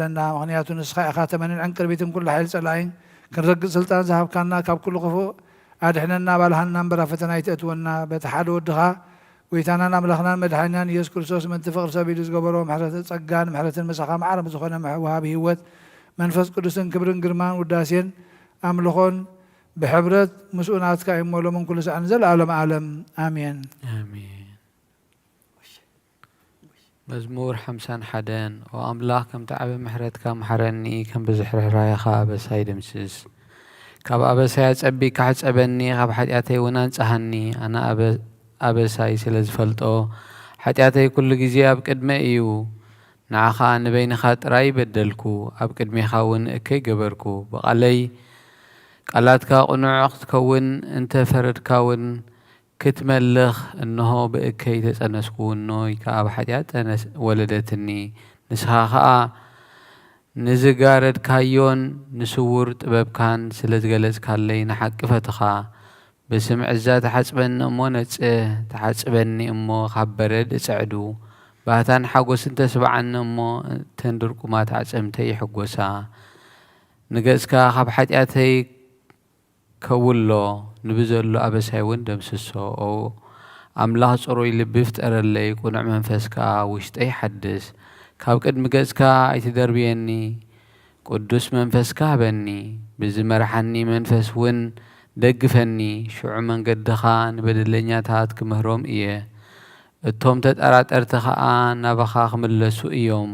ኣድሕነና፣ ምኽንያቱ ንስኻ ኢኻ ተመንን ዕንቅርቢትን ኩሉ ሓይሊ ጸላኢን። ክንረግጽ ስልጣን ዝሃብካና፣ ካብ ኩሉ ክፉእ ኣድሕነና፣ ኣባልሃና እምበር ኣብ ፈተና ኣይተእትወና። በቲ ሓደ ወድኻ ጎይታናን ኣምላኽናን መድሓኒናን ኢየሱስ ክርስቶስ ምእንቲ ፍቕሪ ሰብ ኢሉ ዝገበሮ ምሕረት ጸጋን ምሕረትን ምሳኻ ማዕረ ብዝኾነ ምሕ-፣ ወሃቢ ህይወት መንፈስ ቅዱስን ክብርን ግርማን ውዳሴን ኣምልኾን ብሕብረት ምስኡ ናትካ እዩ እሞ ሎምን ኩሉ ሰዓትን ዘለዓለም ዓለም። ኣሜን። ኣሜን። መዝሙር ሓምሳን ሓደን። ኦ ኣምላኽ፣ ከምቲ ዓቢ ምሕረትካ ምሓረኒ፣ ከም ብዝሒ ርህራሄኻ ኣበሳይ ደምስስ። ካብ ኣበሳይ ኣጸቢቕካ ሕጸበኒ፣ ካብ ሓጢኣተይ እውን ኣንጽሃኒ። ኣነ ኣበ-፣ ኣበሳይ ስለ ዝፈልጦ፣ ሓጢኣተይ ኩሉ ግዜ ኣብ ቅድመይ እዩ። ንዓኻ ንበይንኻ ጥራይ በደልኩ፣ ኣብ ቅድሜኻ እውን እከይ ገበርኩ። ብቓለይ ቃላትካ ቅኑዕ ክትከውን እንተ ፈረድካ እውን፣ ክትመልኽ፣ እንሆ፣ ብእከይ ተጸነስኩ፣ እኖይ ከኣ ብሓጢኣት ጸነስ-፣ ወለደትኒ። ንስኻ ኸኣ ንዝጋረድካዮን ንስዉር ጥበብካን ስለ ዝገለጽካለይ፣ ንሓቂ ፈትኻ። ብስም ዕዛ ተሓጽበኒ እሞ ነጽህ፣ ተሓጽበኒ እሞ ካብ በረድ እጸዕዱ። ባህታን ሓጎስን ተስብዓኒ እሞ፣ እተን ድርቁማት ኣዕጽምተይ ይሕጎሳ። ንገጽካ ካብ ሓጢኣተይ ከውሎ፣ ንብዘሎ ኣበሳይ እውን ደምስሶ። ኦ ኣምላኽ፣ ጽሩይ ልቢ ፍጠረለይ፣ ቅኑዕ መንፈስ ከኣ ውሽጠይ ሓድስ። ካብ ቅድሚ ገጽካ ኣይትደርብየኒ፣ ቅዱስ መንፈስካ ሃበኒ። ብዝመርሓኒ መንፈስ እውን ደግፈኒ፣ ሽዑ መንገድኻ ንበደለኛታት ክምህሮም እየ። እቶም ተጠራጠርቲ ኸኣ ናባኻ ክምለሱ እዮም።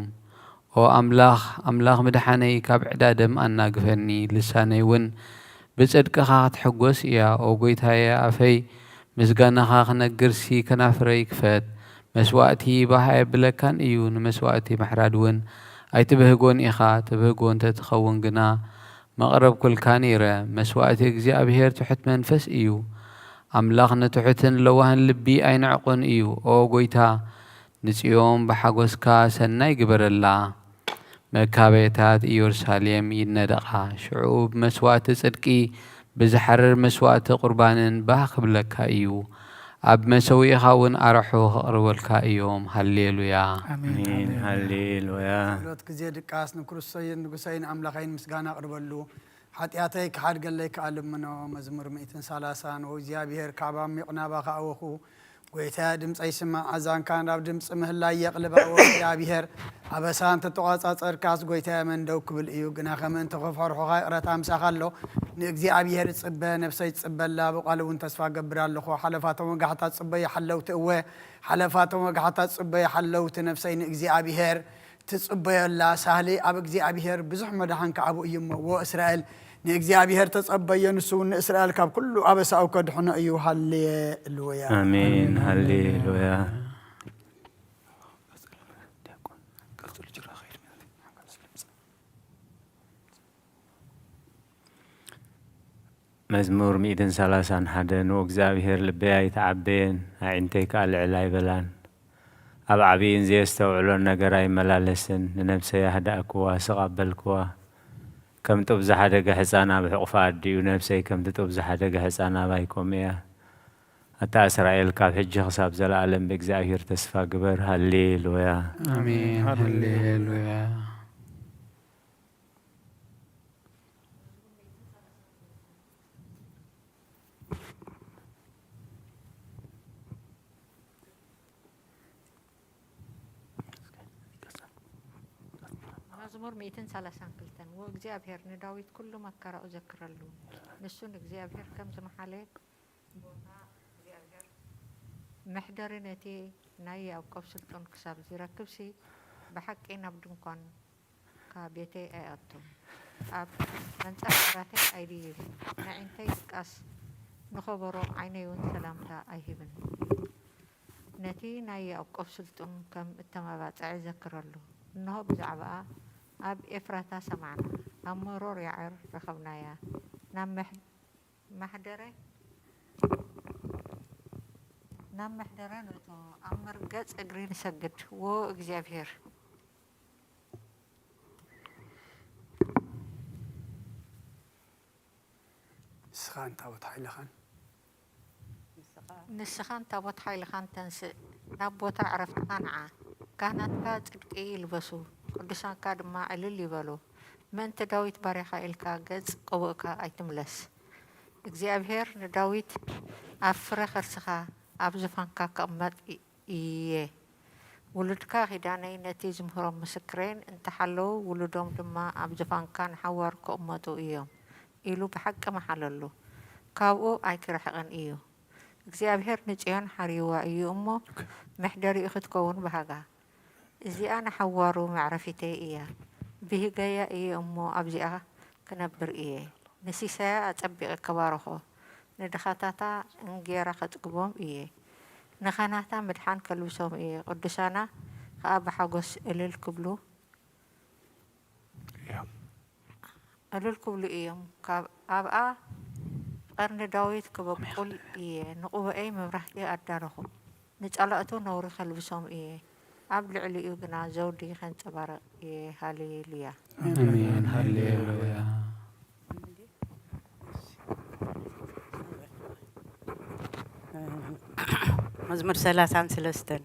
ኦ ኣምላኽ፣ ኣምላኽ ምድሓነይ፣ ካብ ዕዳ ደም ኣናግፈኒ፣ ልሳነይ እውን ብጽድቅኻ ክትሕጐስ እያ። ኦ ጐይታየ፣ ኣፈይ ምስጋናኻ ክነግርሲ፣ ከናፍረይ ክፈት። መስዋእቲ ባህ ኣየብለካን እዩ፣ ንመስዋእቲ ምሕራድ እውን ኣይትብህጎን ኢኻ። ትብህጎ እንተ ትኸውን ግና፣ መቕረብኩልካ ነይረ። መስዋእቲ እግዚኣብሄር ትሑት መንፈስ እዩ። ኣምላኽ ንትሑትን ለዋህን ልቢ ኣይንዕቕን እዩ። ኦ ጐይታ፣ ንጽዮን ብሓጎስካ ሰናይ ግበረላ። መካበያታት ኢየሩሳሌም ይነደቓ። ሽዑ ብመስዋእቲ ጽድቂ፣ ብዝሓርር መስዋእቲ ቁርባንን ባህ ክብለካ እዩ። ኣብ መሰውኢኻ እውን ኣርሑ ከቕርበልካ እዮም። ሃሌሉያ። ኣሜን። ኣሜን። ሃሌሉያ። ሃሌሉያ። ጸሎት ግዜ ድቃስ ንክርስቶይን ንጉሰይን ኣምላኸይን ምስጋና ኣቕርበሉ። ሓጢኣተይ ክሓድገለይ ከኣ ልምኖ። መዝሙር ሚእትን ሰላሳን። ወእግዚኣብሔር፣ ካብ ዓሚቕ ናባኻ ኣወኹ። ጐይታየ፣ ድምጸይ ስማዕ፣ ኣዛንካ ናብ ድምጺ ምህላይ የቕልባ። ወእግዚኣብሔር፣ ኣበሳ እንተተቋጻጸርካስ፣ ጐይታየ፣ መን ደው ክብል እዩ? ግናኸ ምእንቲ ክፈርሑኻ ይቕረታ ምሳኻ ኣሎ። ንእግዚኣብሔር እጽበ፣ ነፍሰይ ትጽበ ኣላ፣ ብቓሉ እውን ተስፋ እገብር ኣለኹ። ሓለፋቶም ወጋሕታ ትጽበዩ ሓለውቲ፣ እወ፣ ሓለፋቶም ወጋሕታ ትጽበዩ ሓለውቲ፣ ነፍሰይ ንእግዚኣብሔር ትጽበዮ ኣላ። ሳህሊ ኣብ እግዚኣብሔር ብዙሕ መድሓን ከኣቡ እዩ እሞ፣ እዎ እስራኤል ንእግዚኣብሔር ተጸበዮ፣ ንሱ እውን ንእስራኤል ካብ ኩሉ ኣበሳኡ ከድሕኖ እዩ። ሃሌሉያ። ኣሜን። ሃሌሉያ። መዝሙር ሚእትን ሰላሳን ሓደ። ንእግዚኣብሔር ልበይ ኣይተዓበየን፣ ኣዒንተይ ከኣ ልዕል ኣይበላን። ኣብ ዓብይን ዘየስተውዕሎን ነገር ኣይመላለስን። ንነብሰይ ኣህደእክዋ፣ ስቕ ኣበልክዋ። ከም ጡብ ዝሓደገ ሕፃን ኣብ ሕቑፋ ኣዲኡ፣ ነብሰይ ከምቲ ጡብ ዝሓደገ ሕፃን ኣባይ ከምኡ እያ። ኣታ እስራኤል፣ ካብ ሕጂ ክሳብ ዘለኣለም ብእግዚኣብሔር ተስፋ ግበር። ሃሌሉያ። ኣሜን። ሃሌሉያ። መዝሙር ሚእትን ሰላሳን ክልተን። ወእግዚኣብሔር ንዳዊት ኩሉ መከራኡ ዘክረሉ። ንሱ ንእግዚኣብሔር ከም ዝመሓለ፣ መሕደሪ ነቲ ናይ ያዕቆብ ስልጡን ክሳብ ዚረክብሲ፣ ብሓቂ ናብ ድንኳንካ ቤተይ ኣይኣቱን፣ ኣብ መንጻፍ ግራተይ ኣይድይብን። ነዒንተይ ድቃስ ንኸበሮ፣ ዓይነይ እውን ሰላምታ ኣይህብን። ነቲ ናይ ያዕቆብ ስልጡን ከም እተመባጽዐ ዘክረሉ። እንሆ ብዛዕባኣ ኣብ ኤፍራታ ሰማዕና፣ ኣብ መሮር ያዕር ረኸብናያ። ናብ መሕ-፣ ማሕደረ፣ ናብ መሕደረ ንእቶ፣ ኣብ መርገጽ እግሪ ንሰግድ። ዎ እግዚኣብሔር። ንስኻን ታቦት ሓይልኻን። ንስኻን ታቦት ሓይልኻን ተንስእ፣ ናብ ቦታ ዕረፍትኻ ንዓ። ካህናትካ ጽድቂ ይልበሱ፣ ቅዱሳንካ ድማ ዕልል ይበሉ። ምእንቲ ዳዊት ባርያኻ ኢልካ ገጽ ቅቡእካ ኣይትምለስ። እግዚኣብሄር ንዳዊት፣ ኣብ ፍረ ከርስኻ፣ ኣብ ዝፋንካ ክቕመጥ እየ። ውሉድካ ኪዳነይ ነቲ ዝምህሮም ምስክረይን እንተሓለዉ፣ ውሉዶም ድማ ኣብ ዝፋንካ ንሓዋሩ ክቕመጡ እዮም ኢሉ ብሓቂ መሓለሉ። ካብኡ ኣይክርሕቕን እዩ። እግዚኣብሄር ንጽዮን ሓርይዋ እዩ እሞ፣ መሕደሪኡ ክትከውን በሃጋ። እዚኣ ንሓዋሩ መዕረፊተይ እያ። ብሂገያ እየ እሞ ኣብዚኣ ክነብር እየ። ንሲሳያ ኣጸቢቐ ክባርኾ፣ ንድኻታታ እንጌራ ከጽግቦም እየ። ንኻህናታ ምድሓን ከልብሶም እየ፣ ቅዱሳና ከኣ ብሓጎስ እልል ክብሉ እዮም። እልል ክብሉ እዮም። ካብ ኣብኣ ቀርኒ ዳዊት ክበቁል እየ። ንቕቡኤይ መብራህቲ ኣዳለኹ፣ ንጸላእቱ ነውሪ ከልብሶም እየ። ኣብ ልዕሊኡ ግና ዘውዲ ከንጸባርቕ እየ። ሃሌሉያ። ኣሜን። ሃሌሉያ። መዝሙር ሰላሳን ሰለስተን።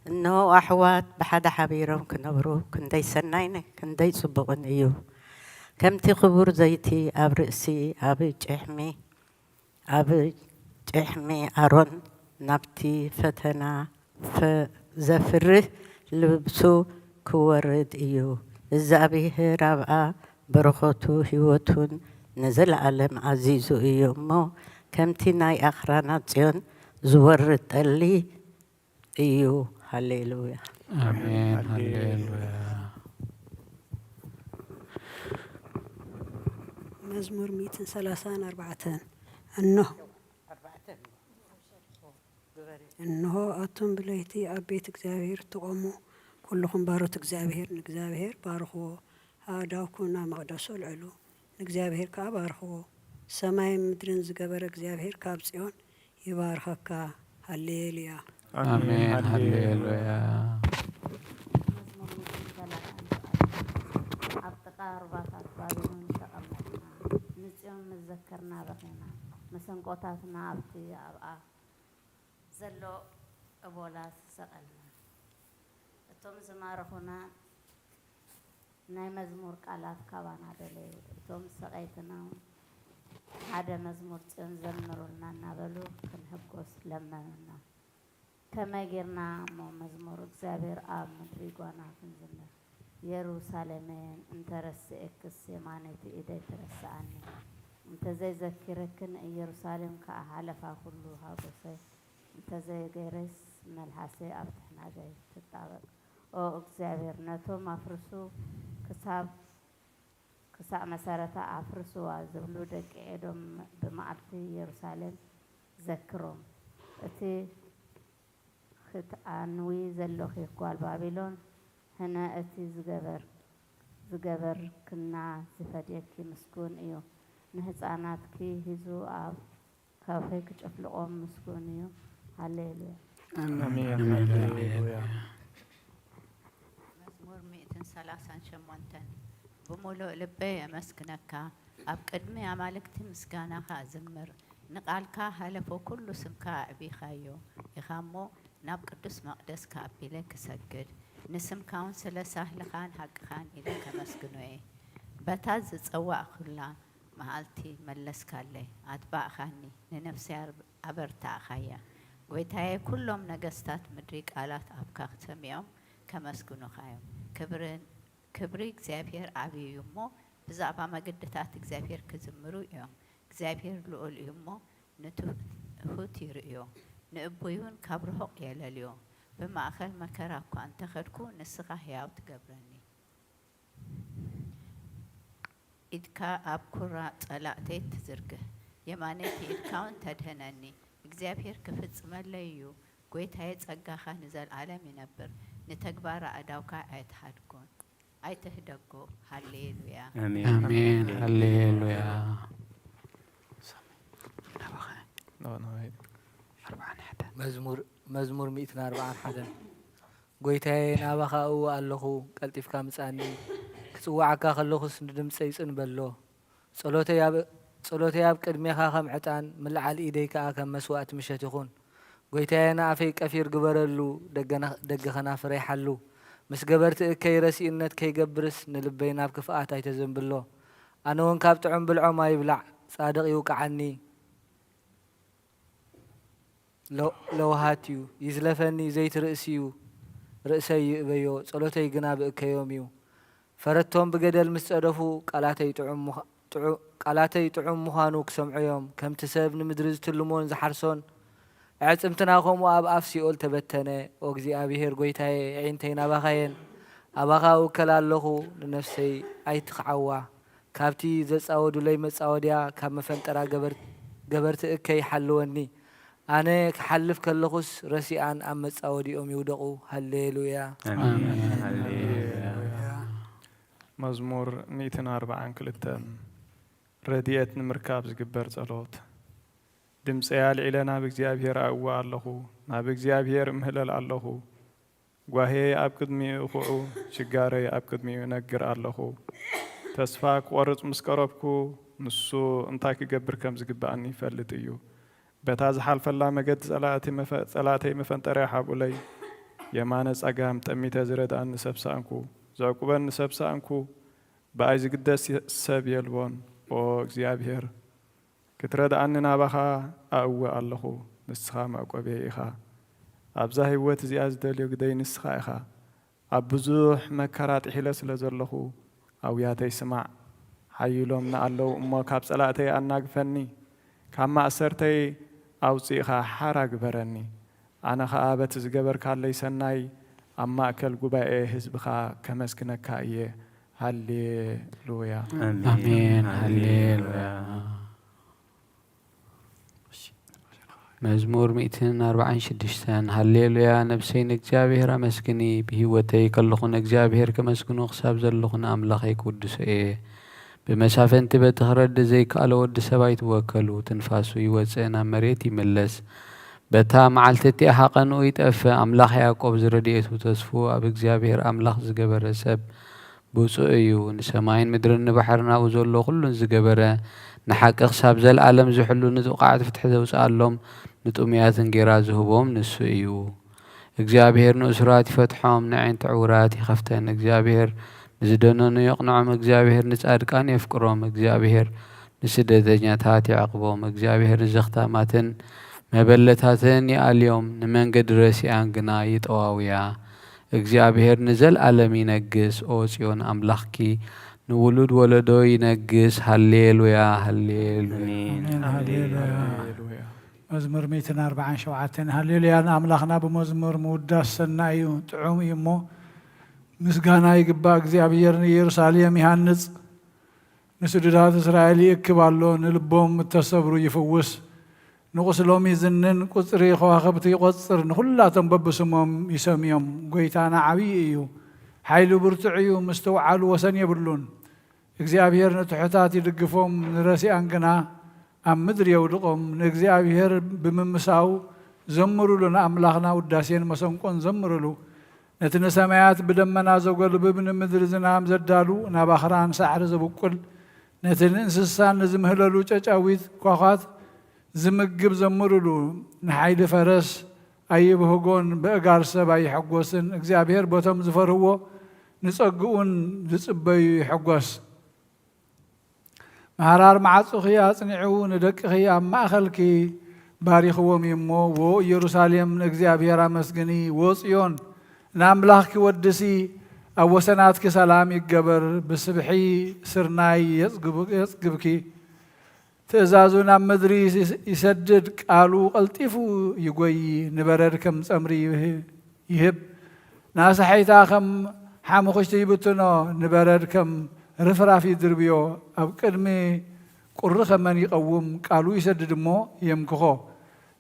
እነሆ ኣሕዋት ብሓደ ሓቢሮም ክነብሩ ክንደይ ሰናይን ክንደይ ጽቡቕን እዩ። ከምቲ ክቡር ዘይቲ ኣብ ርእሲ ኣብ ጭሕሚ ኣብ ጭሕሚ ኣሮን ናብቲ ፈተና ፈ-፣ ዘፍርህ ልብሱ ክወርድ እዩ። እግዚኣብሔር ኣብኣ በረኸቱ ህይወቱን ንዘለኣለም ኣዚዙ እዩ እሞ፣ ከምቲ ናይ ኣኽራናት ጽዮን ዝወርድ ጠሊ እዩ። ሃሌሉያ። ኣሜን። ሃሌሉያ። መዝሙር ሚእትን ሰላሳን ኣርባዕተን። እንሆ፣ እንሆ ኣቱም ብለይቲ ኣብ ቤት እግዚኣብሔር ትቖሙ፣ ኩልኹም ባሮት እግዚኣብሔር፣ ንእግዚኣብሔር ባርኽዎ። ኣእዳውኩም ናብ መቕደሱ ኣልዕሉ፣ ንእግዚኣብሔር ከኣ ባርኽዎ። ሰማይን ምድርን ዝገበረ እግዚኣብሔር ካብ ጽዮን ይባርኸካ። ሃሌሉያ። ኣሜን። ኣሜን። ሃሌሉያ። ሃሌሉያ። መዝሙር ሚእትን ሰላሳን ሰብዓን። ኣብ ጥቓ ሩባታት ባቢሎን ዝተቐመጥና፣ ንጽዮን ምስ ዘከርና በኺና፣ መሰንቆታትና ኣብቲ ኣብኣ ዘሎ እቦላ ሰቐልና። እቶም ዝማረኹና ናይ መዝሙር ቃላት ካባና ደለዩ። እቶም ሰቐይትና ሓደ መዝሙር ጽዮን ዘምሩልና እናበሉ ክንሕጎስ ለመኑና። ከመይ ጌርና እሞ መዝሙር እግዚኣብሔር ኣብ ምድሪ ጓና ክንዝምር? የሩሳሌመይን እንተረስኤክስ የማነይቲ ኢደይ ትረስኣኒ። እንተዘይዘኪረክን ኢየሩሳሌም ከኣ ሓለፋ ኩሉ ሃጎሰይ። እንተዘይገይረይስ መልሓሰይ ኣብ ትሕናገይ ትጣበቕ። ኦ እግዚኣብሔር፣ ነቶም ኣፍርሱ ክሳብ፣ ክሳዕ መሰረታ ኣፍርስዋ ዝብሉ ደቂ ኤዶም ብመዓልቲ ኢየሩሳሌም ዘክሮም። እቲ ክትኣንዊ ዘሎኺ ጓል ባቢሎን፣ ህነ እቲ ዝገበር-፣ ዝገበርክና ዝፈድየኪ ምስጉን እዩ። ንህፃናትኪ ሂዙ ኣብ ከውሒ ክጭፍልቖም ምስጉን እዩ። ሃሌሉያ። ኣሜን። ኣሜን። ሃሌሉያ። መዝሙር ሚእትን ሰላሳን ሸሞንተን። ብምሉእ ልበይ የመስግነካ፣ ኣብ ቅድሚ ኣማልክቲ ምስጋናኻ እዝምር። ንቓልካ ሃለፎ ኩሉ ስምካ ኣዕቢኻዮ ኢኻ እሞ፣ ናብ ቅዱስ መቕደስካ ኣቢለ ክሰግድ፣ ንስምካ እውን ስለ ሳህልኻን ሃቅኻን ኢለ ከመስግኖ እየ። በታ ዝጸዋዕኩላ መዓልቲ መለስካለይ፣ ኣትባእኻኒ፣ ንነፍሰይ ኣር-፣ ኣበርታዕኻያ። ጐይታየ፣ ኩሎም ነገስታት ምድሪ ቃላት ኣፍካ ሰሚዖም ከመስግኑኻ እዮም። ክብርን ክብሪ እግዚኣብሔር ዓብዪ እዩ እሞ፣ ብዛዕባ መገድታት እግዚኣብሔር ክዝምሩ እዮም። እግዚኣብሔር ልዑል እዩ እሞ፣ ንትሑት ይርእዮ፣ ንእቡይ እውን ካብ ርሑቕ የለልዮ። ብማእከል መከራ እኳ እንተ ኸድኩ፣ ንስኻ ሕያው ትገብረኒ። ኢድካ ኣብ ኩራ ጸላእተይ ትዝርግሕ፣ የማነይቲ ኢድካ እውን ተድህነኒ። እግዚኣብሔር ክፍጽመለይ እዩ፣ ጐይታየ፣ ጸጋኻ ንዘለኣለም ይነብር፣ ንተግባር ኣእዳውካ ኣይትሃድጎን፣ ኣይትህደጎ። ሃሌሉያ። ኣሜን። ኣሜን። ሃሌሉያ። መዝሙር፣ መዝሙር ሚእትን ኣርባዓን ሓደን። ጐይታየ፣ ናባኻ እው ኣለኹ፣ ቀልጢፍካ ምጻኒ። ክጽውዓካ ከለኹስ ንድምጸይ ጽን በሎ። ጸሎተይ ኣብ፣ ጸሎተይ ኣብ ቅድሜኻ ከም ዕጣን፣ ምልዓል ኢደይ ከኣ ከም መስዋእቲ ምሸት ይኹን። ጐይታየ፣ ንኣፈይ ቀፊር ግበረሉ፣ ደገና-፣ ደገ ኸናፍረይ ሓሉ። ምስ ገበርቲ እከይ ረሲእነት ከይገብርስ ንልበይ ናብ ክፍኣት ኣይተዘንብሎ። ኣነ እውን ካብ ጥዑም ብልዖም ኣይብላዕ፣ ጻድቕ ይውቅዓኒ። ለ-፣ ለውሃት እዩ፣ ይዝለፈኒ፣ ዘይትርእሲ እዩ፣ ርእሰይ ይእበዮ፣ ጸሎተይ ግና ብእከዮም እዩ። ፈረቶም ብገደል ምስ ጸደፉ፣ ቃላተይ ጥዑም ምዃ-፣ ጥዑ-፣ ቃላተይ ጥዑም ምዃኑ ክሰምዑ እዮም። ከምቲ ሰብ ንምድሪ ዝትልሞን ዝሓርሶን፣ ኣዕጽምትና ኸምኡ ኣብ ኣፍ ሲኦል ተበተነ። ኦ እግዚኣብሄር ጐይታዬ፣ ኣዒንተይ ናባኻ እየን፣ ኣባኻ እውከል ኣለኹ፣ ንነፍሰይ ኣይትኽዓዋ። ካብቲ ዘጻወዱለይ መጻወድያ፣ ካብ መፈንጠራ ገበር-፣ ገበርቲ እከይ ሓልወኒ። ኣነ ክሓልፍ ከለኹስ ረሲኣን ኣብ መጻወዲኦም ይውደቑ። ሃሌሉያ። ኣሜን። ኣሜን። ሃሌሉያ። መዝሙር ሚእትን ኣርባዓን ክልተን። ረድኤት ንምርካብ ዝግበር ጸሎት። ድምጸይ ኣልዒለ ናብ እግዚኣብሔር ኣእዊ ኣለኹ፣ ናብ እግዚኣብሔር እምህለል ኣለኹ። ጓሄ ኣብ ቅድሚኡ እኹዑ፣ ሽጋረይ ኣብ ቅድሚኡ እነግር ኣለኹ። ተስፋ ክቖርጽ ምስ ቀረብኩ፣ ንሱ እንታይ ክገብር ከም ዝግብኣኒ ይፈልጥ እዩ። በታ ዝሓልፈላ መገዲ ጸላእቲ መፈ-፣ ጸላእተይ መፈንጠርያ ሓብኡለይ። የማነ ጸጋም ጠሚተ ዝረድኣኒ ሰብ ሰኣንኩ፣ ዘዕቁበኒ ሰብ ሰኣንኩ። ብኣይ ዝግደስ የ-፣ ሰብ የልቦን። ኦ እግዚኣብሔር፣ ክትረድኣኒ ናባኻ ኣእዊ ኣለኹ፣ ንስኻ መዕቆብየይ ኢኻ። ኣብዛ ህይወት እዚኣ ዝደልዮ ግደይ ንስኻ ኢኻ። ኣብ ብዙሕ መከራ ጥሒለ ስለ ዘለኹ፣ ኣውያተይ ስማዕ። ሓይሎም ንኣለዉ እሞ ካብ ጸላእተይ ኣናግፈኒ፣ ካብ ማእሰርተይ ኣውጺእኻ ሓራ ግበረኒ። ኣነ ኸኣ በቲ ዝገበርካለይ ሰናይ ኣብ ማእከል ጉባኤ ህዝብኻ ከመስግነካ እየ። ሃሌሉያ። ኣሜን። ኣሜን። ሃሌሉያ። መዝሙር ሚእትን ኣርባዓን ሽዱሽተን። ሃሌሉያ፣ ነፍሰይ ንእግዚኣብሔር ኣመስግኒ፣ ብህይወተይ ከለኹ ንእግዚኣብሔር ከመስግኖ፣ ክሳብ ዘለኹ ንኣምላኸይ ክውድሶ እየ። ብመሳፍንቲ በቲ ክረድእ ዘይከኣሎ ወዲ ሰብ ኣይትወከሉ፣ ትንፋሱ ይወጽእ ናብ መሬት ይምለስ። በታ መዓልቲ እቲኣ ሃቐንኡ ይጠፍእ፣ ኣምላኽ ያዕቆብ ዝረድኤቱ ተስፍኡ ኣብ እግዚኣብሔር ኣምላኽ ዝገበረ ሰብ ብፁዕ እዩ። ንሰማይን ምድርን ንባሕርን ኣብኡ ዘሎ ኩሉን ዝገበረ፣ ንሓቂ ክሳብ ዘለኣለም ዝሕሉ፣ ንጥቑዓት ፍትሒ ዘውፅኣሎም፣ ንጥሙያት እንጌራ ዝህቦም ንሱ እዩ። እግዚኣብሔር ንእሱራት ይፈትሖም፣ ንኣዒንቲ ዕውራት ይኸፍተን። እግዚኣብሔር ንዝደነኑ የቕንዖም፣ እግዚኣብሔር ንጻድቃን የፍቅሮም። እግዚኣብሔር ንስደተኛታት ይዕቕቦም። እግዚኣብሔር ንዘኽታማትን መበለታትን ይኣልዮም፣ ንመንገዲ ረሲኣን ግና ይጠዋውያ። እግዚኣብሔር ንዘልኣለም ይነግስ። ኦ ጽዮን ኣምላኽኪ ንውሉድ ወለዶ ይነግስ። ሃሌሉያ፣ ሃሌሉያ። ኣሜን። ኣሜን፣ ሃሌሉያ። ሃሌሉያ። መዝሙር ሚእትን ኣርባዓን ሸውዓተን። ሃሌሉያ ንኣምላኽና ብመዝሙር ምውዳስ ሰናይ እዩ፣ ጥዑም እዩ እሞ፣ ምስጋና ይግባእ። እግዚኣብሔር ንኢየሩሳሌም ይሃንጽ፣ ንስዱዳት እስራኤል ይእክብ ኣሎ፣ ንልቦም እተሰብሩ ይፍውስ፣ ንቁስሎም ይዝንን፣ ቁጽሪ ከዋኽብቲ ይቆጽር፣ ንኹላቶም በብስሞም ይሰምዮም። ጐይታና ዓብዪ እዩ፣ ሓይሉ ብርቱዕ እዩ፣ ምስትውዓሉ ወሰን የብሉን። እግዚኣብሔር ንትሑታት ይድግፎም፣ ንረሲኣን ግና ኣብ ምድሪ የውድቖም። ንእግዚኣብሔር ብምምሳው ዘምሩሉ፣ ንኣምላኽና ውዳሴን መሰንቆን ዘምሩሉ። ነቲ ንሰማያት ብደመና ዘጎልብብ፣ ንምድሪ ዝናም ዘዳሉ፣ ናብ ኣኽራን ሳዕሪ ዘብቁል፣ ነቲ ንእንስሳን ንዝምህለሉ ጨጫዊት ኳዃት ዝምግብ ዘምሩሉ። ንሓይሊ ፈረስ ኣይብህጎን፣ በእጋር ሰብ ኣይሕጎስን። እግዚኣብሔር በቶም ዝፈርህዎ ንጸግኡን ዝጽበዩ ይሕጎስ። ምሕራር መዓጹኺ ኣጽኒዑ፣ ንደቅኺ ኣብ ማእከልኪ ባሪኽዎም እዩ እሞ፣ ዎ ኢየሩሳሌም ንእግዚኣብሔር ኣመስግኒ፣ ዎ ጽዮን ንኣምላኽኪ ወድሲ። ኣብ ወሰናትኪ ሰላም ይገበር፣ ብስብሒ ስርናይ የጽግብ-፣ የጽግብኪ። ትእዛዙ ናብ ምድሪ ይስ-፣ ይሰድድ፣ ቃሉ ቀልጢፉ ይጎዪ። ንበረድ ከም ጸምሪ ይህ-፣ ይህብ፣ ንኣሳሒታ ከም ሓሙኽሽቲ ይብትኖ። ንበረድ ከም ርፍራፍ ይድርብዮ፣ ኣብ ቅድሚ ቁሪ ከመን ይቐውም። ቃሉ ይሰድድ እሞ የምክኾ፣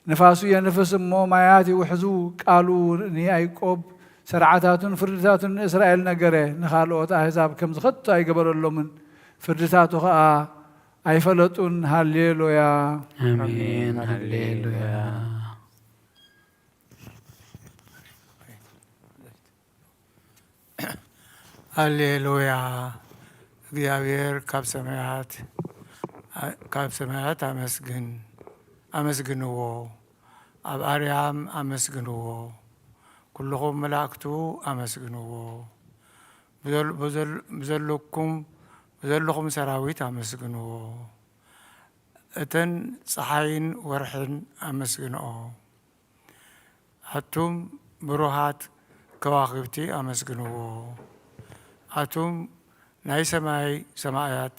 ንፋሱ የንፍስ እሞ ማያት ይውሕዙ። ቃሉ ንያዕቆብ፣ ስርዓታቱን ፍርድታቱን ንእስራኤል ነገረ። ንኻልኦት ኣህዛብ ከምዚ ኸቶ ኣይገበረሎምን፣ ፍርድታቱ ኸኣ ኣይፈለጡን። ሃሌሉያ። ኣሜን። ኣሜን። ሃሌሉያ። ሃሌሉያ። እግዚኣብሔር ካብ ሰማያት፣ ካብ ሰማያት ኣመስግን፣ ኣመስግንዎ። ኣብ ኣርያም ኣመስግንዎ። ኩልኹም መላእክቱ ኣመስግንዎ። ብዘል-፣ ብዘል-፣ ብዘለኩም፣ ብዘለኹም ሰራዊት ኣመስግንዎ። እተን ጸሓይን ወርሕን ኣመስግንኦ። ኣቱም ብሩሃት ከዋኽብቲ ኣመስግንዎ። ኣቱም ናይ ሰማይ ሰማያት፣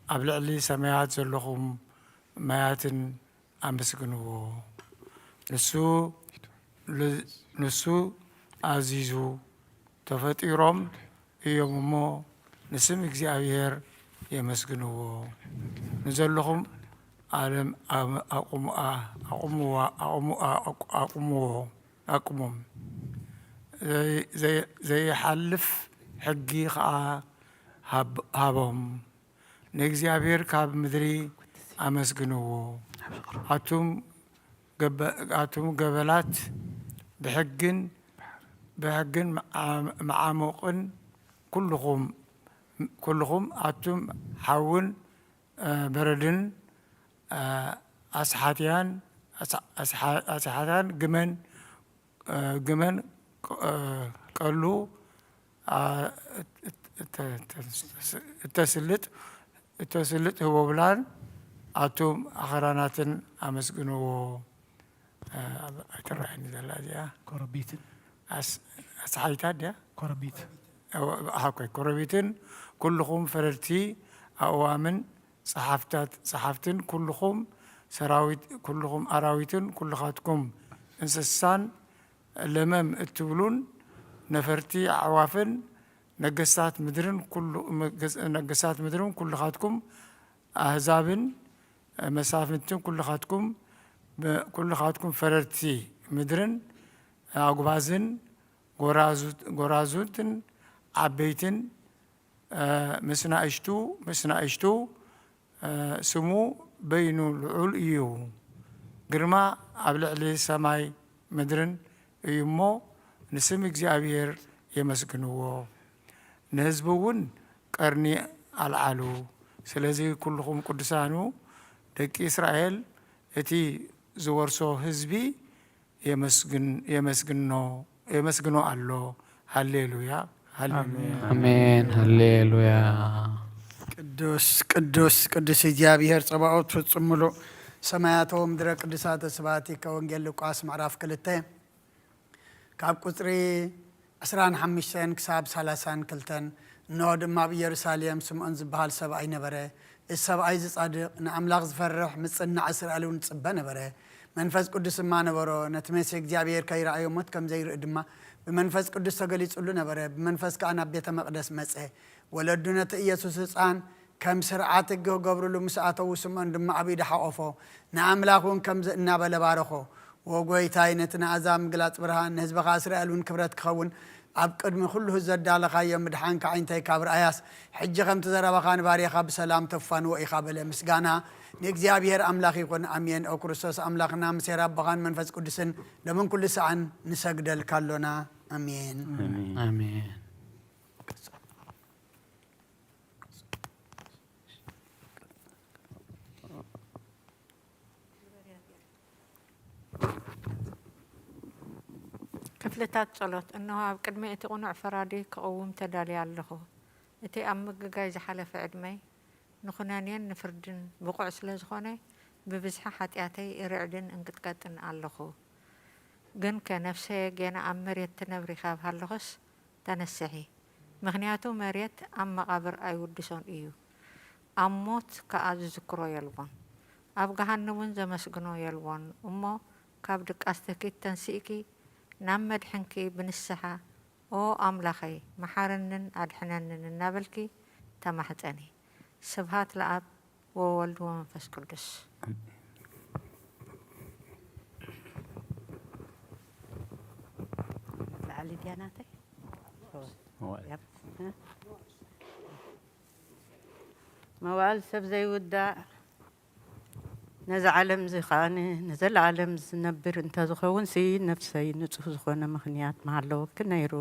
ኣብ ልዕሊ ሰማያት ዘለኹም ማያትን ኣመስግንዎ። ንሱ ል-፣ ንሱ ኣዚዙ፣ ተፈጢሮም እዮም እሞ፣ ንስም እግዚኣብሔር የመስግንዎ። ንዘለኹም ዓለም ኣም-፣ ኣቁምኣ-፣ ኣቁምዋ-፣ ኣቁምዋ-፣ ኣቁ-፣ ኣቁምዎ፣ ኣቁሞም። ዘይ-፣ ዘይ-፣ ዘይሓልፍ ሕጊ ኸዓ ሃብ-፣ ሃቦም። ንእግዚኣብሔር ካብ ምድሪ ኣመስግንዎ። ኣቱም ገበ-፣ ኣቱም ገበላት ብሕግን፣ ብሕግን መዓ-፣ መዓሙቕን ኩልኹም፣ ኩልኹም ኣቱም ሓውን፣ እ፣ በረድን፣ እ፣ ኣስሓትያን፣ ኣስ-፣ ኣስሓ-፣ ኣስሓትያን ግመን፣ እ፣ ግመን፣ እ፣ ቀሉ፣ እ፣ እተ-፣ እተ-፣ እተስልጥ፣ እተስልጥ ህቦብላን ኣቱም ኣኽራናትን ኣመስግንዎ። እ፣ ኣይትረኣየኒ ዘላ እዚኣ። ኮረቢትን። ኣስ-፣ ኣስሓይታ ድያ? ኮረቢት። እወ፣ ኣሃ፣ ኮይ፣ ኮረቢትን ኩልኹም ፈረድቲ ኣእዋምን ጸሓፍታት፣ ጸሓፍትን ኩልኹም ሰራዊት፣ ኩልኹም ኣራዊትን ኩልኻትኩም እንስሳን ለመም እትብሉን ነፈርቲ ኣዕዋፍን ነገስታት ምድርን ኩሉ-፣ መገስ-፣ ነገስታት ምድርን ኩልኻትኩም ኣህዛብን መሳፍንትን ኩልኻትኩም፣ ኩልኻትኩም ፈረድቲ ምድርን ኣጉባዝን ጎራዙት-፣ ጎራዙትን ዓበይትን፣ እ፣ ምስ ናእሽቱ፣ ምስ ናእሽቱ፣ እ፣ ስሙ በይኑ ልዑል እዩ። ግርማ ኣብ ልዕሊ ሰማይ ምድርን እዩ እሞ፣ ንስም እግዚኣብሔር የመስግንዎ። ንህዝቡ እውን ቀርኒ ኣልዓሉ። ስለዚ ኩልኹም ቅዱሳኑ ደቂ እስራኤል፣ እቲ ዝወርሶ ህዝቢ የመስግን-፣ የመስግኖ፣ የመስግኖ ኣሎ። ሃሌሉያ፣ ሃሌሉያ። ኣሜን። ኣሜን። ሃሌሉያ። ቅዱስ፣ ቅዱስ፣ ቅዱስ እግዚኣብሔር ጸባኦት ፍጹም ምሉእ ሰማያት ወምድረ ቅዱሳተ ስብሐቲከ። ወንጌል ሉቃስ ምዕራፍ ክልተ ካብ ቁጽሪ ዕስራን ሓሙሽተን ክሳብ ሰላሳን ክልተን። እንሆ ድማ ኣብ ኢየሩሳሌም ስምዖን ዝበሃል ሰብኣይ ነበረ። እዚ ሰብኣይ እዚ ጻድቕ፣ ንኣምላኽ ዝፈርሕ፣ ምጽናዕ እስራኤል እውን ዝጽበ ነበረ። መንፈስ ቅዱስ ድማ ነበሮ። ነቲ መሲሕ እግዚኣብሔር ከይረኣዮ ሞት ከም ዘይርኢ ድማ ብመንፈስ ቅዱስ ተገሊጹሉ ነበረ። ብመንፈስ ከኣ ናብ ቤተ መቕደስ መጸ። ወለዱ ነቲ ኢየሱስ ህጻን ከም ስርዓት ሕጊ ክገብርሉ ምስ ኣተዉ፣ ስምዖን ድማ ኣብ ኢዱ ሓቖፎ፣ ንኣምላኽ እውን ከምዚ እናበለ ባረኾ። "ዎ ጐይታይ፣ ነቲ ንኣሕዛብ ምግላጽ ብርሃን፣ ንህዝብኻ እስራኤል እውን ክብረት ክኸውን ኣብ ቅድሚ ኩሉ ዘዳለኻዮ ምድሓንካ ኣዒንተይ ካብ ረኣያስ፣ ሕጂ ከምቲ ዘረባኻ ንባርያኻ ብሰላም ተፋንዎ ኢኻ" በለ። ምስጋና ንእግዚኣብሔር ኣምላኽ ይኹን፣ ኣሜን። ኦ ክርስቶስ ኣምላኽና፣ ምስ ኄር ኣቦኻን መንፈስ ቅዱስን ሎምን ኩሉ ሰዓን ንሰግደልካ ኣሎና። ኣሜን። ኣሜን። ኣሜን። ክፍልታት ጸሎት። እንሆ፣ ኣብ ቅድሚ እቲ ቅኑዕ ፈራዲ ክቕውም ተዳልየ ኣለኹ። እቲ ኣብ ምግጋይ ዝሓለፈ ዕድመይ ንኹነኔን ንፍርድን ብቑዕ ስለ ዝኾነ፣ ብብዝሒ ሓጢኣተይ እርዕድን እንቅጥቀጥን ኣለኹ። ግንከ ነፍሰየ ጌና ኣብ መሬት ትነብሪ ካብ ሃለኹስ፣ ተነስሒ። ምኽንያቱ መሬት ኣብ መቓብር ኣይውድሶን እዩ፣ ኣብ ሞት ከኣ ዝዝክሮ የልቦን፣ ኣብ ገሃነም እውን ዘመስግኖ የልቦን። እሞ ካብ ድቃስ ትህኪት ተንሲእኪ ናብ መድሕንኪ ብንስሓ፣ "ኦ ኣምላኸይ፣ መሓረንን ኣድሕነንን" እናበልኪ ተማሕጸኒ። ስብሃት ለኣብ ወወልድ ወመንፈስ ቅዱስ። ላዕሊ ድያ ናተይ? መዋእል። ያብ፣ እ? መዋእል ሰብ ዘይውዳእ፣ ነዚ ዓለም እዚ ኸኣ ንዘለኣለም ዝነብር እንተ ዝኸውን ሲ፣ ነፍሰይ ንጹህ ዝኾነ ምኽንያት ምሃለወኪ ነይሩ።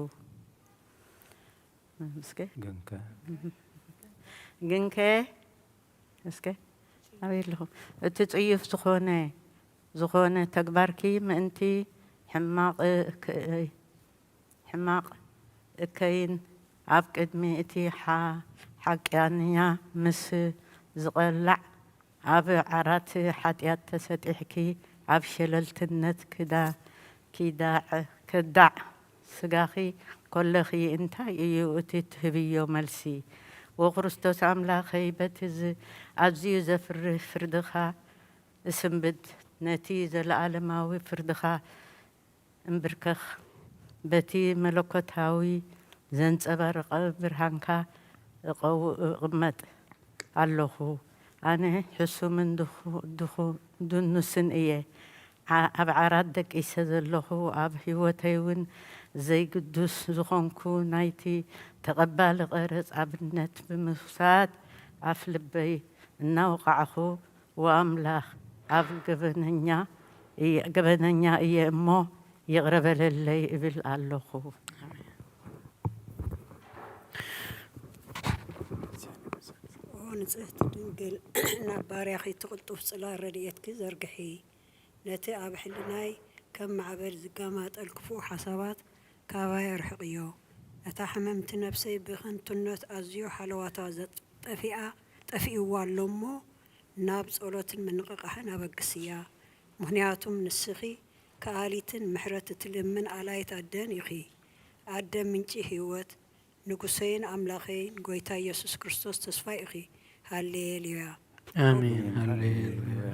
እስከ ግንከ። ግንከ፣ እስከ ኣበይ ኣለኹም? እቲ ጽዩፍ ዝኾነ፣ ዝኾነ ተግባርኪ ምእንቲ ሕማቕ ክ-፣ ሕማቕ እከይን ኣብ ቅድሚ እቲ ሓ-፣ ሓቅያንያ ምስ ዝቐላዕ፣ ኣብ ዓራት ሓጢኣት ተሰጢሕኪ፣ ኣብ ሸለልትነት ክዳ-፣ ኪዳዕ-፣ ክዳዕ ስጋኺ ኮለኺ፣ እንታይ እዩ እቲ ትህብዮ መልሲ? ወክርስቶስ ኣምላኸይ፣ በቲ ዝ-፣ ኣዝዩ ዘፍርህ ፍርድኻ እስንብድ፣ ነቲ ዘለኣለማዊ ፍርድኻ እንብርከኽ፣ በቲ መለኮታዊ ዘንጸባርቐ ብርሃንካ እቐው-፣ እቕመጥ ኣለኹ። ኣነ ሕሱምን ድኹ-፣ ድኹ-፣ ድኑስን እየ። ዓ-፣ ኣብ ዓራት ደቂሰ ዘለኹ፣ ኣብ ህይወተይ እውን ዘይግዱስ ዝኾንኩ ናይቲ ተቐባሊ ቀረጽ ኣብነት ብምውሳድ፣ ኣፍ ልበይ እናወቃዕኹ፣ "ወኣምላኽ ኣብ ገበነኛ እየ፣ ገበነኛ እየ እሞ ይቕረ በለለይ" እብል ኣለኹ። ኦ ንጽህቲ ድንግል፣ ናብ ባርያኺ እቲ ቅልጡፍ ጽላል ረድኤትኪ ዘርግሒ። ነቲ ኣብ ሕልናይ ከም ማዕበል ዝጋማጠል ክፉእ ሓሳባት ካባይ ኣርሕቕዮ። እታ ሕምምቲ ነፍሰይ ብኸንቱነት ኣዝዩ ሓለዋታ ዘጥ-፣ ጠፊኣ፣ ጠፊእዋ ኣሎ እሞ፣ ናብ ጸሎትን ምንቕቓሕን ኣበግስያ። ምኽንያቱም ንስኺ ከኣሊትን ምሕረት እትልምን ኣላይት ኣደን ኢኺ። ኣደ ምንጪ ህይወት፣ ንጉሰይን ኣምላኸይን ጐይታ ኢየሱስ ክርስቶስ ተስፋይ ኢኺ። ሃሌሉያ። ኣሜን። ሃሌሉያ።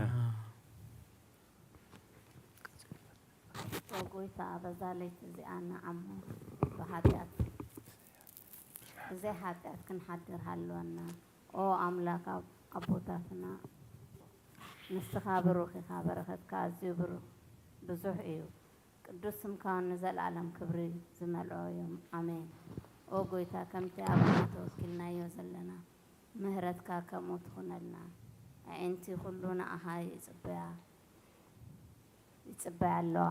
ኦ ጐይታ፣ በዛ ለይቲ እዚኣ ንዓሞ ብሓጢኣት፣ ብዘይ ሓጢኣት ክንሓድር ሃልወና። ኦ ኣምላኽ ኣብ-፣ ኣቦታትና፣ ንስኻ ብሩኽ ኢኻ፣ በረኸትካ ኣዝዩ ብሩኽ ብዙሕ እዩ። ቅዱስ ስምካ ንዘለኣለም ክብሪ ዝመልኦ እዩ። ኣሜን። ኦ ጐይታ፣ ከምቲ ኣባና ተወኪልናዮ ዘለና፣ ምህረትካ ከምኡ ትኹነልና። ኣዒንቲ ኩሉ ንኣኻ ይጽበያ፣ ይጽበያ ኣለዋ።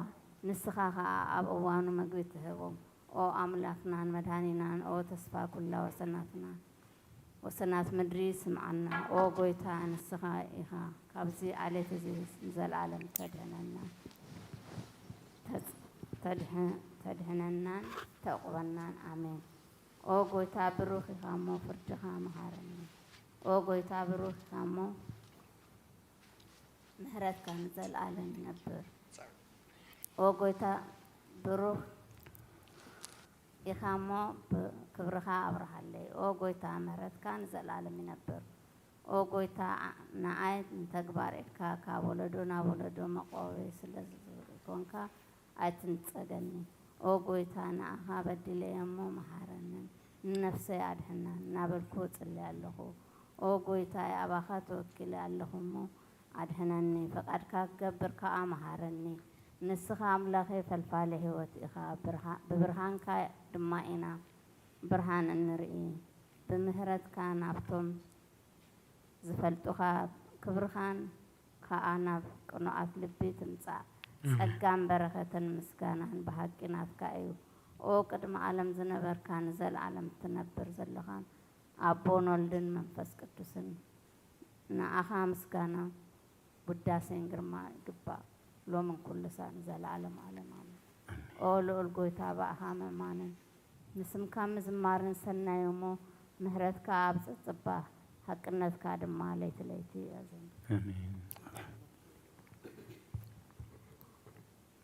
ንስኻ ኸኣ ኣብ እዋኑ መግቢ ትህቦም። ኦ ኣምላኽናን መድኃኒናን፣ ኦ ተስፋ ኩላ ወሰናትና፣ ወሰናት ምድሪ ስምዓና። ኦ ጐይታ፣ ንስኻ ኢኻ ካብዚ ዓሌት እዚ ንዘለኣለም ተድሕነና፣ ተጽ-፣ ተድሕ-፣ ተድሕነናን ተዕቁበናን። ኣሜን። ኦ ጐይታ፣ ብሩኽ ኢኻ እሞ ፍርድኻ መሃረኒ። ኦ ጐይታ፣ ብሩኽ ኢኻ እሞ ምሕረትካ ንዘለኣለም ይነብር። ኦ ጐይታ፣ ብሩኽ ኢኻ እሞ ብ-፣ ክብርኻ ኣብርሃለይ። ኦ ጐይታ፣ ምሕረትካ ንዘለኣለም ይነብር። ኦ ጐይታ፣ ዓ-፣ ንዓይ ንተግባር ኢድካ ካብ ወለዶ ናብ ወለዶ መዕቆቢ ስለ ዝኾንካ ኣይትንጸገኒ። ኦ ጐይታ፣ ንኣኻ በዲለየ እሞ መሓረንን ንነፍሰይ ኣድሕናን እናበልኩ እጽሊ ኣለኹ። ኦ ጐይታይ፣ ኣባኻ ተወኪለ ኣለኹ እሞ ኣድሕነኒ። ፈቃድካ ክገብር ከኣ መሃረኒ። ንስኻ ኣምላኸይ ፈልፋሊ ህይወት ኢኻ፣ ብርሃ-፣ ብብርሃንካ ድማ ኢና ብርሃን እንርኢ። ብምህረትካ ናብቶም ዝፈልጡኻ፣ ክብርኻን ከኣ ናብ ቅኑዓት ልቢ ትምጻእ። ኣሜን። ጸጋን በረኸትን ምስጋናን ብሓቂ ናትካ እዩ። ኦ ቅድሚ ዓለም ዝነበርካ፣ ንዘለኣለም እትነብር ዘለኻን ኣቦን ወልድን መንፈስ ቅዱስን፣ ንኣኻ ምስጋና ውዳሴን ግርማ ይግባእ፣ ሎምን ኩሉ ሳዕ ንዘለዓለም ዓለም። ኣሜን። ኣሜን። ኦ ልዑል ጐይታ፣ ብኣኻ ምእማንን ንስምካ ምዝማርን ሰናይ እሞ፣ ምሕረትካ ኣብ ጽጽባ፣ ሓቅነትካ ድማ ለይቲ ለይቲ ይእዘን። ኣሜን።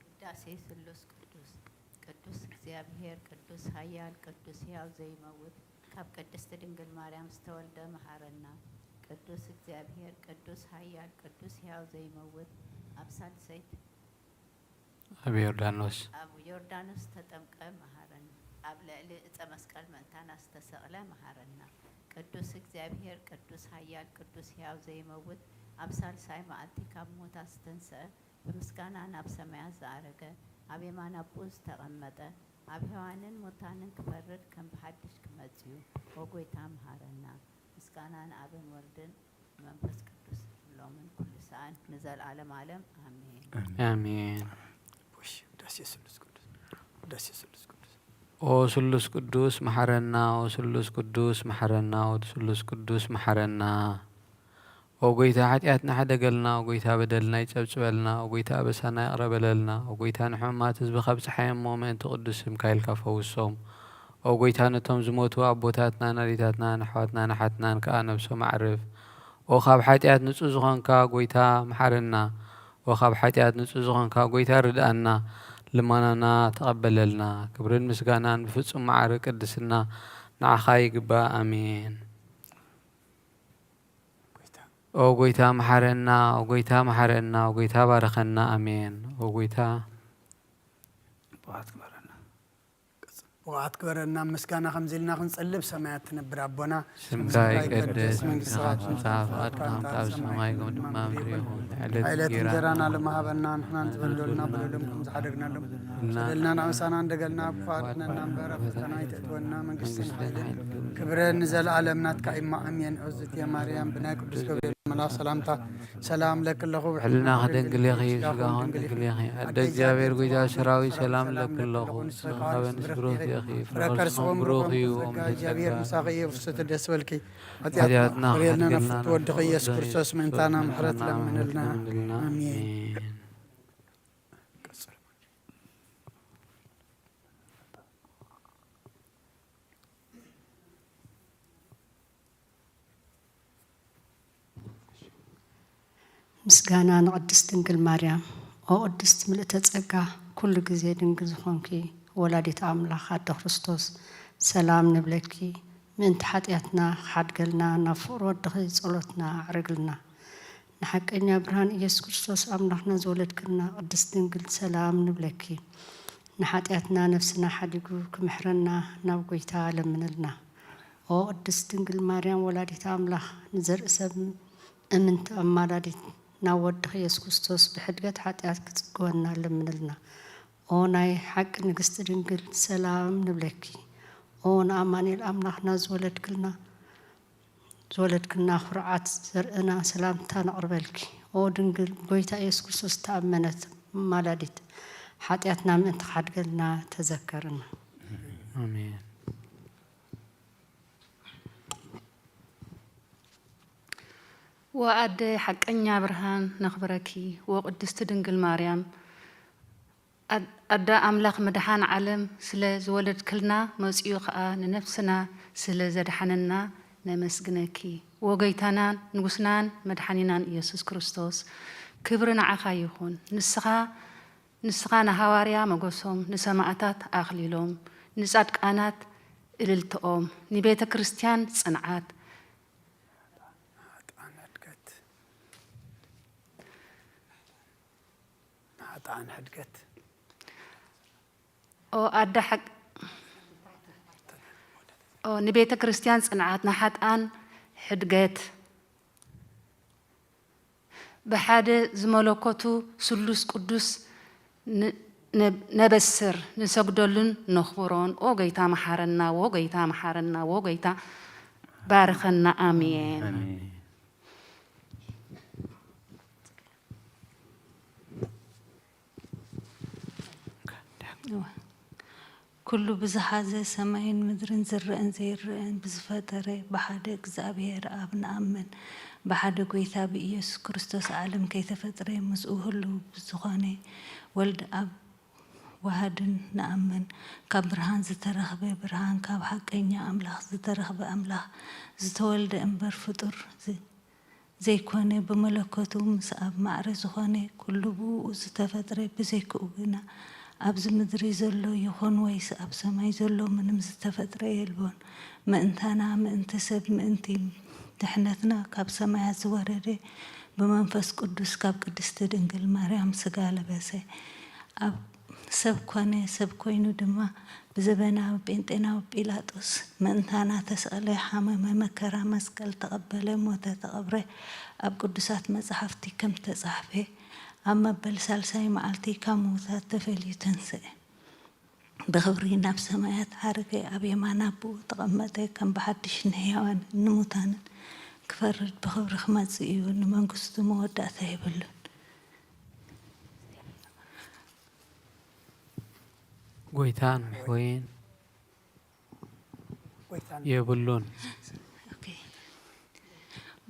ውዳሴ ስሉስ ቅዱስ። ቅዱስ እግዚኣብሔር፣ ቅዱስ ኃያል፣ ቅዱስ ሕያው ዘይመውት፣ ካብ ቅድስት ድንግል ማርያም ዝተወልደ መሐረና። ቅዱስ እግዚኣብሔር፣ ቅዱስ ኃያል፣ ቅዱስ ሕያው ዘይመውት፣ ኣብ ሳልሰይት ኣብ ዮርዳኖስ። ኣብ ዮርዳኖስ ተጠምቀ መሐረና። ኣብ ልዕሊ ዕፀ መስቀል ምእንታና ዝተሰቕለ መሐረና። ቅዱስ እግዚኣብሔር፣ ቅዱስ ኃያል፣ ቅዱስ ሕያው ዘይመውት፣ ኣብ ሳልሳይ መዓልቲ ካብ ሙታት ዝተንስአ፣ ብምስጋና ናብ ሰማያት ዝኣረገ፣ ኣብ የማን ኣቦኡ ዝተቐመጠ፣ ኣብ ሕያዋንን ሙታንን ክፈርድ ከም ብሓድሽ ክመጽእ እዩ። ኦ ጐይታ መሐረና። ምስጋና ንኣብን ወልድን ንመንፈስ ቅዱስ፣ ሎምን ኩሉ ሰዓን ንዘለዓለም ዓለም። ኣሜን። ኣሜን። ውይ፣ ውዳሴ ስሉስ ቅዱስ፣ ውዳሴ ስሉስ ቅዱስ። ኦ ስሉስ ቅዱስ መሐረና፣ ኦ ስሉስ ቅዱስ መሐረና፣ ኦ ስሉስ ቅዱስ መሐረና። ኦ ጎይታ፣ ሓጢኣትና ሕደገልና። ኦ ጎይታ፣ በደልና ይጸብጽበልና። ኦ ጎይታ፣ ኣበሳና ይቕረ በለልና። ኦ ጎይታ፣ ንሕሙማት ህዝብኻ ብጽሓዮም እሞ ምእንቲ ቅዱስ ስምካ ኢልካ ፈውሶም። ኦ ጎይታ፣ ነቶም ዝሞቱ ኣቦታትናን ኣዴታትናን ኣሕዋትናን ኣሓትናን ከኣ ነብሶም ኣዕርፍ። ኦ ካብ ሓጢኣት ንጹህ ዝኾንካ ጎይታ፣ መሓረና። ኦ ካብ ሓጢኣት ንጹህ ዝኾንካ ጎይታ፣ ርድኣና፣ ልመናና ተቐበለልና። ክብርን ምስጋናን ብፍጹም ማዕረ ቅድስና ንዓኻ ይግባእ። ኣሜን። ኦ ጎይታ፣ መሓረና። ኦ ጎይታ፣ መሓረና። ኦ ጎይታ፣ ባርኸና። ኣሜን። ኦ ጎይታ፣ ብቕዓት ግበረና። ብቕዓት ግበረና። ምስጋና ከምዚ ኢልና ክንጽልብ፣ ሰማያት ትነብር ኣቦና፣ ስምካ ይቀደስ፣ መንግስትኻ ትምጻእ፣ ፍቓድካ ከምታ ኣብ ሰማይ ከም ድማ ምድሪ ይኹን። ዕለት ዕለት እንጀራና እንጀራና ሎም ሃበና፣ ንሕና ንዝበደሉና በደሎም ከም ዝሓደግናሎም፣ በደልና በደልና ንኣምሳና እንደገልና፣ ኣብ ክፉኣት ኣድሕነና እምበር፣ ኣብ ፈተና ኣይተእትወና፣ መንግስትን መንግስትን ሓይልን ሓይልን ክብርን ንዘለኣለም ናትካ እዩ። ኣሜን። እግዝእትየ ማርያም፣ ብናይ ቅዱስ ገብርኤል መልኣኽ ሰላምታ ሰላም ለኪ ኣለኹ፣ ብሕልናኺ ድንግል ኢኺ፣ ስጋኺ እውን ድንግል ኢኺ። ኣደ እግዚኣብሔር፣ ጎይታ ሰራዊት፣ ሰላም ለኪ ኣለኹ። ንስኺ ከበን ብሩክ ኢኺ፣ ፍረ ከርስኺ እውን ብሩክ እዩ። ጸጋ እግዚኣብሔር ምሳኺ እዩ። ፍስሕቲ ደስ በልኪ። ሓጢኣትና ሓጢኣትና ክሕረልና ክሕረልና ፍትወድኺ ኢየሱስ ክርስቶስ ምእንታና ምሕረት ለምንልና። ኣሜን። ምስጋና ንቅድስት ድንግል ማርያም። ኦ ቅድስት ምልእተ ጸጋ፣ ኩሉ ግዜ ድንግል ዝኾንኪ ወላዲት ኣምላኽ ኣደ ክርስቶስ፣ ሰላም ንብለኪ። ምእንቲ ሓጢኣትና ክሓድገልና ናብ ፍቕሪ ወድኺ ጸሎትና ኣዕርግልና። ንሓቀኛ ብርሃን ኢየሱስ ክርስቶስ ኣምላኽና ዝወለድክልና ቅድስት ድንግል ሰላም ንብለኪ። ንሓጢኣትና ነፍስና ሓዲጉ ክምሕረና ናብ ጎይታ ለምንልና። ኦ ቅድስት ድንግል ማርያም ወላዲት ኣምላኽ፣ ንዘርኢ ሰብ እምንቲ ኣማላዲት ናብ ወድኺ ኢየሱስ ክርስቶስ ብሕድገት ሓጢኣት ክጽግወና ለምንልና። ኦ ናይ ሓቂ ንግስቲ ድንግል ሰላም ንብለኪ። ኦ ንኣማኑኤል ኣምላኽና ዝወለድክልና ዝወለድክና ኩርዓት ዘርእና ሰላምታ ነቕርበልኪ። ኦ ድንግል፣ ብጎይታ ኢየሱስ ክርስቶስ ዝተኣመነት ኣማላዲት፣ ሓጢኣትና ምእንቲ ክሓድገልና ተዘከርና። ኣሜን። ወኣደ ሓቀኛ ብርሃን ነኽብረኪ፣ ወቅድስቲ ድንግል ማርያም፣ ኣድ-፣ ኣደ ኣምላኽ መድሓን ዓለም ስለ ዝወለድክልና፣ መጺኡ ኸኣ ንነፍስና ስለ ዘድሓነና ነመስግነኪ። ወጎይታናን ንጉስናን መድሓኒናን ኢየሱስ ክርስቶስ፣ ክብሪ ንዓኻ ይኹን። ንስኻ፣ ንስኻ ንሃዋርያ መጎሶም፣ ንሰማእታት ኣኽሊሎም፣ ንጻድቃናት እልልትኦም፣ ንቤተ ክርስቲያን ጽንዓት፣ ንሓጥኣን ሕድገት። ኦ ኣደ ሓቅ-፣ ኦ ንቤተ ክርስቲያን ጽንዓት፣ ንሓጥኣን ሕድገት። ብሓደ ዝመለኮቱ ስሉስ ቅዱስ ን-፣ ነ-፣ ነበስር፣ ንሰግደሉን ነኽብሮን። ኦ ጎይታ መሓረና፣ ኦ ጎይታ መሓረና፣ ኦ ጎይታ ባርኸና። ኣሜን። ኣሜን። ኩሉ ብዝሓዘ ሰማይን ምድርን ዝረአን ዘይረአን ብዝፈጠረ ብሓደ እግዚኣብሔር ኣብ ንኣምን። ብሓደ ጎይታ ብኢየሱስ ክርስቶስ ዓለም ከይተፈጥረ ምስኡ ህልው ብዝኾነ ወልድ ኣብ ዋህድን ንኣምን። ካብ ብርሃን ዝተረኽበ ብርሃን፣ ካብ ሓቀኛ ኣምላኽ ዝተረኽበ ኣምላኽ፣ ዝተወልደ እምበር ፍጡር ዝ-፣ ዘይኮነ፣ ብመለኮቱ ምስ ኣብ ማዕረ ዝኾነ፣ ኩሉ ብእኡ ዝተፈጥረ፣ ብዘይክኡ ግና ኣብዚ ምድሪ ዘሎ ይኹን ወይስ ኣብ ሰማይ ዘሎ ምንም ዝተፈጥረ የልቦን። ምእንታና፣ ምእንቲ ሰብ፣ ምእንቲ ድሕነትና ካብ ሰማያት ዝወረደ፣ ብመንፈስ ቅዱስ ካብ ቅድስቲ ድንግል ማርያም ስጋ ለበሰ። ኣብ ሰብ ኮነ፣ ሰብ ኮይኑ ድማ ብዘበናዊ ጴንጤናዊ ጲላጦስ ምእንታና ተሰቕለ፣ ሓመመ፣ መከራ መስቀል ተቐበለ፣ ሞተ፣ ተቐብረ፣ ኣብ ቅዱሳት መጻሕፍቲ ከም ተጻሕፈ ኣብ መበል ሳልሳይ መዓልቲ ካብ ምዉታት ተፈልዩ ተንስአ። ብኽብሪ ናብ ሰማያት ዓረገ፣ ኣብ የማን ኣቦኡ ተቐመጠ፣ ከም ብሓድሽ ንሕያዋንን ንሙታንን ክፈርድ ብኽብሪ ክመጽእ እዩ፣ ንመንግስቱ መወዳእታ የብሉን። ጎይታን መሕወይን ጎይታን የብሉን። ኦኬ።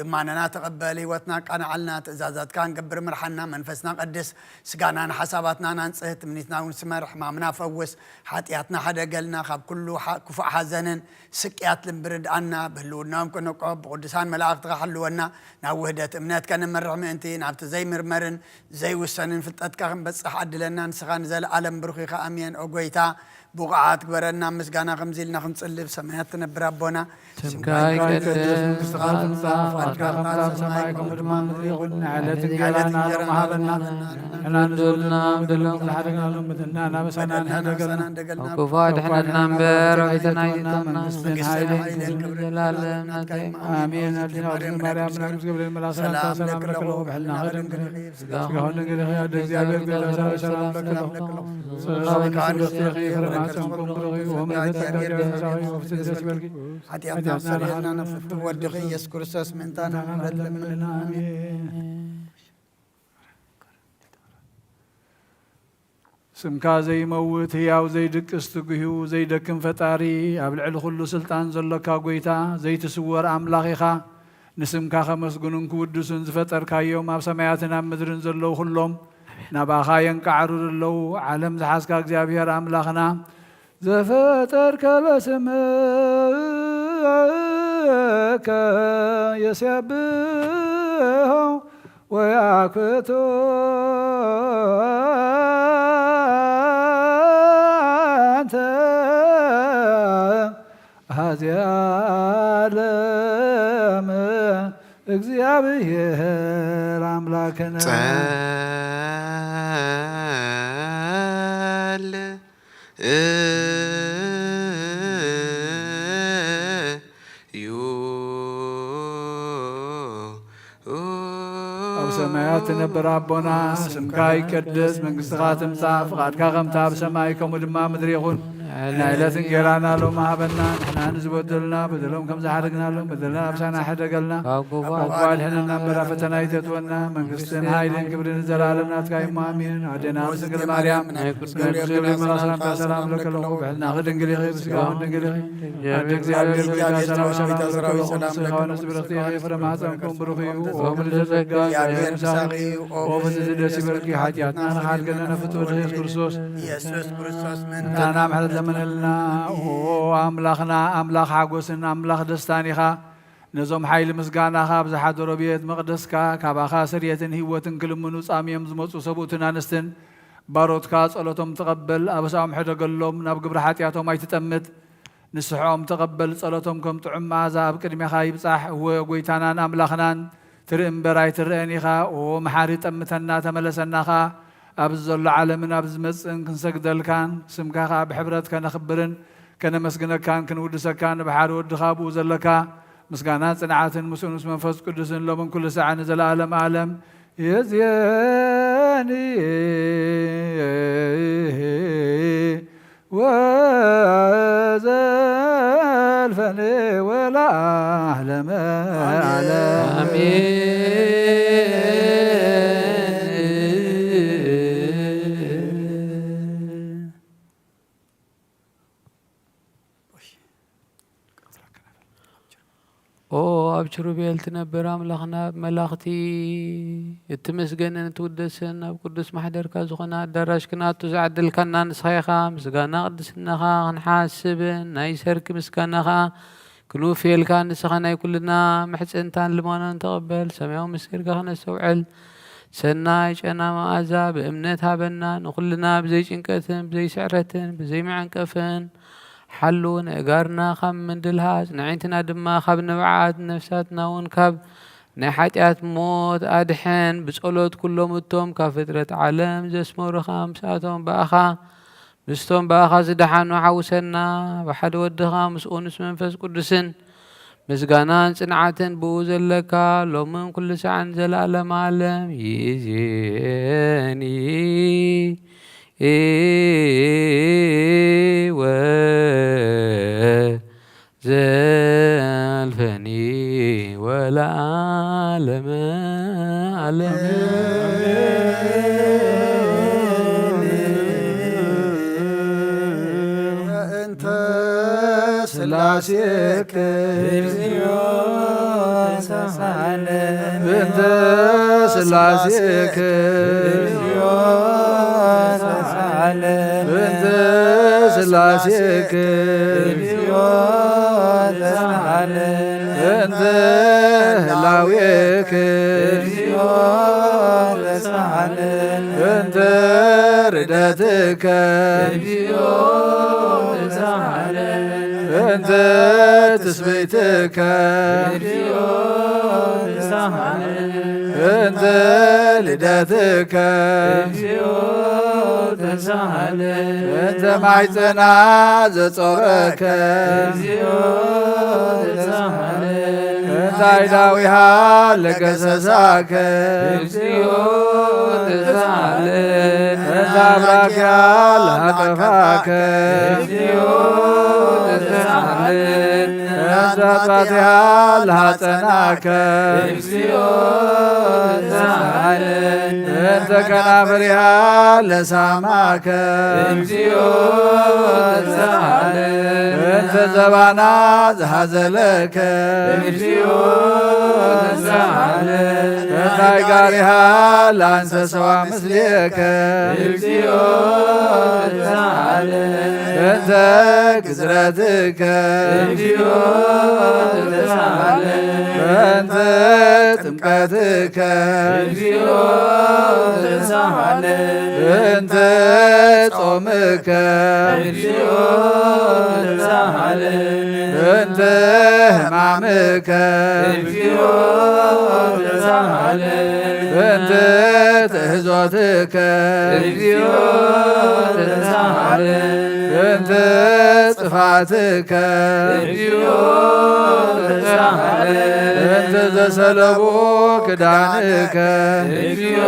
ልማነና ተቐበል፣ ህይወትና ኣቃንዓልና፣ ትእዛዛትካ ንገብር ምርሓና፣ መንፈስና ቀድስ፣ ስጋናን ሓሳባትናን ኣንጽህ፣ ትምኒትና እውን ስመር፣ ሕማምና ፈውስ፣ ሓጢኣትና ሓደገልና፣ ካብ ኩሉ ሓ-፣ ክፉእ ሓዘንን ስቅያት ልቢ ርድኣና፣ ብህልውናኦም ክንቆብ፣ ብቅዱሳን መላእኽትኻ ሓልወና፣ ናብ ውህደት እምነት ከነመርሕ ምእንቲ፣ ናብቲ ዘይምርመርን ዘይውሰንን ፍልጠትካ ክንበጽሕ ዓድለና፣ ንስኻ ንዘለኣለም ብሩኽ ኢኻ። ኣሜን። ኦ ጎይታ፣ ብቑዓት ግበረና፣ ምስጋና ከምዚ ኢልና ክንጽሊ፣ ብሰማያት ትነብር ኣቦና፣ ስምካ ይቀደስ፣ መንግስትኻ ትምጻእ፣ ፍቓድካ ከም ኣብ ሰማይ ከምኡ ድማ ኣብ ምድሪ ይኹን። ንዕለት እንጀራና ሎሚ ሃበና፣ ንሕና ንዝበደሉና በደሎም ዝሓደግናሎም በደልና ናበሳና ንሕደገልና፣ ካብ ክፉ ኣድሕነና እምበር፣ ኣቤቱ ኣይተና፣ መንግስትን ሓይልን ክብርን ዘለኣለም ናትካ እዩ። ኣሜን። ኣዴና ቅድስት ማርያም፣ ብናግስ ገብርኤል መልኣክ ሰላምታ ሰላም ለክለኹ፣ ብሕልና ድንግል ኢኺ፣ ስጋኹም ድንግል ኢኺ፣ ኣደ እግዚኣብሔር ጸጋኪ ሰላም ለክለኹ። ጸጋኪ ንጽሕቲ ኢኺ፣ ፍሬ ማህጸንኩም ብሩኽ እዩ። ወመንፈስ ጸጋ ጸጋኪ ወፍስን ደስ ይበልኪ። ሓጢኣትና ሰሪሕና ነፍቱ ወድኺ ኢየሱስ ክርስቶስ ምእንታና ምሕረት ለምንልና። ኣሜን። ስምካ ዘይመውት ህያው ዘይድቅስ ትጉሂው ዘይደክም ፈጣሪ ኣብ ልዕሊ ኩሉ ስልጣን ዘሎካ ጎይታ ዘይትስወር ኣምላኽ ኢኻ። ንስምካ ከመስግኑን ክውድሱን ዝፈጠርካዮም ኣብ ሰማያትን ኣብ ምድርን ዘለዉ ኩሎም ናባኻ የንቃዕሩ ኣለዉ። ዓለም ዝሓዝካ እግዚኣብሔር ኣምላኽና ዘፈጠርከ በስምከ የሴብሖ ወያክብቶ ኣንተ ኣሃዜ ዓለም እግዚኣብሔር ኣምላክነ። ጸል እዩ ኣብ ሰማያት ትነብር ኣቦና፣ ስምካ ይቀደስ፣ መንግስትኻ ትምጻእ፣ ፍቓድካ ከምታ ኣብ ሰማይ ከምኡ ድማ ኣብ ምድሪ ይኹን። ናይ ዕለት እንጌራና ሎሚ ሃበና፣ ንሕና ንዝበደሉና በደሎም ከም ዝሓደግናሎም በደልና ኣምሳና ሕደገልና፣ ካብ ክፉ ኣድሕነና እምበር ኣብ ፈተና ኣይተእትወና፣ መንግስትን ሓይልን ክብርን ንዘለኣለም ናትካ እዩ። ኣሜን። ኣዴና ድንግል ማርያም ናይ ቅዱስ ገብርኤል መልኣክ ሰላምታ ሰላም እብለኪ ኣለኹ። ብሕልናኺ ድንግል ኢኺ፣ ብስጋኺ ድንግል ኢኺ። ኣደ እግዚኣብሔር ጎይታ ሰራዊት ሰላም እብለኪ ኣለኹ። ንስኺ ብርኽቲ ኢኺ፣ ፍረ ማህፀንኩም ብሩኽ እዩ። ኦ ምልዕተ ጸጋ እግዚኣብሔር ምሳኺ እዩ። ኦ ፍስሕቲ ደስ ይበልኪ፣ ሓጢኣትና ንኽሓድገልና ፍጡር ኢየሱስ ክርስቶስ ኢየሱስ ክርስቶስ ምእንታና ምሕረት ለምነልና። ኦ ኣምላኽና፣ ኣምላኽ ሓጎስን ኣምላኽ ደስታን ኢኻ። ነዞም ሓይሊ ምስጋናኻ ኣብ ዝሓደሮ ቤት መቕደስካ ካባኻ ስርየትን ህይወትን ክልምኑ ጻምዮም ዝመጹ ሰብኡትን ኣንስትን ባሮትካ ጸሎቶም ተቐበል፣ ኣበሳኦም ሕደገሎም፣ ናብ ግብሪ ሓጢኣቶም ኣይትጠምት። ንስሕኦም ተቐበል፣ ጸሎቶም ከም ጥዑም መኣዛ ኣብ ቅድሜኻ ይብጻሕ። እወ ጎይታናን ኣምላኽናን፣ ትርኢ እምበር ኣይትረአን ኢኻ። ኦ መሓሪ፣ ጠምተና፣ ተመለሰና ኸኣ። ኣብዚ ዘሎ ዓለምን ኣብ ዝመጽእን ክንሰግደልካን ስምካ ኸኣ ብሕብረት ከነኽብርን ከነመስግነካን ክንውድሰካን ብሓደ ወድኻ ብኡ ዘለካ ምስጋናን ጽንዓትን ምስኡ ምስ መንፈስ ቅዱስን ሎምን ኩሉ ሳዕ ንዘለኣለም ኣለም ይእዜኒ ወዘልፈኒ ወለዓለመ ዓለም። ኣሜን። ኦ ኣብ ኪሩቤል ትነብር ኣምላኽና፣ ኣብ መላእኽቲ እትመስገንን እትውደስን፣ ኣብ ቅዱስ ማሕደርካ ዝኾነ ኣዳራሽ ክንኣቱ ዝዓደልካና ንስኻ ኢኻ። ምስጋና ቅድስናኻ ክንሓስብን ናይ ሰርክ ምስጋና ኸኣ ክንውፍየልካ ንስኻ ናይ ኩልና ምሕጽንታን ልማኖን ተቐበል። ሰማያዊ ምስጢርካ ክነስተውዕል ሰናይ ጨና መኣዛ ብእምነት ሃበና። ንኹልና ብዘይ ጭንቀትን ብዘይ ስዕረትን ብዘይ መዐንቀፍን ሓሉ። ነእጋርና ካብ ምንድልሃጽ ንኣዒንትና ድማ ካብ ንብዓት ነፍሳትና እውን ካብ ናይ ሓጢኣት ሞት ኣድሕን። ብጸሎት ኩሎም እቶም ካብ ፍጥረት ዓለም ዘስመሩኻ ምስኣቶም ብኣኻ ምስቶም ብኣኻ ዝደሓኑ ሓውሰና። ብሓደ ወድኻ ምስኡ ምስ መንፈስ ቅዱስን ምስጋናን ጽንዓትን ብኡ ዘለካ ሎምን ኩሉ ሳዕን ዘለኣለም ኣለም ይእዜኒ ወዘልፈኒ ወለዓለመ ዓለም። እንተ ስላ ስላሴክ እግዚኦ ተሳሃለ። በእንተ ስላሴክ እግዚኦ ተሳሃለ። በእንተ ስላሴክ እግዚኦ ተሳሃለ። በእንተ ህላዌክ እግዚኦ ተሳሃለ። በእንተ ርደትከ እግዚኦ ተሳሃለ። በእንተ ትስብእትከ እግዚኦ ተሳሃለ። በእንተ ልደትከ እግዚኦ ተሳሃለ። በእንተ ማሕፀና ዘጾረከ እግዚኦ ተሳሃለ። በእንተ አይዳዊሃ ለገሰሳከ እግዚኦ ተሳሃለ። በእንተ አብራኪሃ ለሃጠፋከ እግዚኦ ተሳሃለ። በእንተ አጥባቲሃ ለሃጸናከ እግዚኦ ተሳሃለ። በእንተ ከናፍሪሃ ለሳማከ እግዚኦ ተሳሃለ። በእንተ ዘባና ዝሃዘለከ እግዚኦ ተሳሃለ። በእንተ አይጋሪሃ ለአንሰሰዋ ምስሌከ እግዚኦ ተሳሃለ። በእንተ ግዝረትከ እግዚኦ ተሳሃለ። በእንተ ጥምቀትከ እግዚኦ ተሳሃለ። በእንተ ጾምከ እግዚኦ ተሳሃለ። በእንተ ሕማምከ እግዚኦ ተሳሃለ። በእንተ ትእህዞትከ እግዚኦ ተሳሃለ። በእንተ ጥፋትከ እግዚኦ ተሳሃለ። በእንተ ዘሰለቡ ክዳንከ እግዚኦ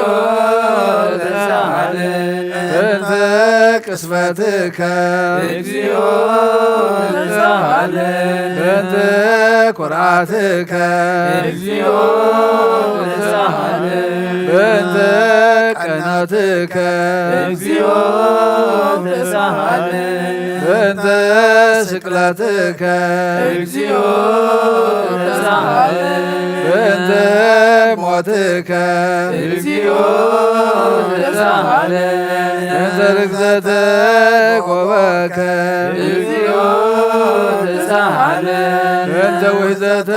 ተሳሃለ። በእንተ ቅስፈትከ እግዚኦ ተሳሃለ። በእንተ ኩርዓትከ እግዚኦ ተሳሃለ። በእንተ ቀኖትከ እግዚኦ ተሳሃለ። በእንተ ስቅለትከ እግዚኦ ተሳሃለ። በእንተ ሞትከ እግዚኦ ተሳሃለ። በእንተ ርግዘተ ቆበከ እግዚኦ ተሳሃለ። በእንተ ውሕዘተ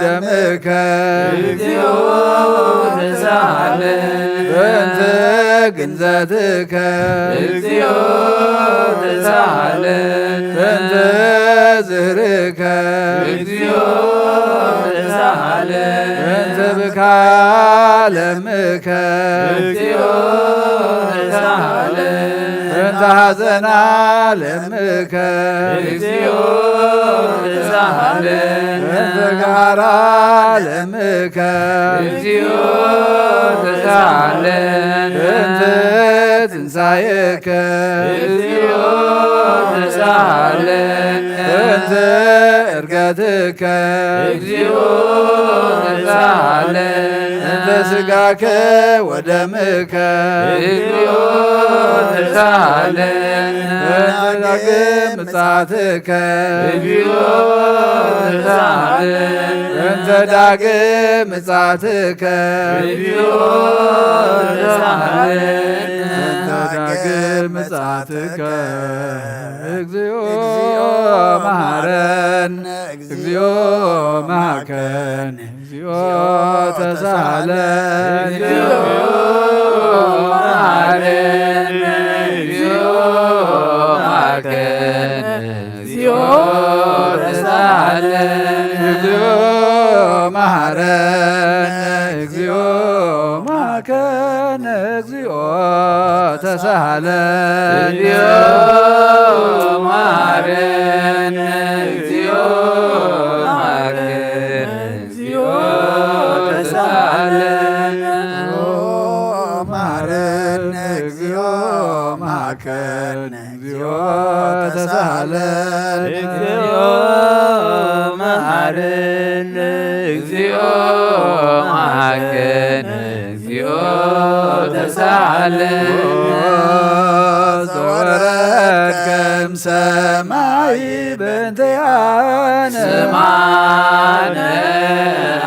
ደምከ እግዚኦ ተሳሃለ። በእንተ ግንዘትከ እግዚኦ ተሳሃለ። በእንተ ዝህርከ እግዚኦ ተሳሃለ። በእንተ ብካያ ለምከ እግዚኦ ተሳሃለ። በእንተ ሐዘና ለምከ እግዚኦ ተሳሃለ። በእንተ ጋራ ለምከ እግዚኦ ተሳሃለ። በእንተ ትንሳኤከ እግዚኦ ተሳሃለ። በእንተ እርገትከ እግዚኦ ተሳሃለ። በእንተ ስጋከ ወደምከ እግዚኦ ተሳሃለ። በእንተ ዳግም ምጽአትከ እግዚኦ ተሳሃለ። በእንተ ዳግም ምጽአትከ እግዚኦ ተሳሃለ። በእንተ ዳግም ምጽአትከ እግዚኦ መሐረነ። እግዚኦ መሐከነ። እግዚኦ ተሳሃለ። እግዚኦ መሐረነ። እግዚኦ መሐከነ። እግዚኦ ተሳሃለ። እግዚኦ መሐረነ። እግዚኦ መሐከነ። እግዚኦ ተሳሃለ። እግዚኦ መሐረነ። እግዚኦ መሐረነ። እግዚኦ ተሳሃለ። እግዚኦ መሐረነ። እግዚኦ መሐከነ። እግዚኦ ተሳሃለ። እግዚኦ መሐረነ። እግዚኦ መሐከነ። እግዚኦ ተሳሃለ። ዘወረድከም ሰማይ በእንተ ስምዓነ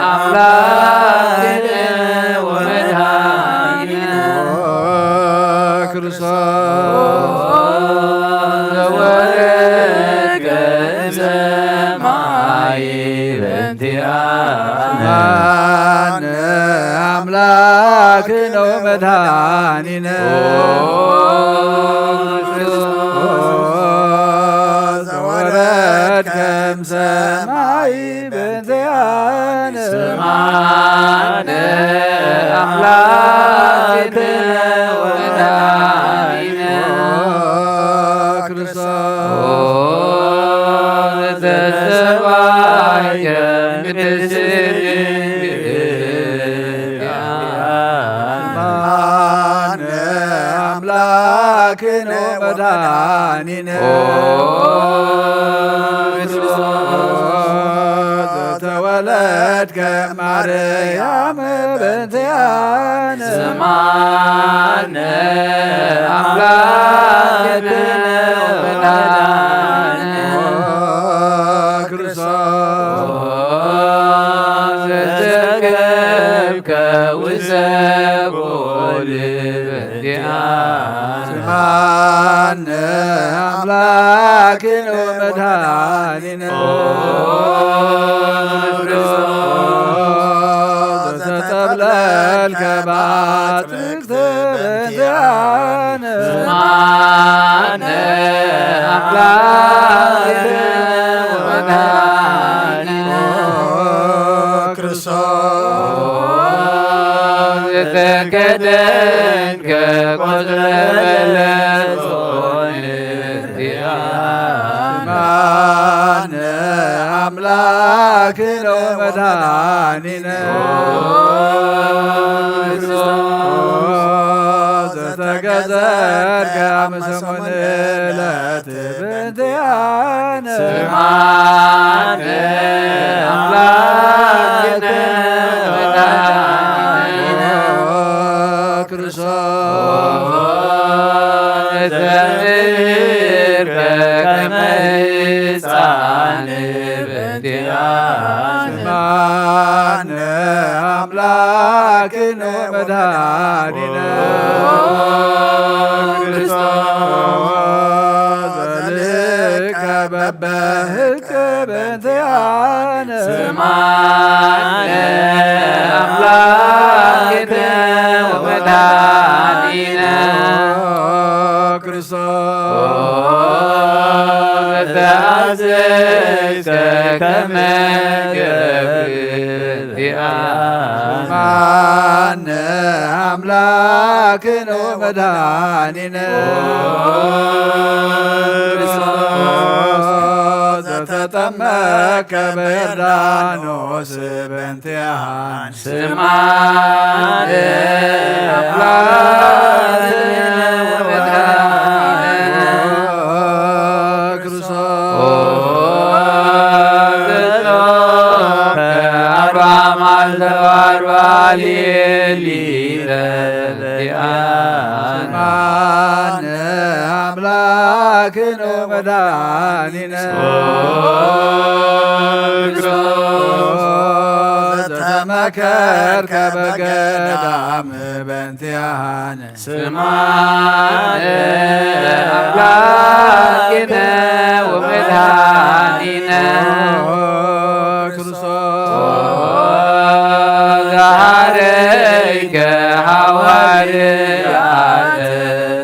ኣምላክነ ወመድኃኒነ ክርስቶስ ዘወረድከ እምሰማይ በእንቲኣነ። ስምዓነ ኣምላክነ ወመድኃኒነ ክርስቶስ ዘወረድከ እምሰማይ በእንቲኣነ። ስምዓነ ኣምላክነ ወመድኃኒነ ክርስቶስ ዘተሰባይከ ቅድስት ድንግል ስምዓነ ኣምላክነ ወመድኃኒነ ኦ ክርስቶስ ዘተወለድከ ማርያም በእንቲኣነ። ስምዓነ ኣምላክነ ወመድኃኒነ ክርስቶስ ዘተገብከ ውስተ ጎል በእንቲኣነ። ስምዓነ ኣምላክነ ወመድኃኒነ ክርስቶስ ዘተጠብለልከ በአትክልት በእንቲኣነ። ስምዓነ ኣምላክነ ወመድኃኒነ ክርስቶስ ዘተከደንከ ቆጽለ በለስ ሆይ። ስምዓነ ኣምላክነ ወመድኃኒነ ክርስቶስ ዘተገዘርከ አመ ሰሙን ዕለት በእንቲኣነ። ስምዓነ ኣምላክነ ወመድኃኒነ ክርስቶስ ዘምርከ ከመ ሕፃን በእንቲኣነ። ስምዓነ ኣምላክነ ወመድኃኒነ ክርስቶስ ዘልከ በበህቅ በእንቲኣነ። ስምዓነ ኣምላክነ ወመድኃኒነ ክርስቶስ ዘተአዘዝከ ከመ ገብር በእንቲኣነ። ስምዓነ ኣምላክነ ወመድኃኒነ ክርስቶስ ዘተጠመከ በዮርዳኖስ በእንቲኣነ። ስምዓነ ኣምላክነ ወመድኃኒነ ክርስቶስ ዘጾምከ አርብዓ መዓልተ ወአርብዓ ሌሊተ በእንቲኣነ። ስምዓነ ኣምላክነ ወመድኃኒነ ክርስቶስ ዘተመከርከ በገዳም በእንቲኣነ። ስምዓነ ኣምላክነ ወመድኃኒነ ክርስቶስ ዘሃረይከ ሐዋርያተ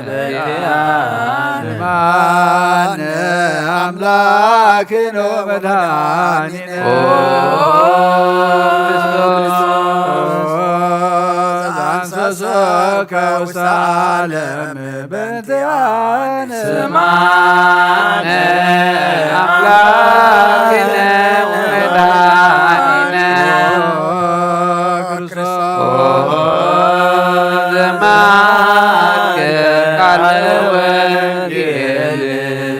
በእንቲኣነ። ስምዓነ ኣምላክነ ወመድኃኒነ ኦ ክርስቶስ ዘአንሰሶከ ውስተ ዓለም በእንቲኣነ። ስምዓነ አምላክነ ወመድኃኒነ ክርስቶስ ዘማከ ቃለ ወንጌል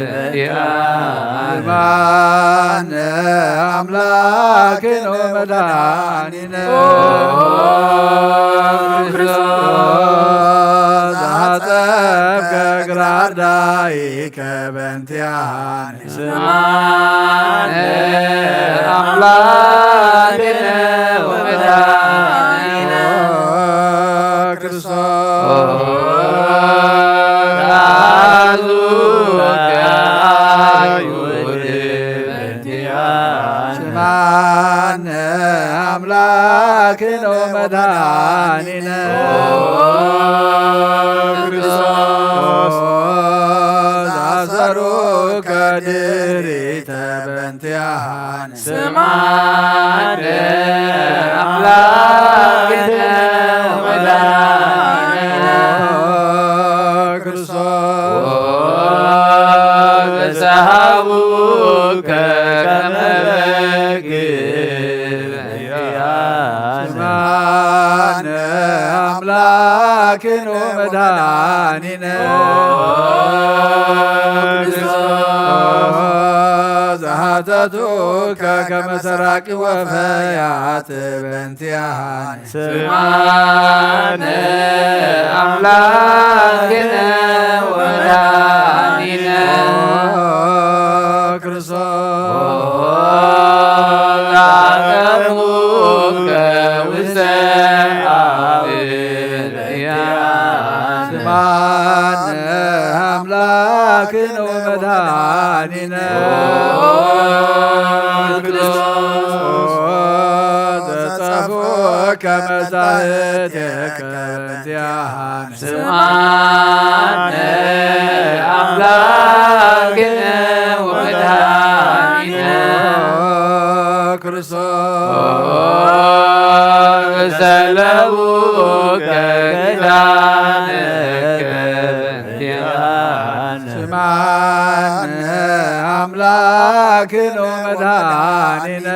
በእንቲኣነ። ስምዓነ አምላክነ ወመድኃኒነ ክርስቶስ ዘአጸብከ እግረ አርዳኢከ በእንቲኣነ። ስምዓነ ተአዙ ከአይሁድ በእንቲአነ። ስምዓነ አምላክነ ወመድኃኒነ ክርስቶስ አሰሩከ ድሪተ በእንቲአነ። ስምዓነ አምላክነ ወመድኃኒነ ክርስቶስ ዘሰሃቡከ ከመ በግ ስምዓነ አምላክነ ወመድኃኒነ ክርስቶስ ዘሃተቱከ ከመ ሰራቂ ወፈያት በእንቲአነ። ስምዓነ አምላክነ ወመድኃኒነ ክርስቶስ አቀርቡከ ውስተ አውደ። ስምዓነ አምላክነ ወመድኃኒነ ክርስቶስ ዘጸፍዑከ መጻሕፍቴከ በእንቲአነ። ስምዓነ አምላክነ ወመድኃኒነ ክርስቶስ ሰለቡከ ኪዳነከ በእንቲአነ። ስምዓነ አምላክነ ወመድኃኒነ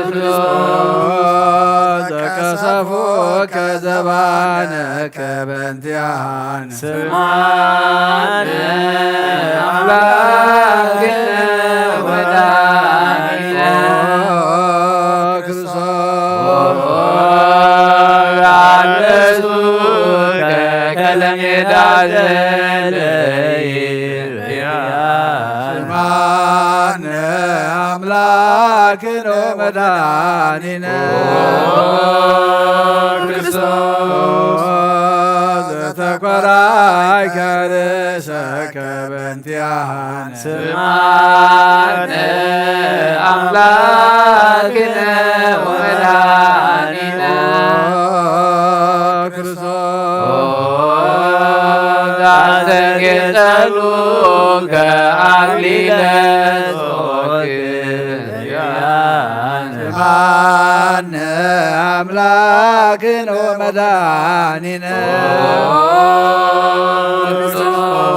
ክርስቶስ ዘቀሰፉከ ዘባነከ በእንቲአነ። ስምዓነ አምላክነ ወመድኃኒነ ክርስቶስ አልበሱከ ከለሜዳ ዘለይል። ስምዓነ አምላክነ ወመድኃኒነ ክርስቶስ ዘተኮራይከ ርእሰከ በእንቲአነ። ስምዓነ አምላክነ ወመድኃኒነ ክርስቶስ አስተጌጸሉከ አክሊለ ጾርክ። ስምዓነ አምላክነ ወመድኃኒነ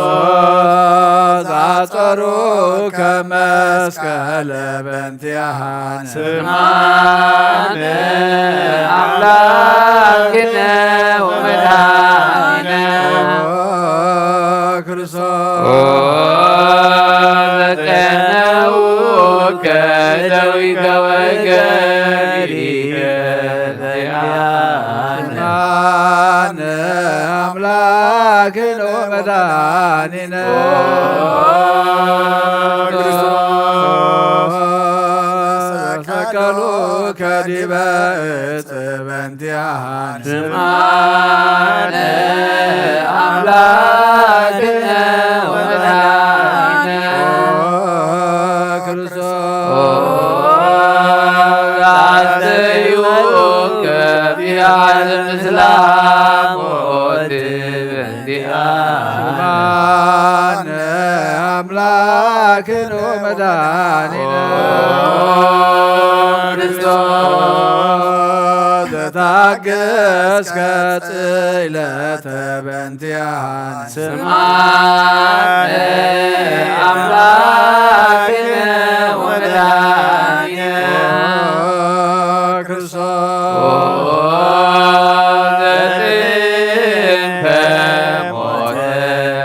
ክርስቶስ አጸሩከ መስቀለ በእንቲአነ። ስምዓነ አምላክነ ወመድኃኒነ ክርስቶስ ዘቀነውከ እደዊከ ወእገሪከ። ስምዓነ አምላክነ ወመድኃኒነ ክርስቶስ ሰቀሉከ ዲበ ዕፅ በእንቲአነ። ስምዓነ አምላክነ ወመድኃኒነ ክርስቶስ አስተዩከ ቢያት ምስላ ሞት በእንቲአነ። ስምዓነ አምላክነ ወመድኃኒነ ክርስቶስ ዘታገስከ ጽለተ በእንቲአነ። ስምዓነ አምላክነ ወመድኃኒነ ክርስቶስ ዘጥንተ ሞተ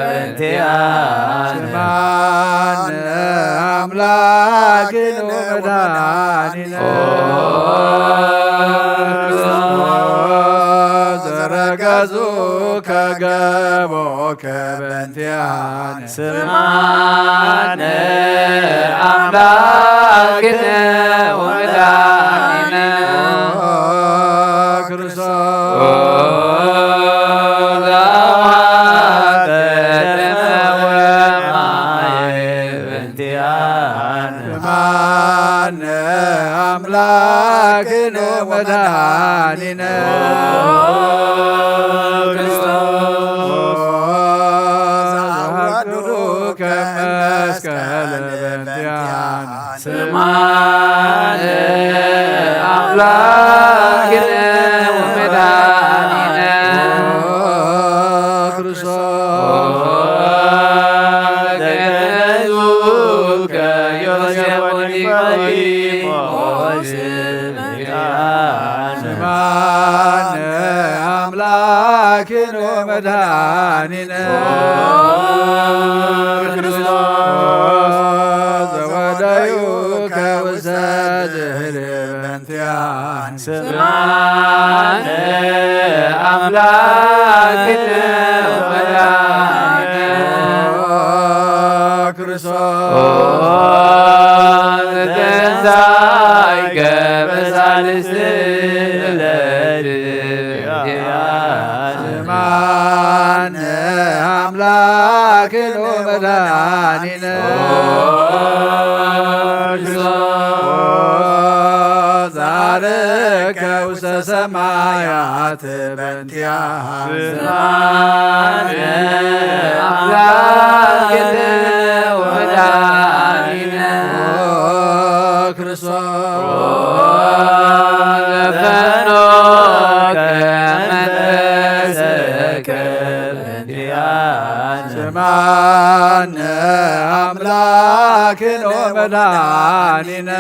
በእንቲአነ። ስምዓነ አምላክነ ወመድኃኒነ ክርስቶስ ዘረገጹከ ገቦከ በእንቲአነ። ስምዓነ አምላክነ ወመድኃኒነ ክርስቶስ ማነ ኣምላክነ ወመድኃኒነ ክርስቶስ አወዱ ከመስቀል በእንቲአነ። ስማነ አምላክነ ወመድኃኒነ ክርስቶስ ተገነዙከ ዮሴፍ ወኒቆዲሞስ። ስማነ አምላክነ ወመድኃኒነ ክርስቶስ ዘወደዩከ ውስተ ዝህል በእንቲአነ። ስማነ አምላክነ ወመድኃኒነ ክርስቶስ ተንሳይከ በሳልስት ለድያ። ስማነ አምላክነ ወመድኃኒነ ክርስቶስ ዛርከ ውስተ ሰማያት በእንቲአነ። ስማነ አምላክነ ወመድኃኒነ ክርስቶስ ዘፈኖከ መንፈሰከ በእንቲአነ። ስማነ አምላክነ ወመድኃኒነ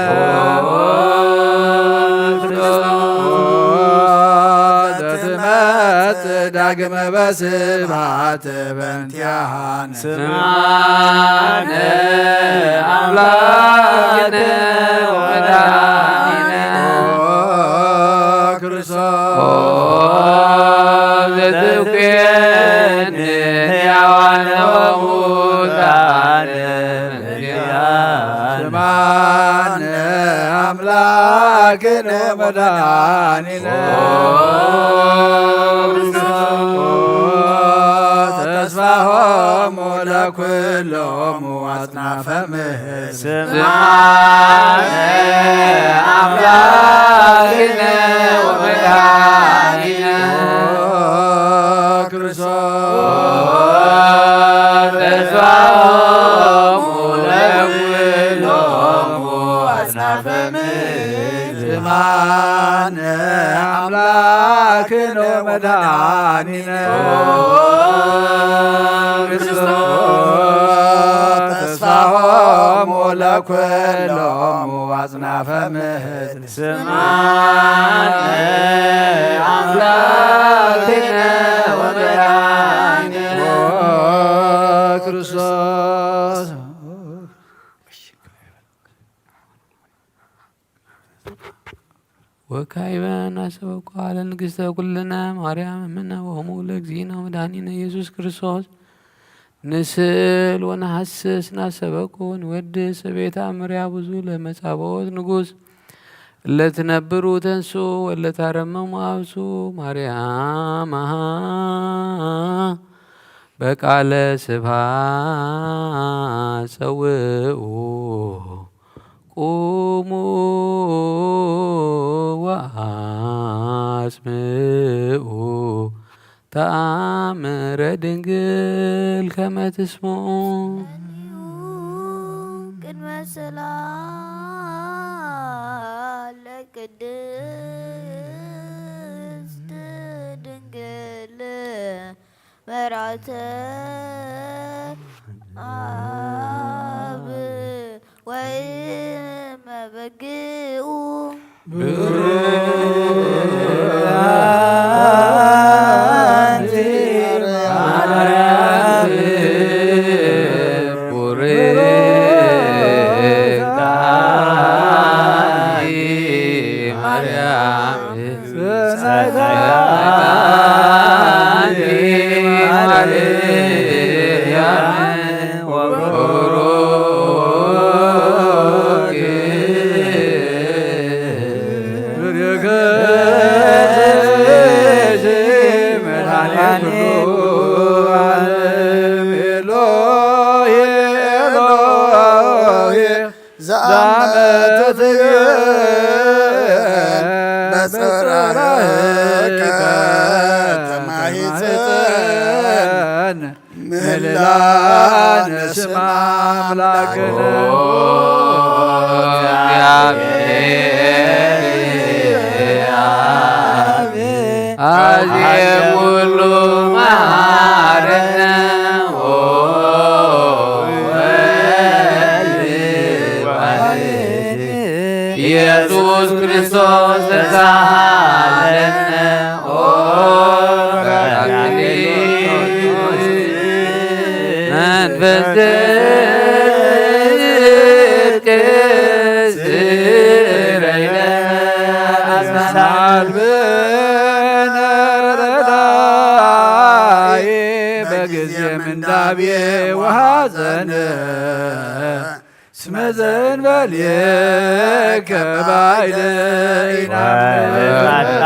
ዘትመጽእ ዳግመ በስብሐት በእንቲአነ። ስማነ አምላክነ ወመድኃኒነ ክርስቶስ ዘትኩየኒ ሕያዋነ ወሙታነ። ስማነ አምላክነ መድኃኒነ ተስፋሆሙ ለኩሎሙ አጽናፈ ምድር። ስማነ አምላክነ ወመድኃኒነ ክርስቶስ ተስፋሆሙ ለኩሎሙ አጽናፈ ምድር። ስማነ አምላክነ ወመድኃኒነ ክርስቶስ ተስፋሆሙ ለኩሎሙ አጽናፈ ምድር። ስማነ አምላክነ ወመድኃኒነ ክርስቶስ። ወካዕበ አሰበኩ ለንግሥተ ኩልነ ማርያም እምነ ወሙ ለእግዚእነ ወመድኃኒነ ኢየሱስ ክርስቶስ። ንስእል ወነሐስስ ናሰበኩ ንወድስ ቤት አምርያ ብዙ ለመጻብኦት ንጉሥ። እለ ትነብሩ ተንሱ ወለ ታረመሙ አብሱ ማርያም አሃ በቃለ ስብሐት ጸውኡ ቁሙ ወአስምዑ ተአምረ ድንግል ከመ ትስምዑ። ቅድመ ስላለ ቅድስት ድንግል መርዓተ አብ ወእመ በግኡ። ንስማ ኣምላክነ ኣዜ ኩሉ መሃረነ ኢየሱስ ክርስቶስ ተሳሃለነ። ኦ መንፈስ ጽድቅ ስረይነ። አሳልፈነ ረዳይ በጊዜ ምንዳቤ ወሐዘን። እስመ ዘእንበሌከ ባይለ ኢናምር።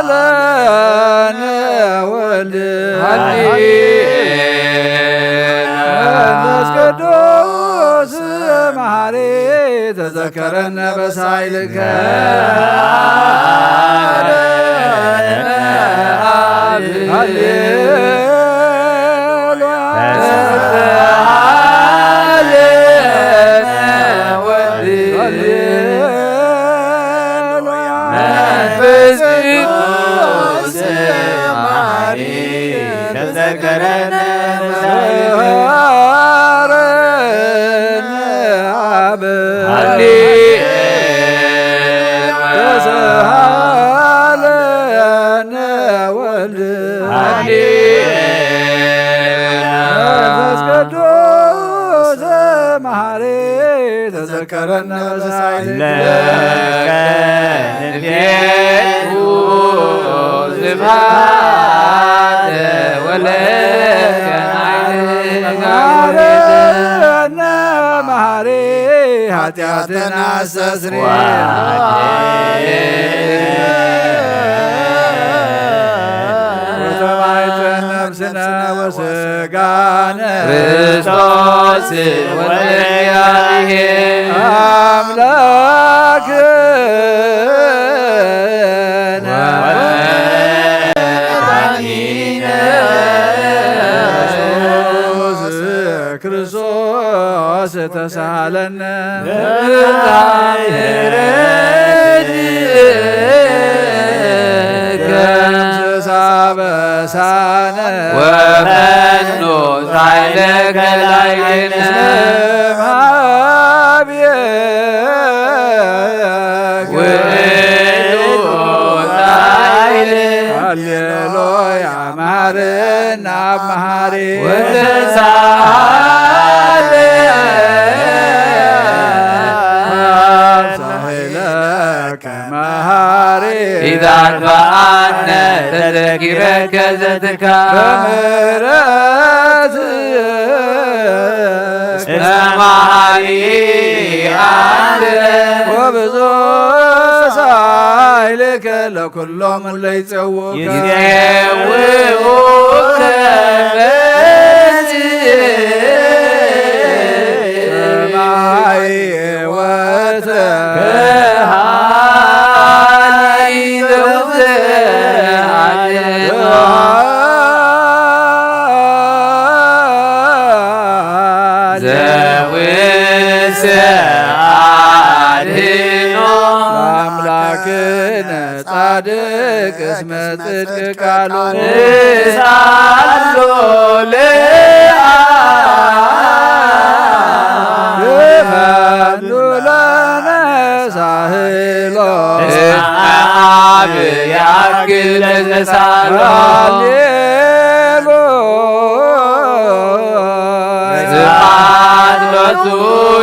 ተሳሃለነ ወልድ መንፈስ ቅዱስ መሐሪ ተዘከረነ በሳይልከ። ሃሌሉያ። መንፈስ ቅዱስ መሐሪ ተዘከረነ። ተሳሃለነ ወልድ መንፈስ ቅዱስ መሐሪ ተዘከረነ በሳይልከ። ስብሐት ወለከ ኃይል መሐረነ መሐሪ ኃጢአተነ አስተስሪ። ወተባይተ ነፍስነ ወስጋነ ክርስቶስ ወእግዚአብሔር አምላክ ወመድኃኒነ ኢየሱስ ክርስቶስ ተሳሃለነ። ደምስስ አበሳነ ወፈኑ ኃይለከ ላዕሌነ። ውእቱ ኃይል። ሃሌሉያ መሐረነ አብ መሐሪ ወተሳሃለ ሳይለከ መሐሪ ኢታጥፍአነ ተዘኪረከ ዘትካ በምህረት እስመ መሐሪ አንተ ወብዙ ሳይልከ ለኩሎም እለ ይጼውከ ይጼውከ በዚህ ሰማይ ወተ ከሃሊ ዘውዘ ዘውሰ አድኖ አምላክነ ጻድቅ እስመ ጽድቅ ቃሉ ንሳሎ ለአ ክፈሉ ለነ ሳህሎ እስመ አብ ያክል ለዘሳሎ ሃሌሉያ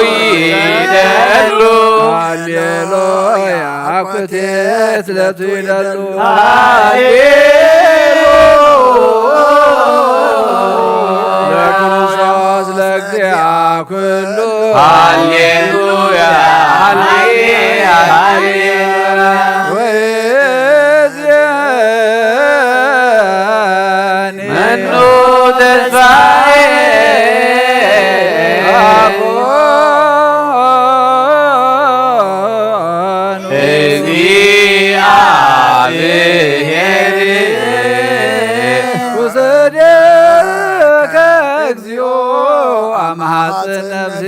ይደሉ። ሃሌሉያ ኩቴት ለቱ ይደሉ። ሃሌሉያ ለክርስቶስ ለእግዚአ ኩሉ። ሃሌሉያ ሃሌ-፣ ሃሌሉያ። ወእዜኒ መኑ ተስፋዬ አኮኑ። እግዚአብሔር ውሰደከ እግዚኦ አምሐጽን ነፍሴ።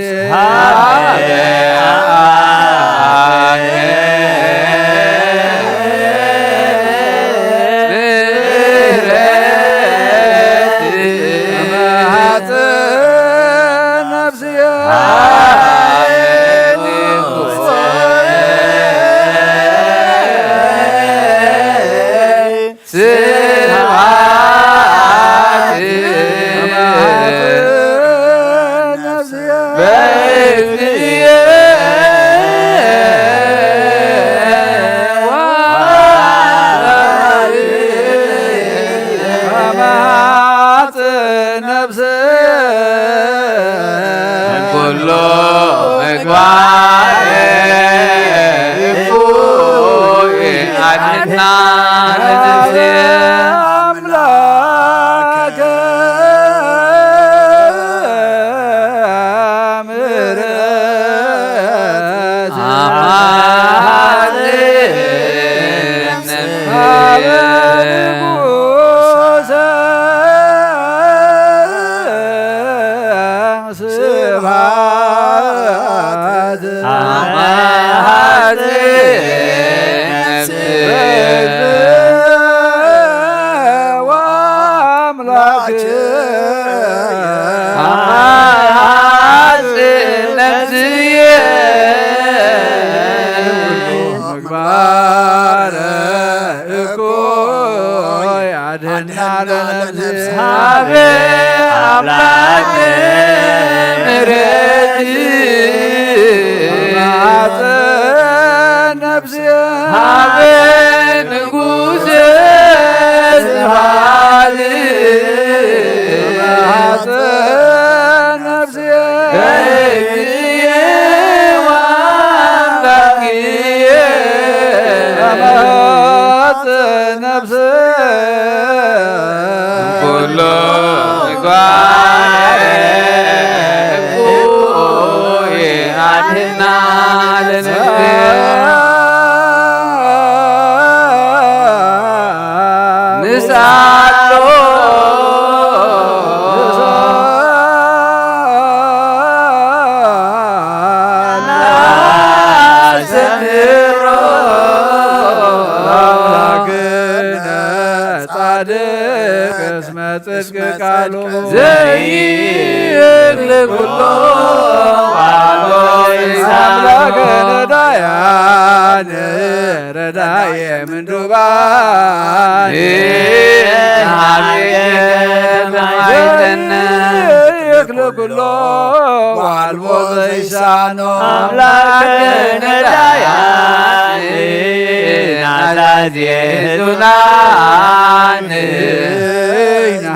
ስብሐት በእግዚእ ወአምላክ ነፍስ ኩሎ ምግባር እኩይ አድና ለነፍሴ። አምላከ ምሕረት አማልክነ ሀበ ንጉሰ ስብሐት አማልክነ ወአምላክ አጽ ነፍስዬ ምግባረ እኮ ያድና ለነፍስ ሀበ አምላክ ምሕረት አጽ ነፍስዬ ሀበ ንጉሥ ስብሐት አጽ ነፍስዬ በእግዚእ ወአምላክዬ አጽ ነፍስዬ ኩሎ ምግባረ እኩይ አድና ለነፍስዬ ንስአሎ ናስተምህሮ አምላክነ ጻድቅ እስመ ጽድቅ ቃሉ ዘይክል ኩሎ ቃሎ አምላክነ ዳያን ረዳየ ምንዱባን ሀቤከ ተማይጠነ ይክል ኩሎ ዋልቦ ዘይሳኖ አምላክነ ዳያን ናዛዜ ዙናን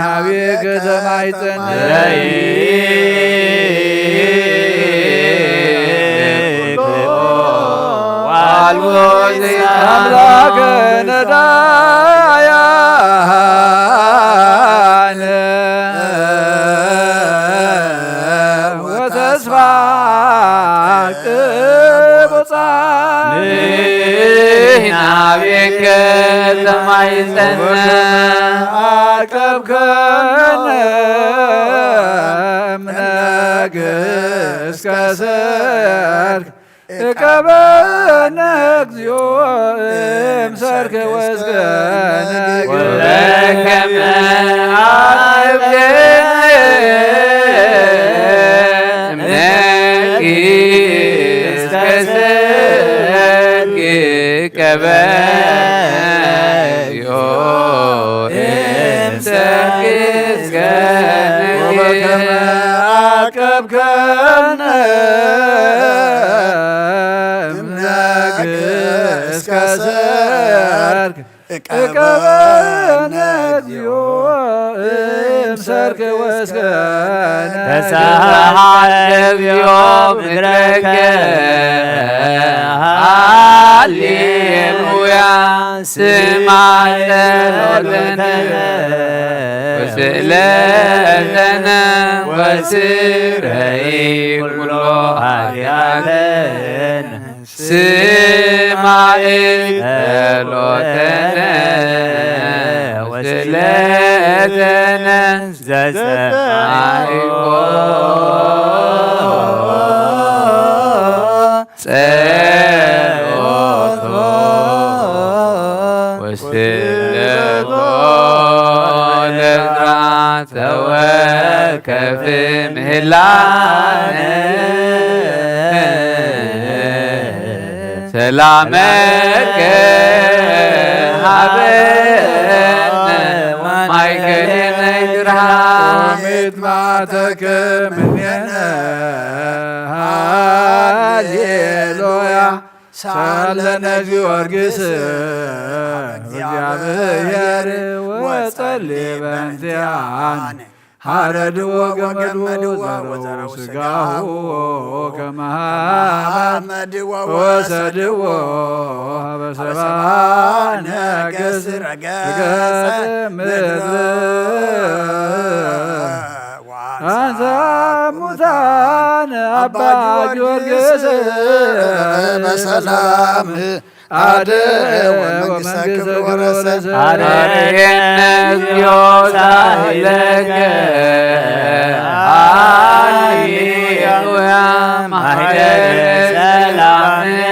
ሀቤከ ተማይጠነ አምላክ ነዳያን ወተስፋ ቅቡጻን ናቤከ ተማይጠነ አቀብከነ እምነግ እስከ ሰርክ እቀበነ እግዚኦ እምሰርክ ወስከነ ወበከመ አብደነ እምነኪ እስከ ሰርክ እቀበነ እግዚኦ እምሰርክ እስከ ወበከመ አቀብከነ እቀበነ እግዚኦ እምሰርክ ወስከነ ተሳሃለ እግዚኦ ምድረከ ሃሌሉያ ስማዕ ጸሎተነ ወስእለተነ ወስረይ ኩሎ ኃጢአተነ ስማዕ ጸሎተነ ወስእለተነ ዘሰማዕኮ ጸሎቶ ወስእለቶ ለዝራ ተወከፍ ምህላነ ሰላመከ ሃበነ ማእከለ ነግርሃ ጾሚት ማተከ ምኔነ ሃሌሉያ ሳለነ ጊዮርጊስ እግዚአብሔር ወጸሊ በእንቲአነ ሐረድዎ ገመድዎ ወዘረው ስጋሁ ከመሃመድዎ ወሰድዎ ሀበ ሰባ ነገስ ረገጸ ምድር አንሳ ሙታን አባ ጊዮርጊስ በሰላም አደ ወመንግስተ ክብር ወረሰ። አርየነ እግዚኦ ሳህለከ ሃሌሉያ ማህደረ ሰላምነ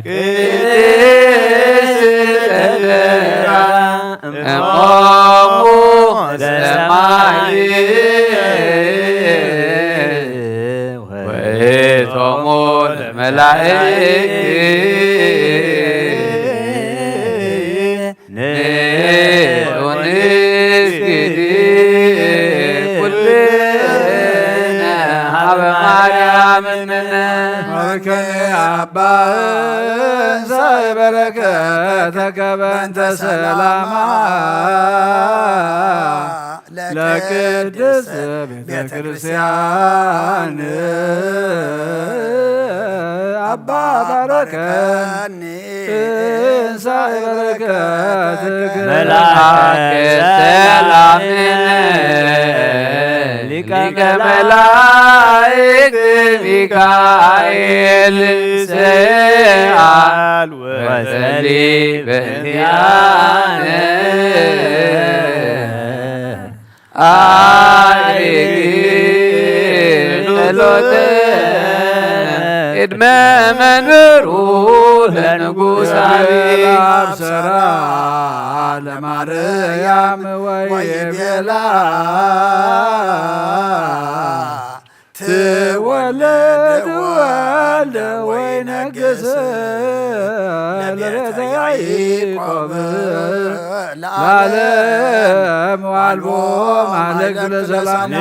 ቅድስት ተድራ እምኦሙ ለሰማይ ወይቶሙ ለመላእክት ንዑ ንስግድ ኩልነ ሀበ ማርያም እምነ። ባርከኒ አባ እንሳይ በረከተከ በእንተ ሰላማ ለቅድስት ቤተ ክርስቲያን አባ ባረከኒ እንሳይ በረከትከ መልአከ ሰላምነ ሊቀ መላእክት ሚካኤል ሰአል ወጸሊ በእንቲአነ አርግ ጸሎተ ቅድመ መንበሩ ለንጉሳዊ አብሰራ ለማርያም ወይቤላ ትወለድ ወልደ ወይነግስ ለቤተ ያዕቆብ ለዓለም ወአልቦ ማለክ ለዘላለም።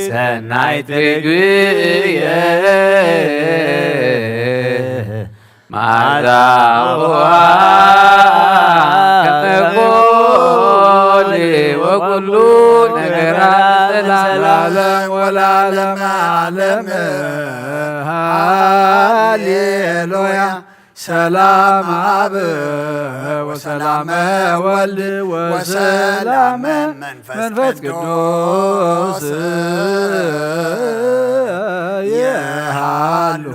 ሰናይ ትግብየ መዓዛ ወኩሉ ነገራት ለዓለም ወለዓለመ ዓለም። ሃሌሉያ። ሰላም አብ ወሰላመ ወልድ ወሰላመ መንፈስ ቅዱስ የሃሉ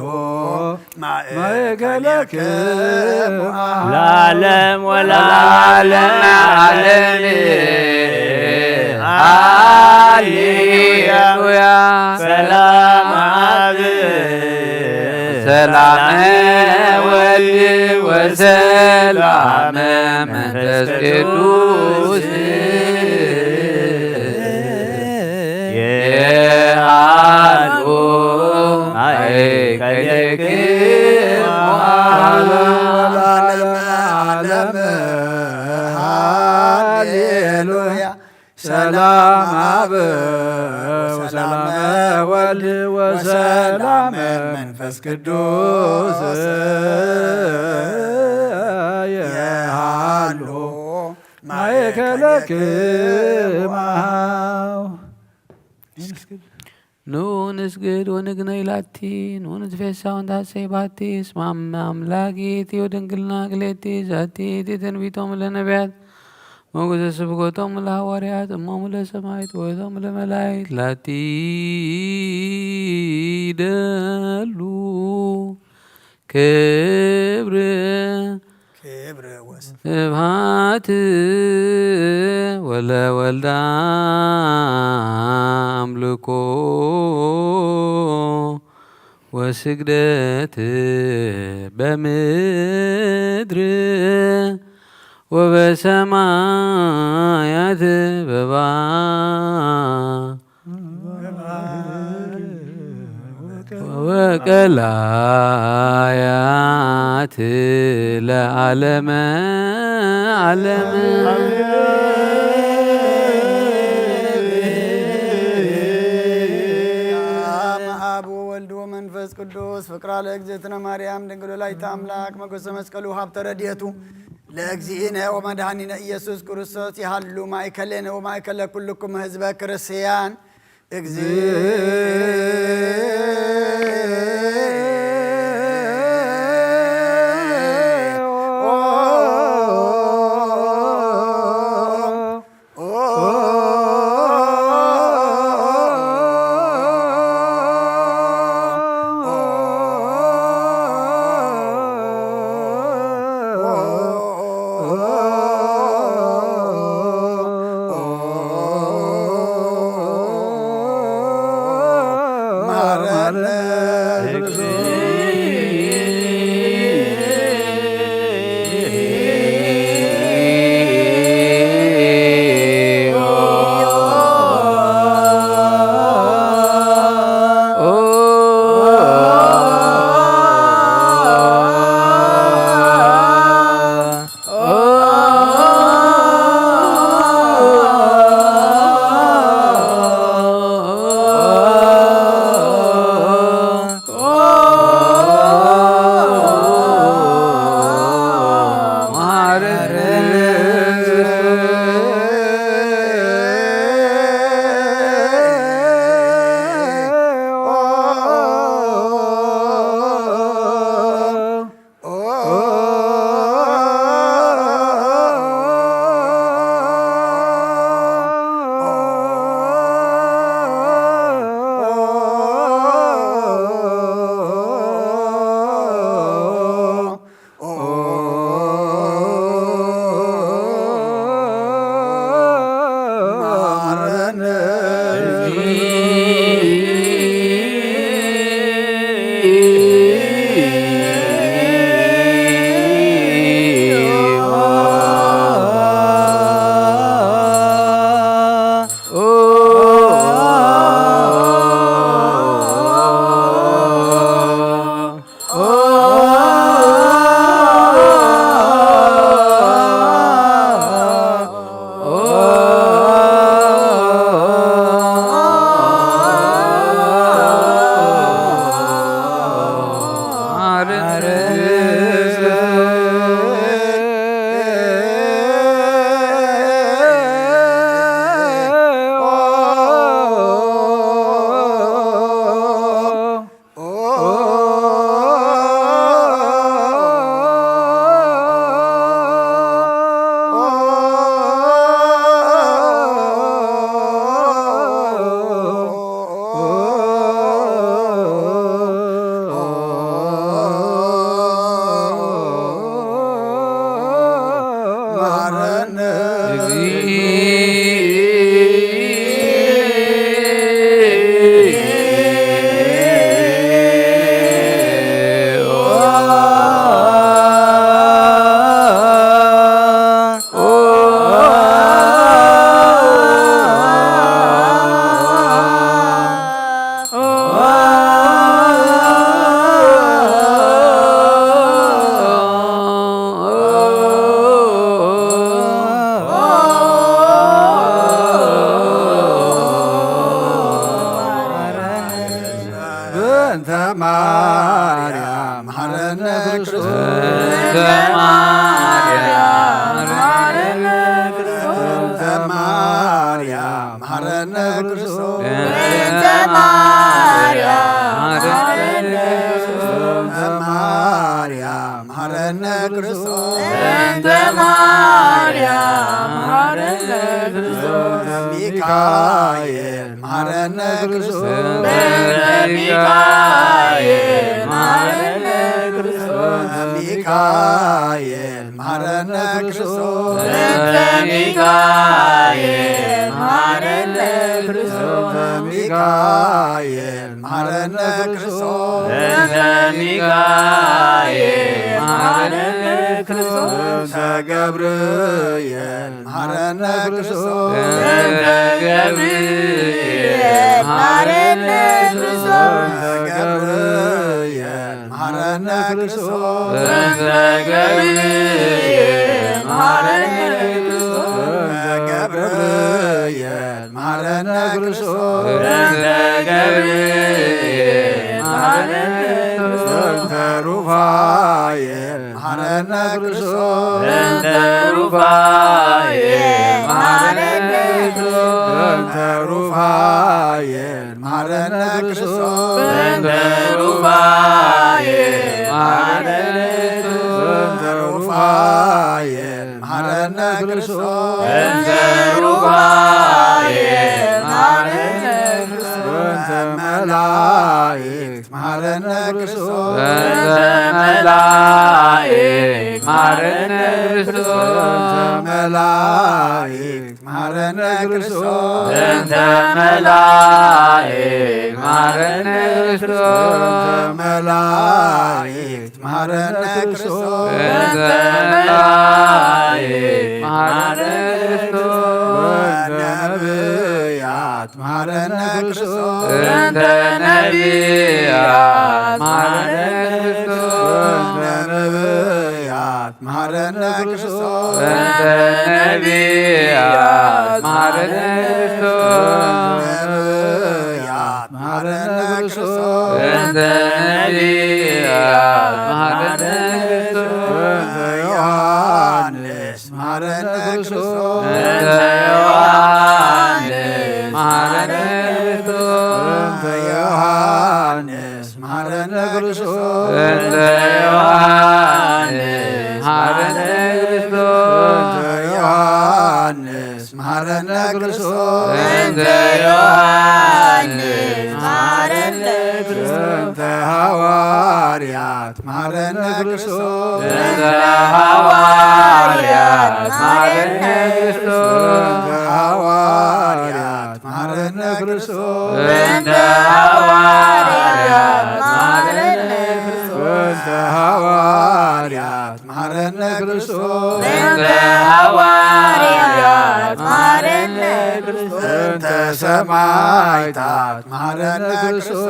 ማእከሌክሙ ለዓለም ወለዓለመ ዓለም። ሃሌሉያ። ሰላም አብ ሰላም ወልድ ወሰላም መንፈስ ቅዱስ የሃሉ ማእከሌክሙ ለዓለመ ዓለም። ሃሌሉያ። ሰላም አብ ወሰላም ወልድ ወሰላም መንፈስ ቅዱስ የሃሉ ማእከለክሙ። ኑ ንስግድ ወንግነይ ላቲ፣ ኑ ንትፌሳ ወንታሰይ ባቲ፣ እስመ አምላኪ እቲ ወድንግልና ክሌቲ ዛቲ እቲ ትንቢቶም ለነቢያት፣ ሞገሰ ስብከቶም ለሐዋርያት፣ እሞሙ ለሰማይት ወቶም ለመላይት፣ ላቲ ደሉ ክብር ክብር ወስ ስብሐት ወለወልዳ አምልኮ ወስግደት በምድር ወበሰማያት በባ ወቀላያት ለዓለመ ዓለም። አብ ወወልድ ወመንፈስ ቅዱስ ፍቅራ ለእግዝእትነ ማርያም ድንግል ወላዲተ አምላክ መጎሰ መስቀሉ ሀብተ ረድኤቱ ለእግዚእነ ወመድኃኒነ ኢየሱስ ክርስቶስ ይሃሉ ማእከሌነ ወማእከለ ኩልኩም ህዝበ ክርስቲያን። ማርያም መሐረነ ክርስቶስ። እንተ ማርያም መሐረነ ክርስቶስ። እንተ ማርያም መሐረነ ክርስቶስ። እንተ ማርያም መሐረነ ክርስቶስ። እንተ ማርያም መሐረነ ክርስቶስ። እንተ ማርያም መሐረነ ክርስቶስ። እንተ ሚካኤል መሐረነ ክርስቶስ። እንተ ሚካኤል መሐረነ ክርስቶስ። እንተ ሚካኤል መሐረነ ክርስቶስ። እንተ ሚካኤል መሐረነ ክርስቶስ። እንተ ሚካኤል መሐረነ ክርስቶስ። እንተ ሚካኤል መሐረነ ክርስቶስ። እንተ ገብርኤል መሐረነ ክርስቶስ። እንተ ገብርኤል መሐረነ ክርስቶስ። እንተ ገብርኤል መሐረነ ክርስቶስ። እንተ ገብርኤል መሐረነ ክርስቶስ። እንተ ገብርኤል መሐረነ ክርስቶስ። እንተ ገብርኤል መሐረነ ክርስቶስ። እንተ ሩፋኤል መሐረነ ክርስቶስ። እንተ ሩፋኤል መሐረነ ክርስቶስ። እንተ ሩፋኤል መሐረነ ክርስቶስ። እንተ ሩፋኤል መሐረነ ክርስቶስ። እንተ ሩፋኤል መሐረነ ክርስቶስ። እንተ ሩፋኤል መሐረነ ክርስቶስ። እንተ መላእክት መሐረነ ክርስቶስ። እንተ መላእክት መሐረነ ክርስቶስ። እንተ መላእክት መሐረነ ክርስቶስ። እንተ መላእክት መሐረነ ክርስቶስ። እንተ መላእክት መሐረነ ክርስቶስ። እንተ መላእክት መሐረነ ክርስቶስ። እንተ ነቢያት መሐረነ ክርስቶስ። እንተ ነቢያት መሐረነ ክርስቶስ። እንተ ነቢያት መሐረነ ክርስቶስ። እንተ ነቢያት መሐረነ ክርስቶስ። እንተ ነቢያት መሐረነ ክርስቶስ። እንተ ነቢያት መሐረነ ክርስቶስ። እንተ ዮሐንስ መሐረነ ክርስቶስ። እንተ ዮሐንስ መሐረነ ክርስቶስ። እንተ ዮሐንስ መሐረነ ክርስቶስ። እንተ ዮሐንስ መሐረነ ክርስቶስ። እንተ ዮሐንስ መሐረነ ክርስቶስ። እንተ ዮሐንስ መሐረነ ክርስቶስ። እንተ ሐዋርያት መሐረነ ክርስቶስ። እንተ ሐዋርያት መሐረነ ክርስቶስ። እንተ ሐዋርያት መሐረነ ክርስቶስ። እንተ ሐዋርያት መሐረነ ክርስቶስ። እንተ ሐዋርያት መሐረነ ክርስቶስ። እንተ ሐዋርያት መሐረነ ክርስቶስ። እንተ ሰማዕታት መሐረነ ክርስቶስ።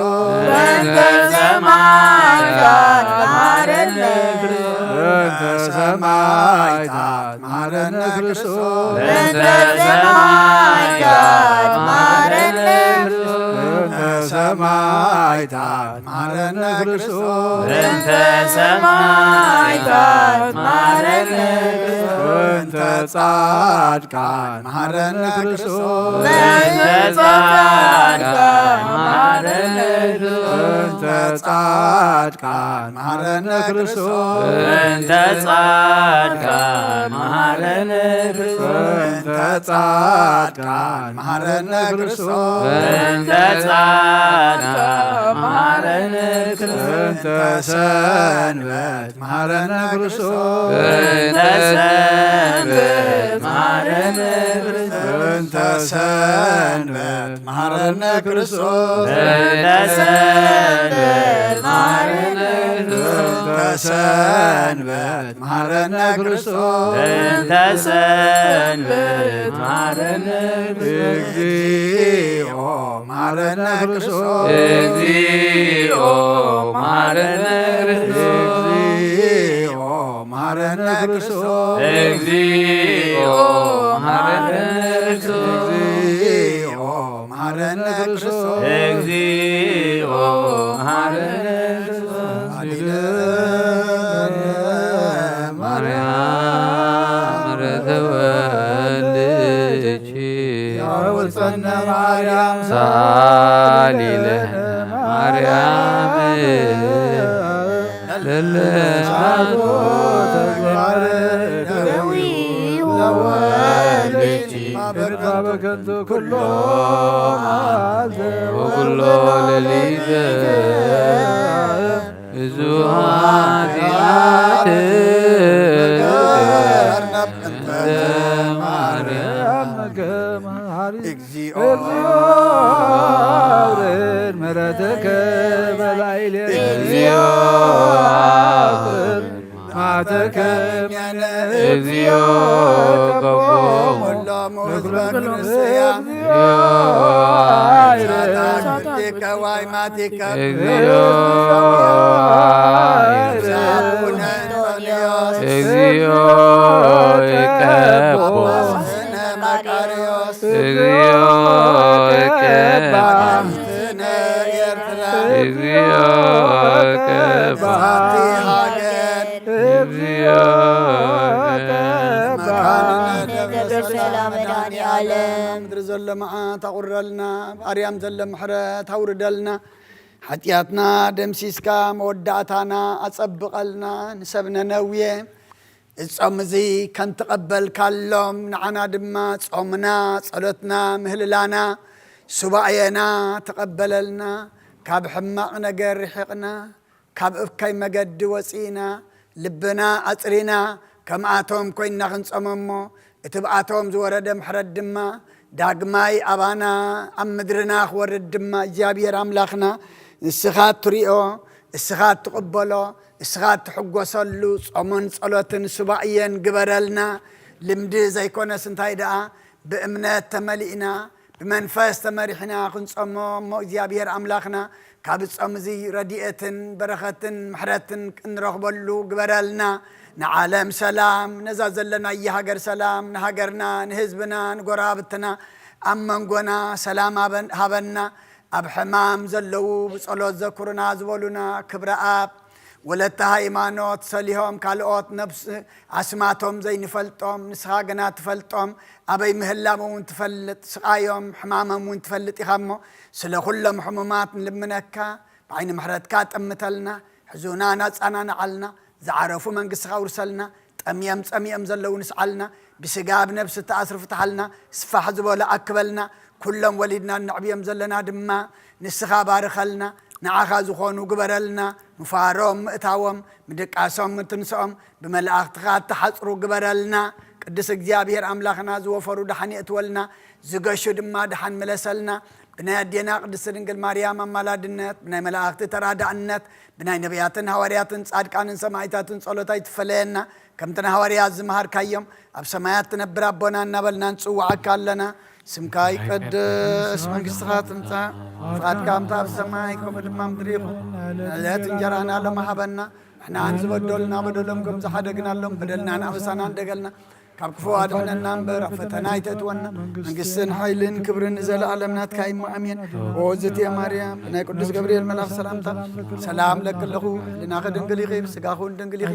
እንተ ሰማዕታት መሐረነ ክርስቶስ። እንተ ሰማዕታት መሐረነ ክርስቶስ። እንተ ሰማዕታት መሐረነ ክርስቶስ። እንተ ሰማዕታት መሐረነ ክርስቶስ። እንተ ሰማዕታት መሐረነ ክርስቶስ። እንተ ጻድቃን መሐረነ ክርስቶስ። እንተ ጻድቃን መሐረነ ክርስቶስ። እንተ ጻድቃን መሐረነ ክርስቶስ። እንተ ጻድቃን መሐረነ ክርስቶስ። እንተ ጻድቃን መሐረነ ክርስቶስ። እንተ ጻድቃን መሐረነ ክርስቶስ። እንተ ሰንበት መሐረነ ክርስቶስ። እንተ ሰንበት መሐረነ ክርስቶስ። እንተ ሰንበት መሐረነ ክርስቶስ። እንተ ሰንበት መሐረነ ክርስቶስ። እንተ ሰንበት መሐረነ ክርስቶስ። እንተ ሰንበት መሐረነ ክርስቶስ። እግዚኦ መሐረነ ክርስቶስ። እግዚኦ መሐረነ ክርስቶስ። እግዚኦ መሐረነ ክርስቶስ። እግዚኦ መሐረነ ክርስቶስ። እግዚኦ መሐረነ ክርስቶስ። እግዚኦ መሐረነ ክርስቶስ። ማርያም ተወልድኪ ያውፀነ ማርያም ሳሊለ ማርያም ለለማቱ ተግባር ለወልድኪ በከንቱ ኩሎ መዓልተ ወኩሎ ሌሊተ ብዙ ኃጢአት ማርያም እግዚኦ አውርድ ምሕረትከ በላዕሌነ እግዚኦ አውርድ ማተከ እግዚኦ ቀቦ ኩሎም ህዝበ ክርስቲያን እግዚኦ አይረ ዛታክቲከ ዋይማቲከ እግዚኦ አይረ ዛቡነ አንጦንዮስ እግዚኦ ይቀቦ ጳጳስነ መቃርዮስ እግዚኦ ይቀባ ነ ኤርትራ እግዚኦ ይቀባ ዛቲ ሃገር እግዚኦ መካንነ ደብረ ሰላም መድኃኔ ዓለም ምድሪ ዘሎ መዓት ኣቑረልና፣ ኣብ ኣርያም ዘሎ ምሕረት ኣውርደልና። ሓጢኣትና ደምሲስካ መወዳእታና ኣጸብቐልና። ንሰብ ነነዌ እዚ ጾም እዚ ከም ትቐበልካሎም ንዓና ድማ ጾምና፣ ጸሎትና፣ ምህልላና፣ ሱባኤና ተቐበለልና። ካብ ሕማቕ ነገር ርሒቕና፣ ካብ እከይ መገዲ ወጺእና፣ ልብና ኣጽሪና፣ ከምኣቶም ኮይንና ክንጾም እሞ፣ እቲ ብኣቶም ዝወረደ ምሕረት ድማ ዳግማይ ኣባና ኣብ ምድርና ክወርድ ድማ እግዚኣብሔር ኣምላኽና ንስኻ እትሪኦ፣ እስኻ እትቕበሎ፣ እስኻ እትሕጎሰሉ ጾምን ጸሎትን ሱባኤን ግበረልና። ልምዲ ዘይኮነስ እንታይ ደኣ ብእምነት ተመሊእና ብመንፈስ ተመሪሕና ክንጸሞ እሞ እግዚኣብሔር ኣምላኽና ካብ ጾም እዚ ረድኤትን በረኸትን ምሕረትን ክንረኽበሉ ግበረልና። ንዓለም ሰላም፣ ነዛ ዘለናያ ሃገር ሰላም፣ ንሃገርና፣ ንህዝብና፣ ንጎረባብትና፣ ኣብ መንጎና ሰላም ኣበን-፣ ሃበና። ኣብ ሕማም ዘለዉ ብጸሎት ዘኩርና ዝበሉና ክብረ ኣብ ወለተ ሃይማኖት ሰሊሆም ካልኦት ነብስ ኣስማቶም ዘይንፈልጦም፣ ንስኻ ግና ትፈልጦም፣ ኣበይ ምህላዎም እውን ትፈልጥ፣ ስቓዮም ሕማሞም እውን ትፈልጥ ኢኻ እሞ፣ ስለ ኩሎም ሕሙማት ንልምነካ፣ ብዓይኒ ምሕረትካ ጠምተልና፣ ሕዙናት ኣጸናንዓልና፣ ዝዓረፉ መንግስትኻ ኣውርሰልና፣ ጠምዮም ጸሚኦም ዘለዉ ንስዓልና፣ ብስጋ ብነብሲ እተኣስሩ ፍትሓልና፣ ስፋሕ ዝበሉ ኣክበልና፣ ኩሎም ወሊድና እነዕብዮም ዘለና ድማ ንስኻ ባርኸልና፣ ንዓኻ ዝኾኑ ግበረልና፣ ምፋሮም ምእታዎም፣ ምድቃሶም ምትንስኦም፣ ብመላእኽትኻ እተሓጽሩ ግበረልና። ቅዱስ እግዚኣብሔር ኣምላኽና ዝወፈሩ ደሓን የእትወልና፣ ዝገሹ ድማ ደሓን ምለሰልና። ብናይ ኣዴና ቅድስቲ ድንግል ማርያም ኣማላድነት፣ ብናይ መላእኽቲ ተራዳእነት፣ ብናይ ነቢያትን ሃዋርያትን ጻድቃንን ሰማዕታትን ጸሎት ኣይትፈለየና። ከምቲ ንሃዋርያት ዝመሃርካዮም፣ ኣብ ሰማያት ትነብር ኣቦና እናበልና ንጽውዓካ ኣለና። ስምካ ይቀደስ፣ መንግስትኻ ትምጻእ፣ ፍቓድካ ከምቲ ኣብ ሰማይ ከምኡ ድማ ምድሪ ይኹን። ዕለት እንጀራና ሎሚ ሃበና። ንሕና ንዝበደሉና በደሎም ከም ዝሓደግናሎም በደልናን ኣበሳናን ደገልና ካብ ክፉ ኣድሕነና እምበር ኣብ ፈተና ኣይተእትወና። መንግስትን ሓይልን ክብርን ንዘለኣለም ናትካ እሞ ኣሜን። ኦ ዝትየ ማርያም፣ ብናይ ቅዱስ ገብርኤል መልኣኽ ሰላምታ ሰላም ለኪ ኣለኹ። ህሊናኺ ድንግል ኢኺ፣ ስጋኺ እውን ድንግል ኢኺ።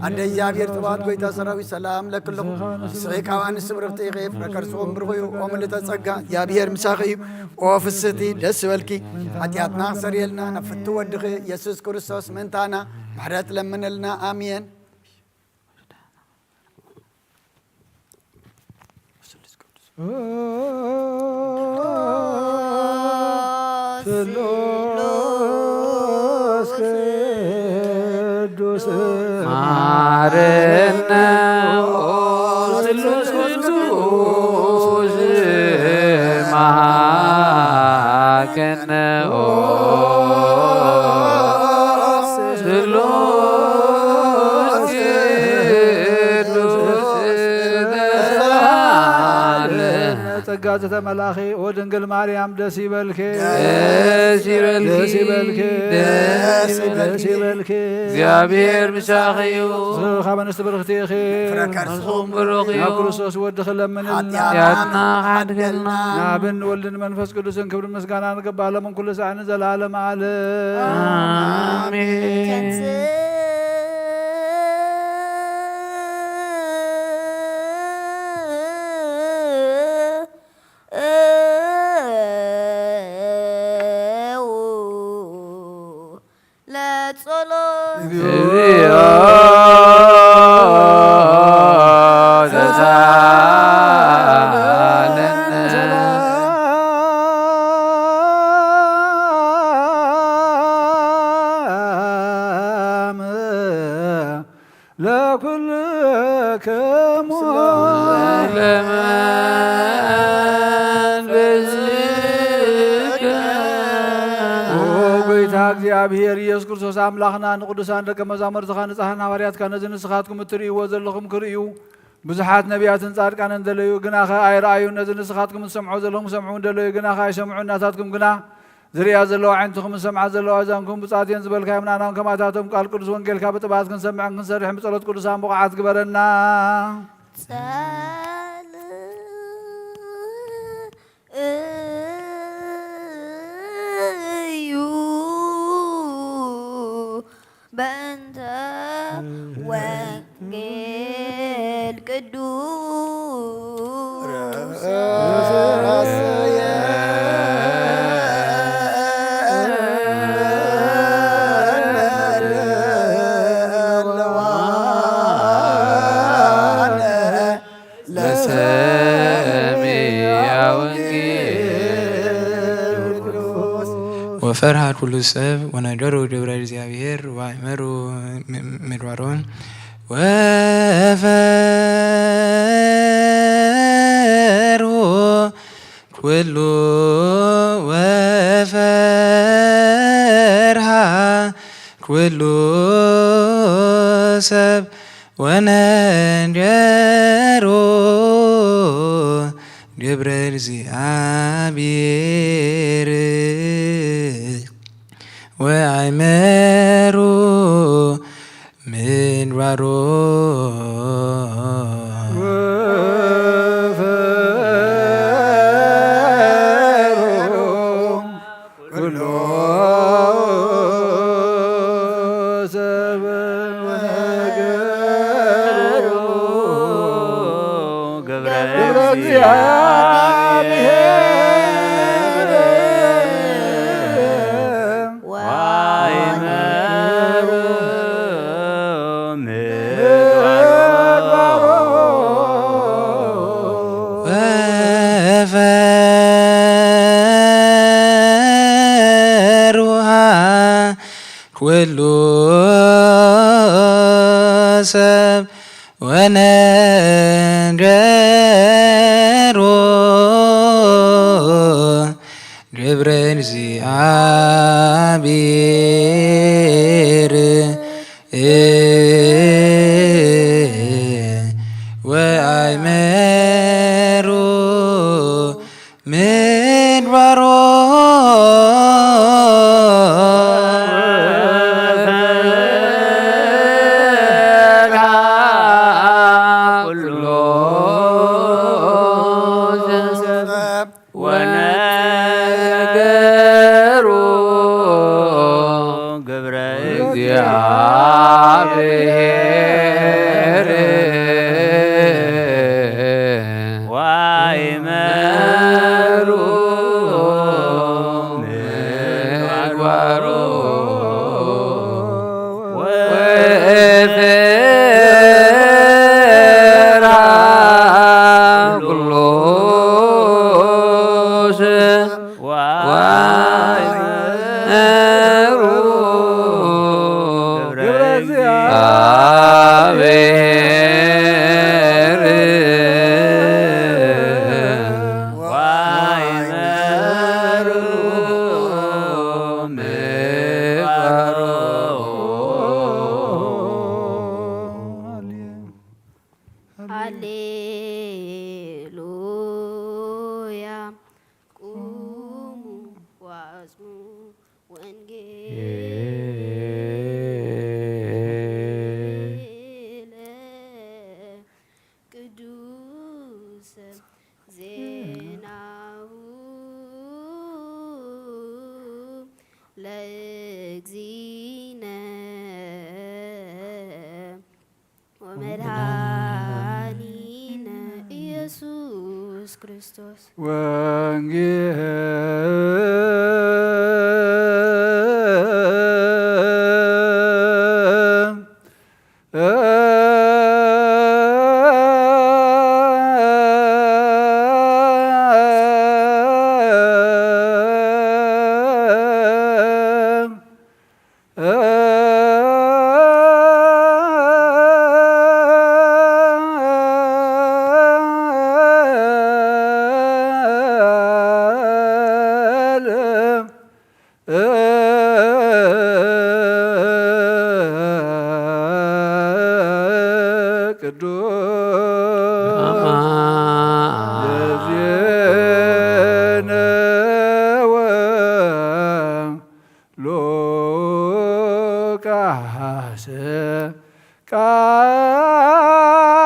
ኣደ እግዚኣብሔር ጽባኦት ጎይታ ሰራዊት ሰላም ለኪ ኣለኹ። ንስኺ ካብ ኣንስቲ ብርኽቲ ኢኺ፣ ፍረ ከርስኺ እውን ብሩኽ እዩ። ኦ ምልዕተ ጸጋ፣ እግዚኣብሔር ምሳኺ እዩ። ኦ ፍስህቲ፣ ደስ ይበልኪ። ሓጢኣትና ክሰርየልና ናብ ፍትው ወድኺ ኢየሱስ ክርስቶስ ምእንታና ምሕረት ለምንልና። ኣሜን። ስሉስ ቅዱስ ማረነ። ስሉስ ቅዱስ መሃከነ። ስሉስ ቅዱስ ተባለ። ጸጋ ዝተመላኺ ኦ ድንግል ማርያም ደስ ይበልኪ። ደስ ይበልኪ። ደስ ይበልኪ። ደስ ይበልኪ። ደስ ይበልኪ። እግዚኣብሔር ምሳኺ እዩ። ካብ ኣንስቲ ብርኽቲ ኢኺ። ፍረ ከርስኹም ብሩኽ እዩ። ናብ ክርስቶስ ወድኺ ለምንልና። ሓጢኣትና ሓድገልና። ንኣብን ወልድን መንፈስ ቅዱስን ክብሪ ምስጋና ንገባሎምን ኩሉ ሳዕ ንዘለዓለም ዓለም። ኣሜን። ጸሎት እግዚኦ ተሳለነ። ለኩልክሙ ለመንፈስከ ኦ ጎይታ እግዚኣብሔር ኢየሱስ ክርስቶስ ኣምላኽና ንቅዱሳን ደቀ መዛሙርትኻ ንጻሕን ሃዋርያትካ ነዚ ንስኻትኩም እትርእይዎ ዘለኹም ክርእዩ ብዙሓት ነቢያትን ጻድቃንን ደለዩ፣ ግናኸ ኣይረኣዩን። ነዚ ንስኻትኩም ትሰምዖ ዘለኹም ክሰምዑ ደለዩ፣ ግናኸ ኣይሰምዑን። ናታትኩም ግና ዝርእያ ዘለዋ ዓይንትኹም ዝሰምዓ ዘለዋ ኣእዛንኩም ብጻትየን ዝበልካዮም ንኣናውን ከማታቶም ቃል ቅዱስ ወንጌልካ ብጥባት ክንሰምዕን ክንሰርሕን ብጸሎት ቅዱሳን ብቑዓት ግበረና። ጸል እዩ በእንተ ወንጌል ቅዱስ ለሰሚዐ ወንጌል ወፈርሃ ኩሉ ሰብ ወነገሩ ግብረ እግዚኣብሔር ወአእመሩ ምግባሮን ወፈርሁ ኩሉ ወፈርሃ ኩሉ ሰብ ወነገሩ ግብረ እግዚኣብሔር ወአእመሩ ምግባሮ ወፈርሁ ኩሉ ሰብ ወነገሩ ግብረ ግብረ እግዚአብሔር እግዚአብሔር ወአእመሩ ምግባሮ ወፈርሃ ኩሉ ሰብ ወነገሮ ግብረ እግዚኣብሔር ወአእመሩ ምግባሮ ኩሉ ወነገሩ ግብረ እግዚአብሔር ወአእመሩ ምግባሮ ወፈርሃ ኩሉ ሰብ ወአእመሩ ግብረ እግዚአብሔር ወአእመሩ ምግባሮ። ሃሌሉያ ቁሙ ወአጽሙ ወንጌለ ቅዱስ ዜናሁ ለእግዚእነ ወመድኃኒነ ኢየሱስ ክርስቶስ። ወንጌል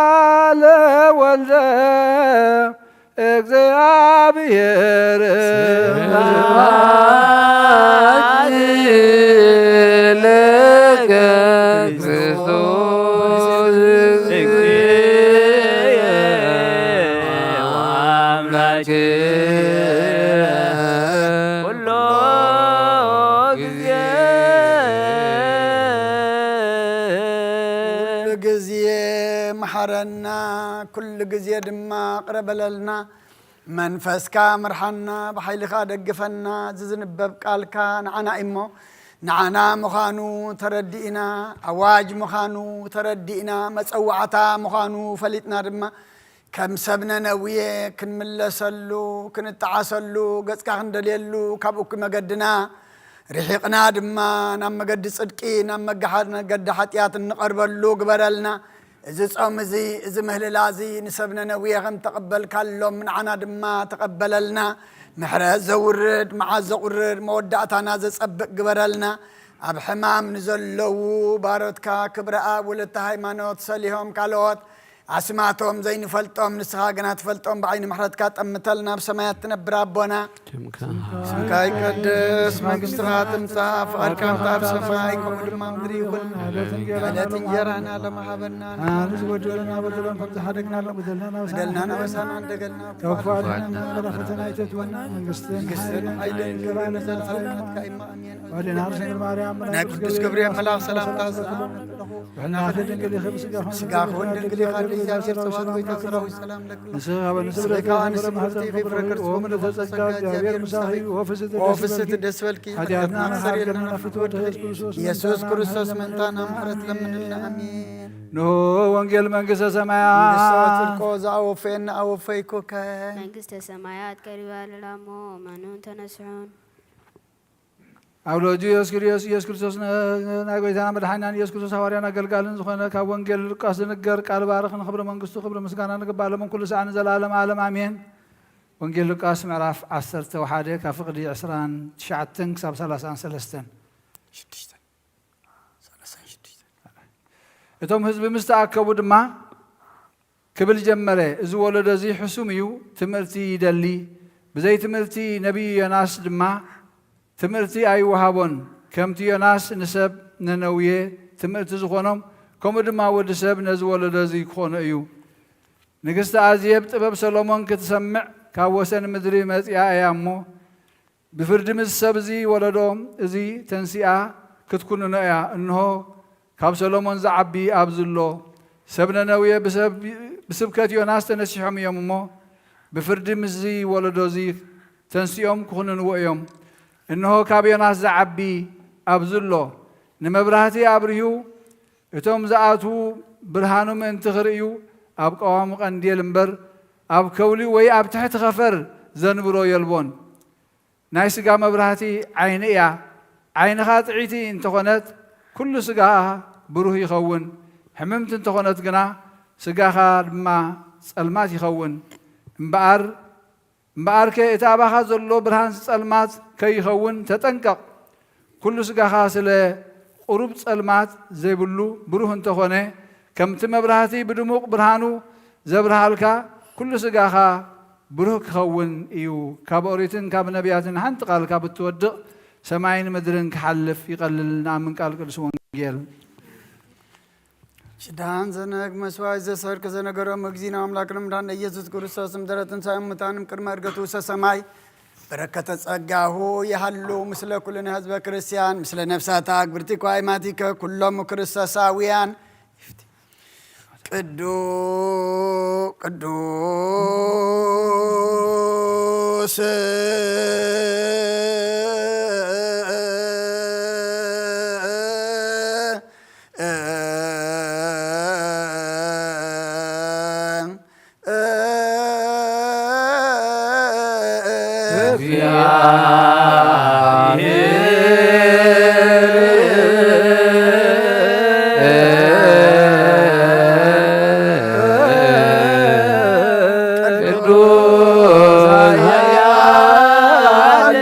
ቃለ ወልደ እግዚኣብሔር ስብሐት ለከ ክርስቶስ ወአምላክ ኩሎ ጊዜ ኩሉ ግዜ መሓረና፣ ኩሉ ግዜ ድማ ቅረ በለልና። መንፈስካ ምርሓና፣ ብሓይልኻ ደግፈና። እዚ ዝንበብ ቃልካ ንዓና እሞ፣ ንዓና ምዃኑ ተረዲእና፣ ኣዋጅ ምዃኑ ተረዲእና፣ መጸዋዕታ ምዃኑ ፈሊጥና ድማ፣ ከም ሰብ ነነውየ ክንምለሰሉ፣ ክንጠዓሰሉ፣ ገጽካ ክንደልየሉ፣ ካብኡ መገድና ርሒቕና ድማ ናብ መገዲ ጽድቂ፣ ናብ መገሓ-፣ መገዲ ሓጢኣት እንቐርበሉ ግበረልና። እዚ ጾም እዚ፣ እዚ ምህልላ እዚ ንሰብ ነነውየ ከም ተቐበልካሎም ንዓና ድማ ተቐበለልና። ምሕረት ዘውርድ፣ መዓት ዘቑርድ፣ መወዳእታና ዘጸብቕ ግበረልና። ኣብ ሕማም ንዘለዉ ባሮትካ ክብረ ኣብ፣ ወለተ ሃይማኖት፣ ሰሊሆም ካልኦት ኣስማቶም ዘይንፈልጦም ንስኻ ግና ትፈልጦም፣ ብዓይኒ ምሕረትካ ጠምተልና። ኣብ ሰማያት ትነብር ኣቦና፣ ስምካ ይቀደስ፣ መንግስትኻ ትምጻእ፣ ፍቓድካ ከምታ ኣብ ሰማይ ከምኡ ድማ ኣብ ምድሪ ይኹን። ዕለት እንጀራና ሎሚ ሃበና፣ ንሕና ንዝበደሉና በደሎም ከም ዝሓደግና ሎም በደልናን ኣበሳና እንደገልና ካብ ክፉኣት ኣድሕነና፣ ፈተና ኣይተእትወና፣ መንግስትን መንግስትን ሓይልን ሓይልን ክብርን ክብርን ዘለዓለም ዘለዓለም ናትካ እዩ። ኣሜን። ወድና ርእሰ ድንግል ማርያም፣ ናይ ቅዱስ ገብርኤል መልኣክ ሰላምታ ዝሃበ፣ ውሕና ድንግል ኢኺ፣ ብስጋኺ ስጋኺ እውን ድንግል ኢኻ፣ ድንግል ኢኻ፣ ድንግል ኢኻ፣ ሰራዊት ሰራዊት ሰላም ለኪ። ንስኺ ካብ ኣንስቲ ንስኺ ካብ ኣንስቲ ብርኽቲ ኢኺ፣ ፍረ ከርሥኺ ፍረ ከርሥኺ ፍሬ ጸጋ፣ ፍሬ ጸጋ፣ እግዚኣብሔር ምሳኺ እዩ። ኦ ፍስሕቲ ደስ ይበልኪ። ኦ ፍስሕቲ ደስ ይበልኪ። ሓጢኣትና ሓጢኣትና ንሓጥእ ንሓጥእ ወድኺ ወድኺ ኢየሱስ ክርስቶስ። ኢየሱስ ክርስቶስ ምእንታና ምሕረት ለምንልና። ኣሜን። ንሆ ወንጌል መንግስተ ሰማያት። ንግስተ ጽድቆ ዘኣወፈየና ኣወፈይኩከ። መንግስተ ሰማያት ቀሪባ ኣላ እሞ እመኑን ተነስሑን። ኣብ ልጁ ኢየሱስ ክርስቶስ፣ ኢየሱስ ክርስቶስ ን-፣ ናይ ጎይታና መድሓኒናን ኢየሱስ ክርስቶስ ሃዋርያን ኣገልጋልን ዝኾነ ካብ ወንጌል ሉቃስ ዝንገር ቃል ባርኽ ንኽብሪ መንግስቱ ክብሪ ምስጋና ንግባእ ሎምን ኩሉ ሰዓት ንዘለዓለም ዓለም ኣሜን። ወንጌል ሉቃስ ምዕራፍ ዓሰርተ ሓደ ካብ ፍቕዲ ዕስራን ትሽዓተን ክሳብ ሰላሳን ሰለስተን። እቶም ህዝቢ ምስ ተኣከቡ ድማ ክብል ጀመረ፣ እዚ ወለዶ እዚ ሕሱም እዩ፣ ትምህርቲ ይደሊ። ብዘይ ትምህርቲ ነቢይ ዮናስ ድማ ትምህርቲ ኣይወሃቦን። ከምቲ ዮናስ ንሰብ ነነውየ ትምህርቲ ዝኾኖም፣ ከምኡ ድማ ወዲ ሰብ ነዚ ወለዶ እዚ ክኾኖ እዩ። ንግስቲ ኣዜብ ጥበብ ሰሎሞን ክትሰምዕ ካብ ወሰን ምድሪ መጺኣ እያ እሞ፣ ብፍርዲ ምስ ሰብ እዚ ወለዶ እዚ ተንሲኣ ክትኩንኖ እያ። እንሆ፣ ካብ ሰሎሞን ዝዓቢ ኣብዚ ኣሎ። ሰብ ነነውየ ብሰብ-፣ ብስብከት ዮናስ ተነሲሖም እዮም እሞ፣ ብፍርዲ ምስዚ ወለዶ እዚ ተንሲኦም ክኹንንዎ እዮም። እንሆ፣ ካብ ዮናስ ዝዓቢ ኣብዚ ኣሎ። ንመብራህቲ ኣብሪሁ፣ እቶም ዝኣትዉ ብርሃኑ ምእንቲ ክርእዩ፣ ኣብ ቀዋሚ ቀንዴል እምበር፣ ኣብ ከውሊ ወይ ኣብ ትሕቲ ኸፈር ዘንብሮ የልቦን። ናይ ስጋ መብራህቲ ዓይኒ እያ። ዓይንኻ ጥዕይቲ እንተኾነት፣ ኩሉ ስጋኻ ብሩህ ይኸውን። ሕምምቲ እንተኾነት ግና፣ ስጋኻ ድማ ጸልማት ይኸውን። እምበኣር፣ እምበኣርከ እቲ ኣባኻ ዘሎ ብርሃን ጸልማት ከይኸውን ተጠንቀቕ። ኩሉ ስጋኻ ስለ ቁሩብ ጸልማት ዘይብሉ ብሩህ እንተኾነ፣ ከምቲ መብራህቲ ብድሙቕ ብርሃኑ ዘብርሃልካ፣ ኩሉ ስጋኻ ብሩህ ክኸውን እዩ። ካብ ኦሪትን ካብ ነቢያትን ሓንቲ ቃል ካብ እትወድቕ፣ ሰማይን ምድርን ክሓልፍ ይቐልል። ንኣምን ቃል ቅዱስ ወንጌል። ሽዳን ዘነግ መስዋዕት ዘሰርክ ዘነገሮም እግዚእነ ኣምላክነ መድኃኒነ ኢየሱስ ክርስቶስ እምድረ ትንሣኤ እሙታን እምቅድመ ዕርገቱ ውስተ ሰማይ በረከተ ጸጋሁ ይሃሉ ምስለ ኩልነ ህዝበ ክርስቲያን ምስለ ነፍሳታ ግብርቲ ኳይማቲከ ኩሎም ክርስቶሳውያን። ቅዱ-፣ ቅዱስ ቅዱስ ኃያል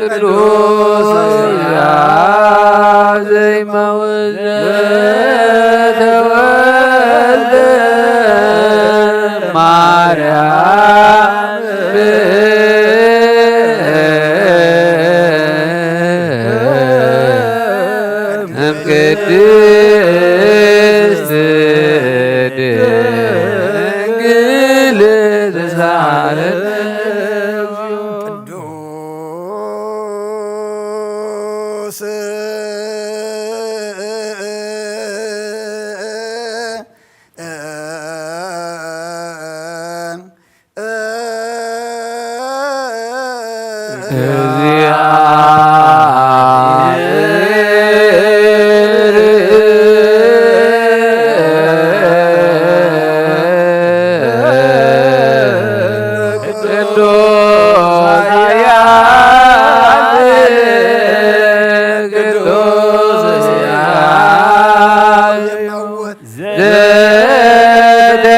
ቅዱስ ያ ዘይመውት ዘተወልደ ማርያም እምቅድስት ድንግል ተሳለን። ቅዱስ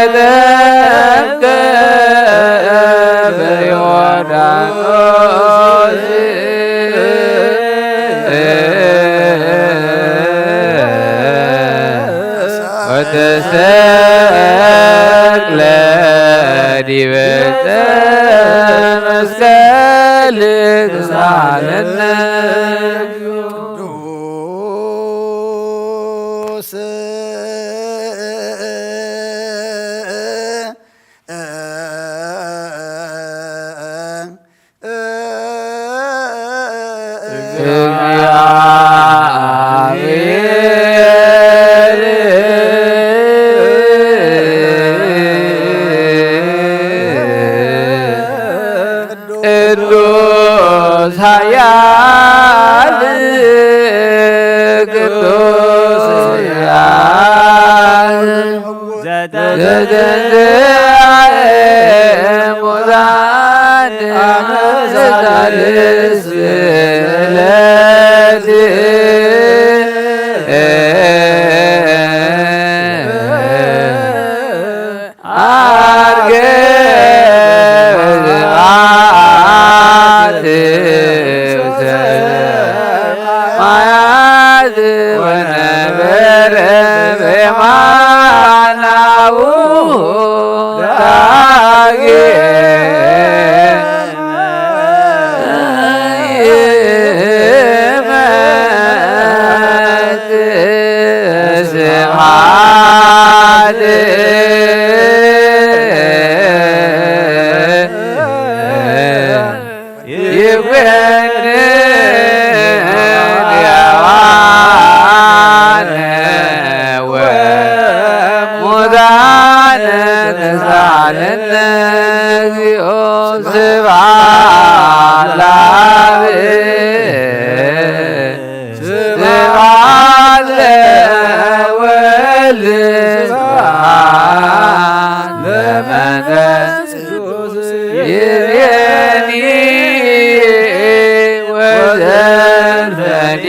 ዘተጠምቀ በዮርዳኖስ ወተሰቅለ ዲበ ዕፀ መስቀል ተሳለነ። ቅዱስ ቅዱስ ኃያል ቅዱስ ኃያል ዘተንሥአ እሙታን በሳልስት ዕለት ዐርገ በስብሐት ውስተ ሰማያት ወነበረ በየማነ አቡሁ ዳግም ይመጽእ ስብሐት ይኩነን ሕያዋነ ወሙታነ ተሳለነ እግዚኦ። ስብሐት ለአብ ስብሐት ለወልድ ስብሐት ለመንፈስ ቅዱስ ይቤኒ ወዘልፈኒ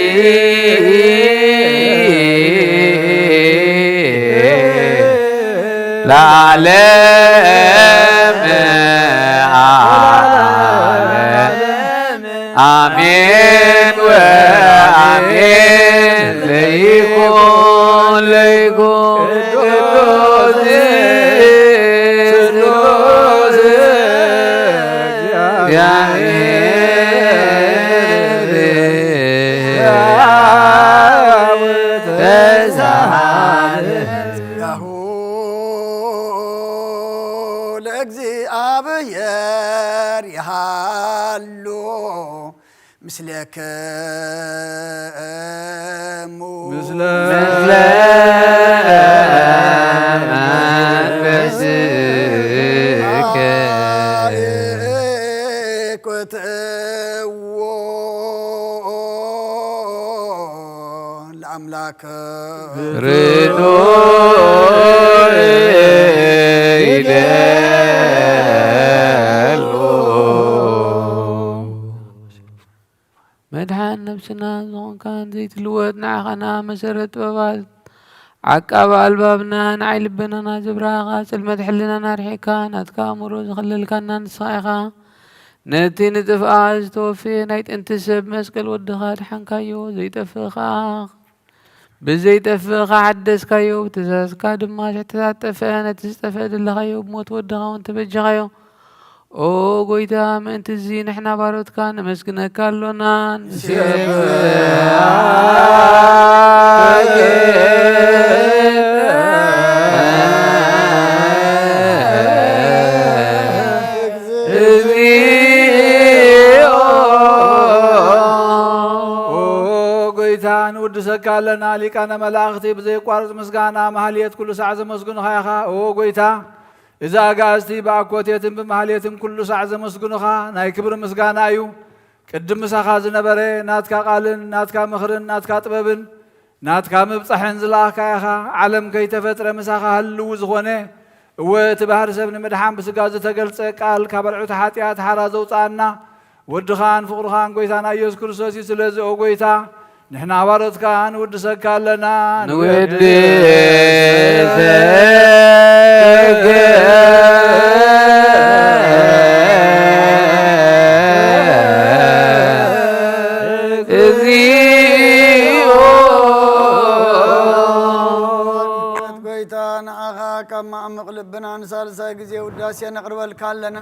ለዓለመ ዓለም። አሜን ወአሜን። ለይኩን ለይኩን ቅዱስ ስሉስ እግዚአብሔር ተሳለ። ለእግዚአብሔር ይሃሉ ምስሌክሙ ምስለ መንፈስከ። አርኩትዎ ለአምላክ ርቱ ይደሉ። መድሓን ነብስና ዝኾንካን ዘይትልወጥ ንዓኻና መሰረት ጥበባት ዓቃብ ኣልባብና ንዓይ ልበናና ዘብራኻ ጽልመት ሕልናና ኣርሒቕካ ናትካ ኣእምሮ ዝኸለልካና ንስኻ ኢኻ። ነቲ ንጥፍኣት ዝተወፍየ ናይ ጥንቲ ሰብ መስቀል ወድኻ ድሓንካዮ ዘይጠፍእ ኸኣ ብዘይጠፍእ ኸዓ ሓደስካዮ፣ ብትእዛዝካ ድማ ሽሕተታት ጠፍአ። ነቲ ዝጠፍአ ደለኻዮ፣ ብሞት ወድኻ እውን ተበጀኻዮ። ኦ ጐይታ፣ ምእንቲ እዚ ንሕና ባሮትካ ነመስግነካ ኣሎና። ንሴብሐካ እግዚኦ። ኦ ጐይታ፣ ንውድሰካ ኣለና። ሊቃነ መላእኽቲ ብዘይቋርጽ ምስጋና ማህሌት ኩሉ ሳዕ ዘመስግኑኻ ኢኻ። ኦ ጐይታ፣ እዚ ኣጋእዝቲ ብኣኮቴትን ብማህሌትን ኩሉ ሳዕ ዘመስግኑኻ ናይ ክብሪ ምስጋና እዩ። ቅድም ምሳኻ ዝነበረ ናትካ ቃልን ናትካ ምኽርን ናትካ ጥበብን ናትካ ምብጻሕን ዝለኣኽካ ኢኻ። ዓለም ከይተፈጥረ ምሳኻ ህልው ዝኾነ፣ እወ እቲ ባህሪ ሰብ ንምድሓን ብስጋ ዝተገልጸ ቃል ካብ ኣልዑት ሓጢኣት ሓራ ዘውጽኣና ወድኻን ፍቕሩኻን ጐይታና ኢየሱስ ክርስቶስ እዩ። ስለዚ ኦ ጐይታ ንሕና ባሮትካ ንውድሰካ ኣለና። ንውድሰካ እግዚኦ። ጐይታ ንዓኻ ካብ ማዕሙቕ ልብና ንሳልሳይ ግዜ ውዳሴ ነቕርበልካ ኣለና።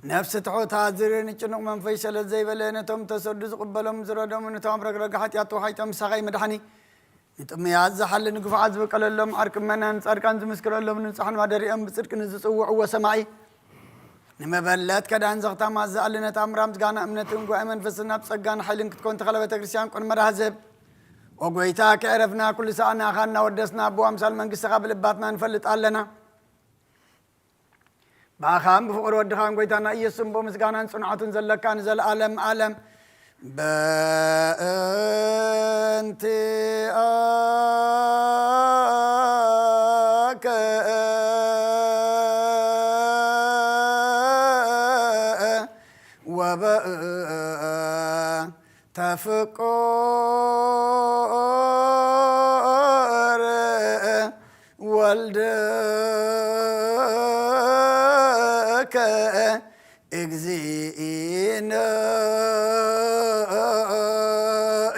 ነፍሲ ትሑት ዝርኢ ንጭኑቕ መንፈስ ሸለል ዘይበለ ነቶም ተሰዱ ዝቕበሎም ዝረዶም ነቶም ረግረግ ሓጢኣት ተዋሒጦም ምሳኻ ይምድሓኒ። ንጥሙያት ዝሓሊ ንግፉዓት ዝበቀለሎም ዓርቂ መናን ጻድቃን ዝምስክረሎም ንንጹሓን ማደሪኦም ብጽድቂ ንዝጽውዕዎ ሰማዒ ንመበለት ከዳን ዘኽታማት ዝኣሊ ነታ እምራ ምስጋና እምነትን ጉባኤ መንፈስን ናብ ጸጋን ሓይልን ክትኮን ተኸለ ቤተ ክርስቲያን ቁን መራህ ዝህብ ኦ ጐይታ ከዕረፍና ኩሉ ሰዓና ኣኻ እናወደስና ብኣምሳል መንግስትኻ ብልባትና ንፈልጥ ኣለና። ብኣኻን ብፍቕሪ ወድኻን ጐይታና ኢየሱስ እምቦ ምስጋናን ጽንዓቱን ዘለካ ንዘለኣለም ኣለም። በእንቲኣከ ወበእንተ ፍቁር ወልድከ እግዚእነ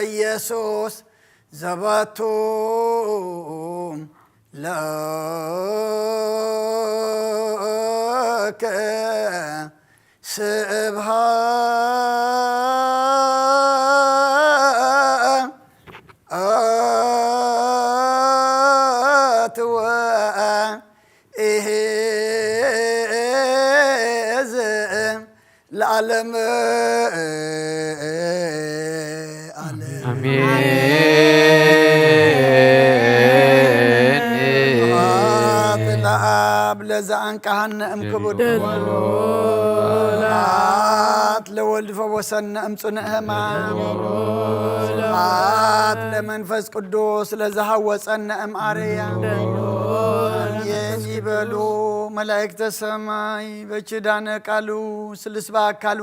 ኢየሱስ ዘባቱ ለከ ስብሐት ወኢሂ ለዓለም ዓለም። ኣሜን። ስብሐት ለአብ ለዘአንቀሐነ እምክቡድ። ስብሐት ለወልድ ፈወሰነ እምጽኑዕ ሕማም። ስብሐት ለመንፈስ ቅዱስ ለዘሃወጸነ እምአርያ። አሜን ይበሉ መላእክተ ሰማይ በኪዳነ ቃሉ ስልስ በአካሉ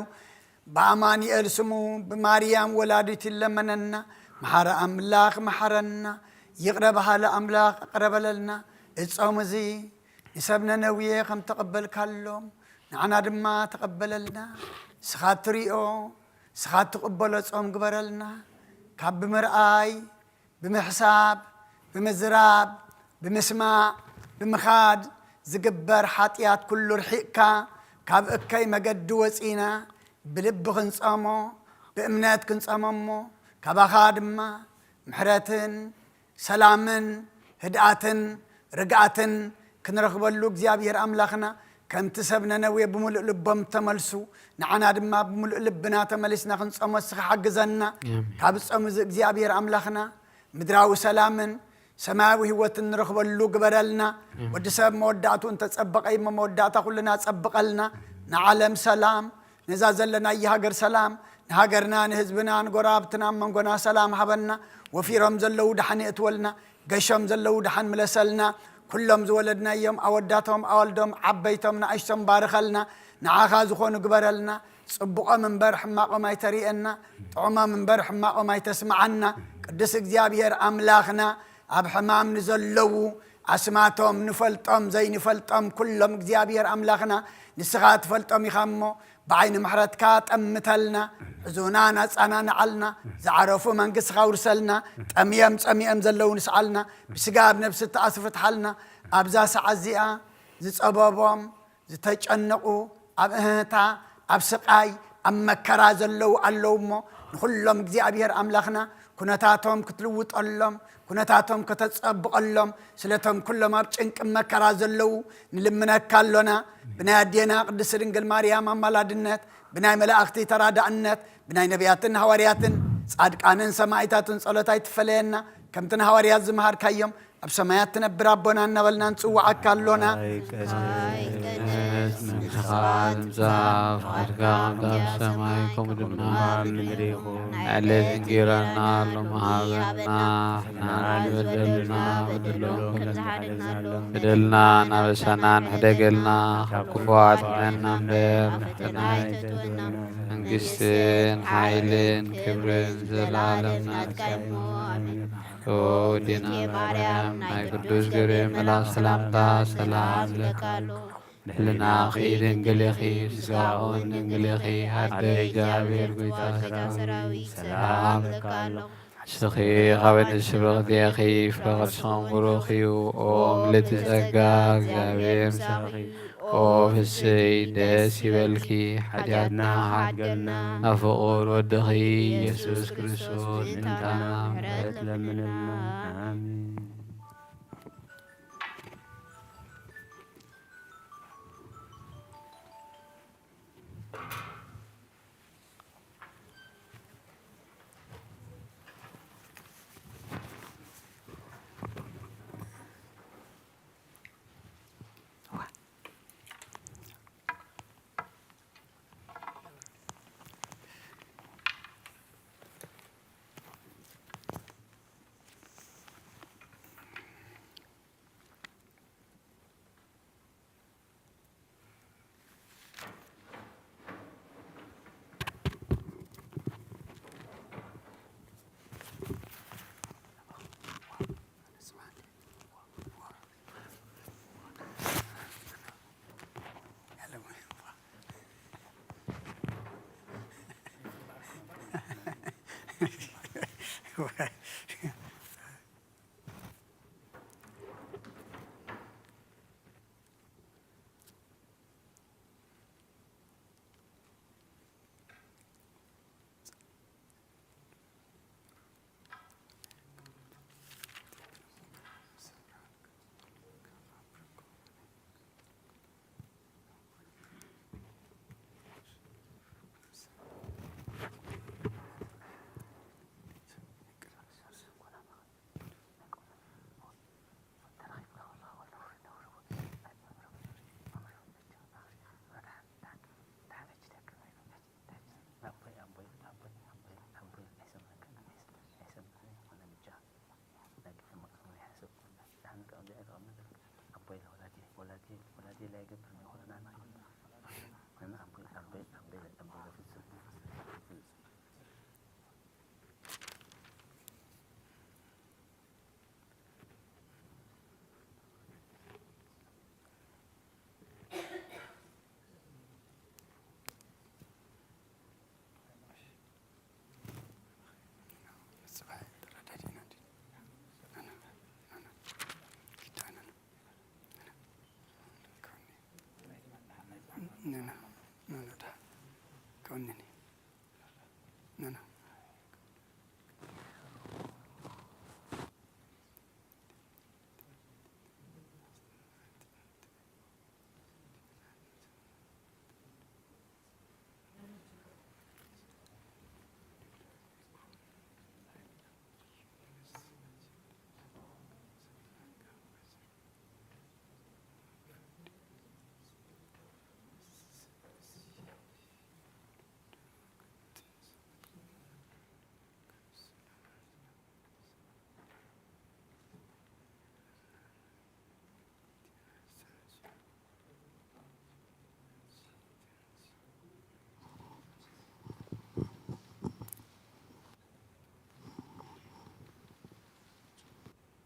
በአማኑኤል ስሙ ብማርያም ወላዲት ይለመነና። መሓረ ኣምላኽ መሓረና፣ ይቕረ በሃሊ ኣምላኽ ይቕረ በለልና። እጾም እዚ ንሰብ ነነዌ ከም ተቐበልካሎም ንዓና ድማ ተቐበለልና። ንስኻ እትሪኦ፣ ንስኻ እትቕበሎ ጾም ግበረልና። ካብ ብምርኣይ ብምሕሳብ፣ ብምዝራብ፣ ብምስማዕ፣ ብምኻድ ዝግበር ሓጢኣት ኩሉ ርሒቕካ፣ ካብ እከይ መገዲ ወጺና፣ ብልቢ ክንጸሞ፣ ብእምነት ክንጸሞ እሞ፣ ካባኻ ድማ ምሕረትን፣ ሰላምን፣ ህድኣትን፣ ርግኣትን ክንረኽበሉ እግዚኣብሔር ኣምላኽና፣ ከምቲ ሰብ ነነዌ ብምሉእ ልቦም ተመልሱ፣ ንዓና ድማ ብምሉእ ልብና ተመሊስና ክንጸሞ እስኻ ሓግዘና። ኣሜን። ካብ ጾም እዚ እግዚኣብሔር ኣምላኽና፣ ምድራዊ ሰላምን ሰማያዊ ህይወትን ንረኽበሉ ግበረልና። ኣሜን። ወዲ ሰብ መወዳእቱ እንተጸበቐ እሞ መወዳእታ ኩልና ጸብቐልና። ንዓለም ሰላም፣ ነዛ ዘለናያ ሃገር ሰላም፣ ንሃገርና፣ ንህዝብና፣ ንጎረባብትና፣ ኣብ መንጎና ሰላም ሃበና። ወፊሮም ዘለዉ ደሓን የእትወልና፣ ገሾም ዘለዉ ደሓን ምለሰልና። ኩሎም ዝወለድናዮም ኣወዳቶም፣ ኣዋልዶም፣ ዓበይቶም፣ ንኣሽቶም ባርኸልና። ንዓኻ ዝኾኑ ግበረልና። ጽቡቖም እምበር ሕማቖም ኣይተርእየና፣ ጥዑሞም እምበር ሕማቖም ኣይተስምዓና። ቅዱስ እግዚኣብሔር ኣምላኽና፣ ኣብ ሕማም ንዘለዉ ኣስማቶም ንፈልጦም ዘይንፈልጦም ኩሎም እግዚኣብሔር ኣምላኽና ንስኻ ትፈልጦም ኢኻ እሞ፣ ብዓይኒ ምሕረትካ ጠምተልና፣ ሕዙናን ኣጻናንዓልና፣ ዝዓረፉ መንግስትኻ ውርሰልና፣ ጠምዮም ጸሚኦም ዘለዉ ንስዓልና፣ ብስጋ ኣብ ነፍሲ ተኣስሩ ፍትሓልና። ኣብዛ ሰዓት እዚኣ ዝጸበቦም፣ ዝተጨነቑ፣ ኣብ እህህታ፣ ኣብ ስቓይ፣ ኣብ መከራ ዘለዉ ኣለዉ እሞ፣ ንኹሎም እግዚኣብሔር ኣምላኽና ኩነታቶም ክትልውጠሎም፣ ኩነታቶም ከተጸብቐሎም፣ ስለቶም ኩሎም ኣብ ጭንቂ መከራ ዘለዉ ንልምነካ ኣሎና። ብናይ ኣዴና ቅድስቲ ድንግል ማርያም ኣማላድነት፣ ብናይ መላእኽቲ ተራዳእነት፣ ብናይ ነቢያትን ሃዋርያትን ጻድቃንን ሰማዕታትን ጸሎት ኣይትፈለየና። ከምቲ ንሃዋርያት ዝመሃርካዮም፣ ኣብ ሰማያት ትነብር ኣቦና እናበልና ንጽውዓካ ኣሎና። ይቀደስ መንግሥትኻ ትምጻእ፣ ፍቓድካ ከምቲ ኣብ ሰማይ ከምኡ ድማ ኣብ ምድሪ ይኹን። ዕለት እንጌራና ሎሚ ሃበና፣ ንሕና ንበደልና በደሎም ከም ዝሓደግናሎም በደልና ናበሳና ንሕደገልና፣ ካብ ክፉ ኣድሕነና እምበር፣ ፈተና ኣይተእትወና። መንግስትን ሓይልን ክብርን ዘላለም ናትካ እዩ። ኦ ዲና ማርያም፣ ናይ ቅዱስ ገብርኤል መልኣክ ሰላምታ ሰላም እብለካ ኣለኹ። ብሕልናኺ ድንግል ኢኺ፣ ብስጋኺ እውን ድንግል ኢኺ። ኣደ እግዚኣብሔር፣ ጎይታ ሰራዊት፣ ሰላም እብለካ ኣለኹ። ንስኺ ካብ ኣንስቲ ብርኽቲ ኢኺ፣ ፍረ ከርስኺ እውን ብሩኽ እዩ። ኦ ምልእቲ ጸጋ፣ እግዚኣብሔር ምሳኺ፣ ኦ ፍስይ ደስ ይበልኪ፣ ሓጢኣትና ሓድገልና፣ ናብ ፍቑር ወድኺ ኢየሱስ ክርስቶስ ምእንታና ምሕረት ለምንልና። ኣሜን።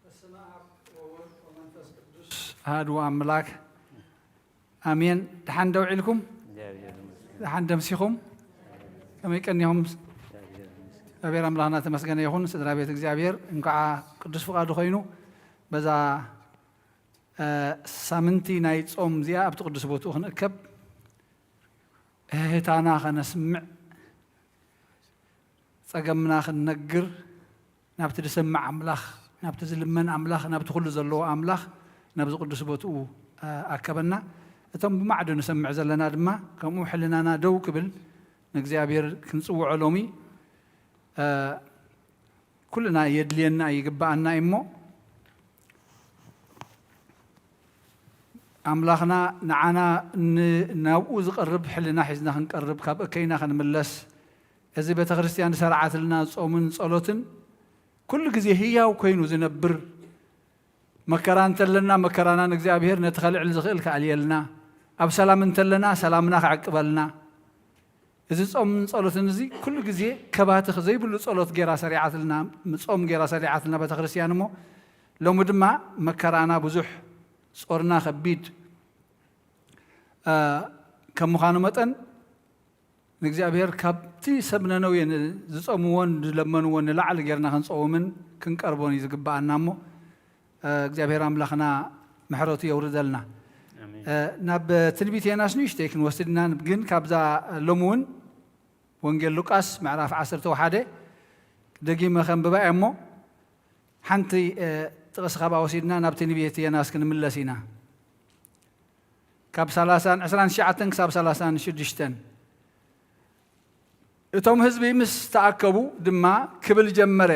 በስመ አብ ወወልድ ወመንፈስ ቅዱስ አሐዱ አምላክ አሜን። ደሓን ደው ዒልኩም? ደሓን ደምሲኹም? ከመይ ቀኒኹም? እግዚኣብሔር ኣምላኽና ተመስገነ ይኹን። ስድራ ቤት እግዚኣብሔር እንኳዓ ቅዱስ ፍቓዱ ኮይኑ በዛ፣ እ፣ ሳምንቲ ናይ ጾም እዚኣ ኣብቲ ቅዱስ ቦትኡ ክንእከብ፣ እህህታና ከነስምዕ፣ ጸገምና ክንነግር፣ ናብቲ ዝሰምዕ ኣምላኽ፣ ናብቲ ዝልመን ኣምላኽ፣ ናብቲ ኩሉ ዘለዎ ኣምላኽ፣ ናብዚ ቅዱስ ቦትኡ፣ እ፣ ኣከበና። እቶም ብማዕዶ ንሰምዕ ዘለና ድማ፣ ከምኡ ሕልናና ደው ክብል ንእግዚኣብሔር ክንጽውዖ ሎሚ፣ እ፣ ኩልና የድልየና ይግብኣና እዩ እሞ፣ ኣምላኽና ንዓና ን-፣ ናብኡ ዝቐርብ ሕልና ሒዝና ክንቀርብ፣ ካብ እከይና ክንምለስ፣ እዚ ቤተ ክርስቲያን ዝሰርዓትልና ጾምን ጸሎትን ኩሉ ግዜ ህያው ኮይኑ ዝነብር፣ መከራ እንተለና መከራና ንእግዚኣብሔር ነቲ ከልዕል ዝኽእል ከኣልየልና፣ ኣብ ሰላም እንተለና ሰላምና ከዕቅበልና። እዚ ጾምን ጸሎትን እዚ ኩሉ ግዜ ከባትኽ ዘይብሉ ጸሎት ገይራ ሰሪዓትልና፣ ጾም ገይራ ሰሪዓትና ቤተ ክርስቲያን እሞ፣ ሎሚ ድማ መከራና ብዙሕ፣ ጾርና ከቢድ፣ እ፣ ከም ምዃኑ መጠን፣ ንእግዚኣብሔር ካብቲ ሰብ ነነዌ ን-፣ ዝጸምዎን ዝለመንዎን ንላዕሊ ጌርና ክንጸውምን ክንቀርቦን እዩ ዝግብኣና እሞ፣ እ፣ እግዚኣብሔር ኣምላኽና ምሕረቱ የውርደልና። ኣሜን። እ፣ ናብ ትንቢት ዮናስ ንእሽተይ ክንወስድ ኢና፣ ግን ካብዛ ሎሚ እውን ወንጌል ሉቃስ ምዕራፍ ዓሰርተ ሓደ ደጊመ ከንብባ እየ እሞ፣ ሓንቲ፣ እ፣ ጥቕሲ ካብኣ ወሲድና ናብ ትንቢት ዮናስ ክንምለስ ኢና። ካብ ሰላሳን፣ ዕስራን ትሽዓተን ክሳብ ሰላሳን ሽዱሽተን። እቶም ህዝቢ ምስ ተኣከቡ ድማ ክብል ጀመረ፣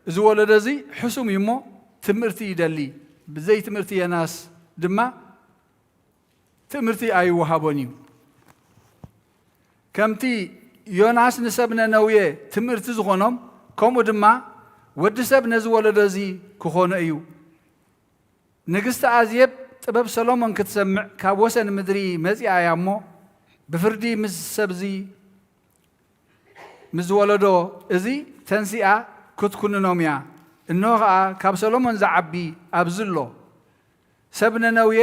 እዚ ወለዶ እዚ ሕሱም እዩ እሞ ትምህርቲ ይደሊ፣ ብዘይ ትምህርቲ ዮናስ ድማ ትምህርቲ ኣይወሃቦን እዩ። ከምቲ ዮናስ ንሰብ ነነውየ ትምህርቲ ዝኾኖም፣ ከምኡ ድማ ወዲ ሰብ ነዚ ወለዶ እዚ ክኾኖ እዩ። ንግስቲ ኣዜብ ጥበብ ሰሎሞን ክትሰምዕ ካብ ወሰን ምድሪ መጺኣ እያ እሞ፣ ብፍርዲ ምስ ሰብዚ፣ ምስ ዝወለዶ እዚ ተንሲኣ ክትኩንኖም እያ። እንሆ ኸኣ ካብ ሰሎሞን ዝዓቢ ኣብዚ ኣሎ። ሰብ ነነውየ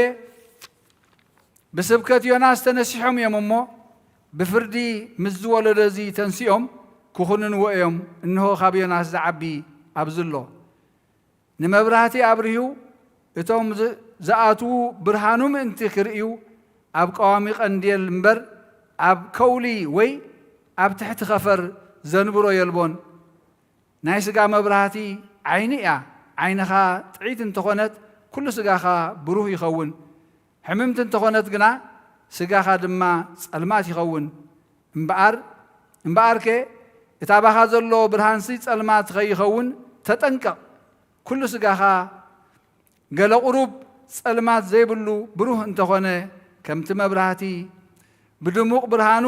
ብስብከት ዮናስ ተነሲሖም እዮም እሞ፣ ብፍርዲ ምስ ዝወለዶ እዚ ተንሲኦም ክኹንንዎ እዮም። እንሆ ካብ ዮናስ ዝዓቢ ኣብዚ ኣሎ። ንመብራህቲ ኣብሪሁ፣ እቶም ዝ-፣ ዝኣትዉ ብርሃኑ ምእንቲ ክርእዩ፣ ኣብ ቀዋሚ ቀንዴል እምበር፣ ኣብ ከውሊ ወይ ኣብ ትሕቲ ኸፈር ዘንብሮ የልቦን። ናይ ስጋ መብራህቲ ዓይኒ እያ። ዓይንኻ ጥዒት እንተኾነት፣ ኩሉ ስጋኻ ብሩህ ይኸውን። ሕምምቲ እንተኾነት ግና፣ ስጋኻ ድማ ጸልማት ይኸውን። እምበኣር፣ እምበኣርከ፣ እታ ባኻ ዘሎ ብርሃንሲ ጸልማት ከይኸውን ተጠንቀቕ። ኩሉ ስጋኻ ገለ ቁሩብ ጸልማት ዘይብሉ ብሩህ እንተኾነ፣ ከምቲ መብራህቲ ብድሙቕ ብርሃኑ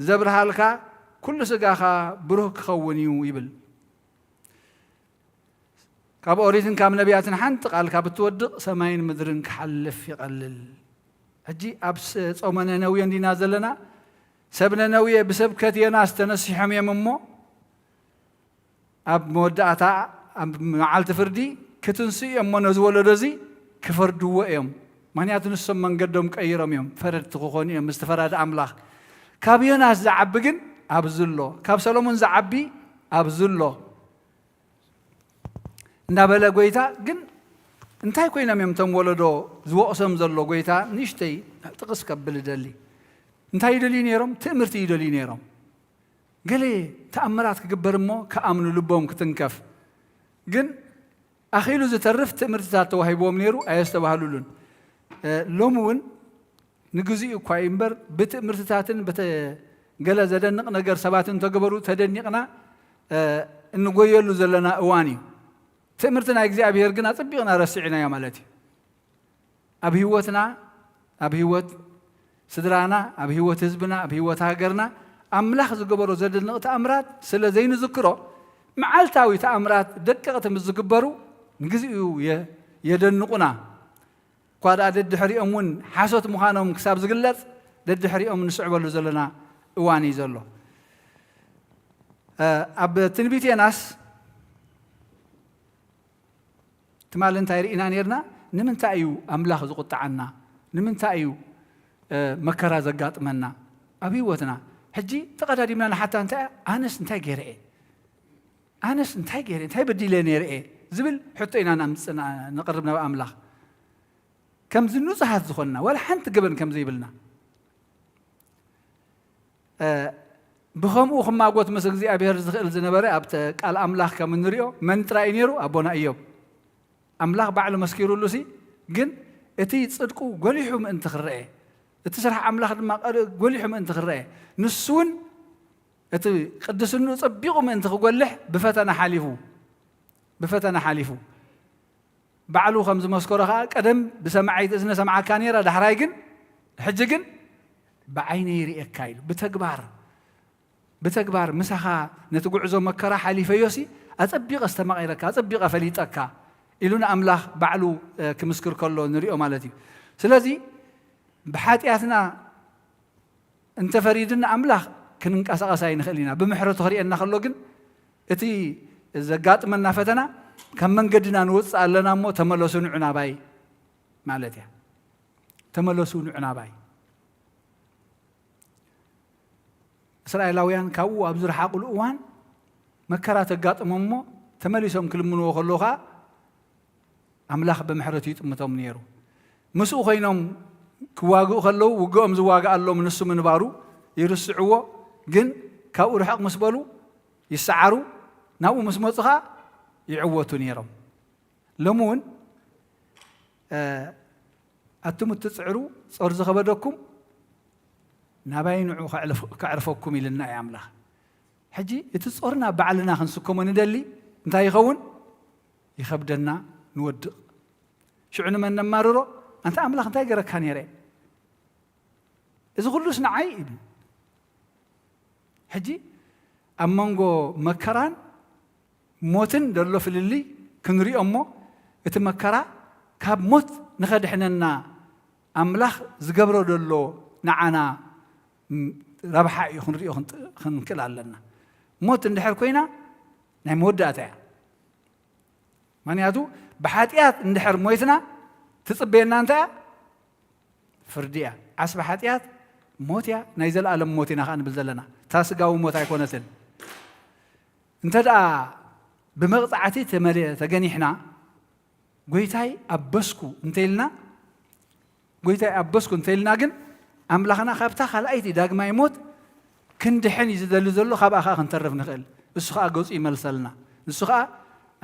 ዘብርሃልካ፣ ኩሉ ስጋኻ ብሩህ ክኸውን እዩ ይብል። ካብ ኦሪትን ካብ ነቢያትን ሓንቲ ቃል ካብ እትወድቕ ሰማይን ምድርን ክሓልፍ ይቐልል። ሕጂ ኣብ ስ-፣ ጾመ ነነዌ እንዲና ዘለና፣ ሰብ ነነዌ ብሰብከት ዮናስ ተነሲሖም እዮም እሞ፣ ኣብ መወዳእታ፣ ኣብ መዓልቲ ፍርዲ ክትንስኡ እዮም እሞ፣ ነዚ ወለዶ እዚ ክፈርድዎ እዮም። ምኽንያቱ ንሶም መንገዶም ቀይሮም እዮም፣ ፈረድቲ ክኾኑ እዮም፣ ምስ ተፈራደ ኣምላኽ። ካብ ዮናስ ዝዓቢ ግን ኣብዚ ኣሎ፣ ካብ ሰሎሞን ዝዓቢ ኣብዚ ኣሎ። እንዳበለ ጎይታ ግን እንታይ ኮይኖም እዮም እቶም ወለዶ ዝወቕሶም ዘሎ? ጎይታ ንእሽተይ ጥቕስ ከብል እደሊ። እንታይ ይደልዩ ነይሮም? ትእምርቲ ይደልዩ ነይሮም። ገለ ተኣምራት ክግበር እሞ ክኣምኑ ልቦም ክትንከፍ። ግን ኣኺሉ ዝተርፍ ትእምርትታት ተዋሂብዎም ነይሩ፣ ኣየስተባህሉሉን። እ፣ ሎሚ እውን ንግዚኡ እኳ እዩ እምበር፣ ብትእምርትታትን በተ-፣ ገለ ዘደንቕ ነገር ሰባት እንተገበሩ ተደኒቕና፣ እ፣ እንጎየሉ ዘለና እዋን እዩ። ትእምርቲ ናይ እግዚኣብሔር ግን ኣጸቢቕና ረሲዕናዮ ማለት እዩ። ኣብ ህይወትና፣ ኣብ ህይወት ስድራና፣ ኣብ ህይወት ህዝብና፣ ኣብ ህይወት ሃገርና ኣምላኽ ዝገበሮ ዘደንቕ ተኣምራት ስለ ዘይንዝክሮ፣ መዓልታዊ ተኣምራት ደቀቕቲ ምስ ዝግበሩ ንግዚኡ የ-፣ የደንቑና። እኳ ደኣ ደድሕሪኦም እውን ሓሶት ምዃኖም ክሳብ ዝግለጽ፣ ደድሕሪኦም ንስዕበሉ ዘለና እዋን እዩ ዘሎ። እ፣ ኣብ ትንቢት ዮናስ ትማሊ እንታይ ርኢና ነርና? ንምንታይ እዩ ኣምላኽ ዝቑጥዓና? ንምንታይ እዩ፣ እ፣ መከራ ዘጋጥመና? ኣብ ህይወትና ሕጂ ተቐዳዲምና ንሓታ እንታይ እያ? ኣነስ እንታይ ገይረ እየ? ኣነስ እንታይ ገይረ እንታይ በዲለ ነይረ እየ? ዝብል ሕቶ ኢና ነምጽእ ነቕርብ ናብ ኣምላኽ። ከምዚ ንጹሃት ዝኾንና ዋላ ሓንቲ ገበን ከም ዘይብልና፣ ብኸምኡ ክማጎት ምስ እግዚኣብሔር ዝኽእል ዝነበረ ኣብቲ ቃል ኣምላኽ ከም እንሪኦ መን ጥራይ እዩ ነይሩ? ኣቦና እዮብ። ኣምላኽ ባዕሉ መስኪሩሉ ሲ፣ ግን እቲ ጽድቁ ጎሊሑ ምእንቲ ክረአ፣ እቲ ስራሕ ኣምላኽ ድማ ጎሊሑ ምእንቲ ክረአ፣ ንሱ እውን እቲ ቅድስንኡ ጸቢቑ ምእንቲ ክጎልሕ ብፈተና ሓሊፉ፣ ብፈተና ሓሊፉ። ባዕሉ ከም ዝመስከሮ ኸኣ ቀደም ብሰማዒት እዝነ ሰምዓካ ነይራ፣ ዳሕራይ ግን፣ ሕጂ ግን ብዓይነይ ይርእየካ ኢሉ። ብተግባር፣ ብተግባር ምሳኻ ነቲ ጉዕዞ መከራ ሓሊፈዮሲ ኣጸቢቐ ኣስተማቒረካ፣ ኣጸቢቐ ፈሊጠካ ኢሉ ንኣምላኽ ባዕሉ፣ እ፣ ክምስክር ከሎ ንሪኦ ማለት እዩ። ስለዚ ብሓጢኣትና እንተፈሪድና ኣምላኽ ክንንቀሳቐስ ኣይንኽእል ኢና። ብምሕረቱ ክርእየና ከሎ ግን እቲ ዘጋጥመና ፈተና ካብ መንገድና ንወጽእ ኣለና እሞ ተመለሱ ንዑ ናባይ ማለት እያ። ተመለሱ ንዑ ናባይ። እስራኤላውያን ካብኡ ኣብ ዝረሓቑሉ እዋን መከራ ተጋጥሞም እሞ ተመሊሶም ክልምንዎ ከለዉ ኸኣ ኣምላኽ ብምሕረቱ ይጥምቶም ነይሩ። ምስኡ ኮይኖም ክዋግኡ ከለዉ ውግኦም ዝዋግኣሎም ንሱ ምንባሩ ይርስዕዎ፣ ግን ካብኡ ርሕቕ ምስ በሉ ይሰዓሩ፣ ናብኡ ምስ መጹ ኸኣ ይዕወቱ ነይሮም። ሎሚ እውን፣ እ፣ ኣቱም እትጽዕሩ ጾር ዝኸበደኩም ናባይ ንዑ ከዕልፍ-፣ ከዕርፈኩም ኢልና እዩ ኣምላኽ። ሕጂ እቲ ጾርና ባዕልና ክንስከሞ ንደሊ እንታይ ይኸውን? ይኸብደና፣ ንወድቕ። ሽዑ ንመን ነማርሮ? ኣንታ ኣምላኽ እንታይ ገረካ ነይረ? እዚ ኩሉስ ንዓይ እዩ። ሕጂ ኣብ መንጎ መከራን ሞትን ዘሎ ፍልልይ ክንሪኦ እሞ፣ እቲ መከራ ካብ ሞት ንኸድሕነና ኣምላኽ ዝገብሮ ዘሎ ንዓና፣ ም፣ ረብሓ እዩ ክንሪኦ ክንጥ-፣ ክንክእል ኣለና። ሞት እንድሕር ኮይና ናይ መወዳእታ እያ። ምኽንያቱ ብሓጢኣት እንድሕር ሞይትና ትጽበየና እንታይ እያ? ፍርዲ እያ። ዓስቢ ሓጢኣት ሞት እያ፣ ናይ ዘለኣለም ሞት ኢና ኸኣ ንብል ዘለና። እታ ስጋዊ ሞት ኣይኮነትን። እንተ ደኣ ብመቕጻዕቲ ተመል-፣ ተገኒሕና፣ "ጎይታይ ኣበስኩ" እንተ ኢልና፣ "ጎይታይ ኣበስኩ" እንተ ኢልና ግን፣ ኣምላኽና ካብታ ካልኣይቲ ዳግማይ ሞት ክንድሕን እዩ ዝደሊ ዘሎ፣ ካብኣ ኸኣ ክንተርፍ ንኽእል። እሱ ኸኣ ገጹ ይመልሰልና። ንሱ ኸኣ፣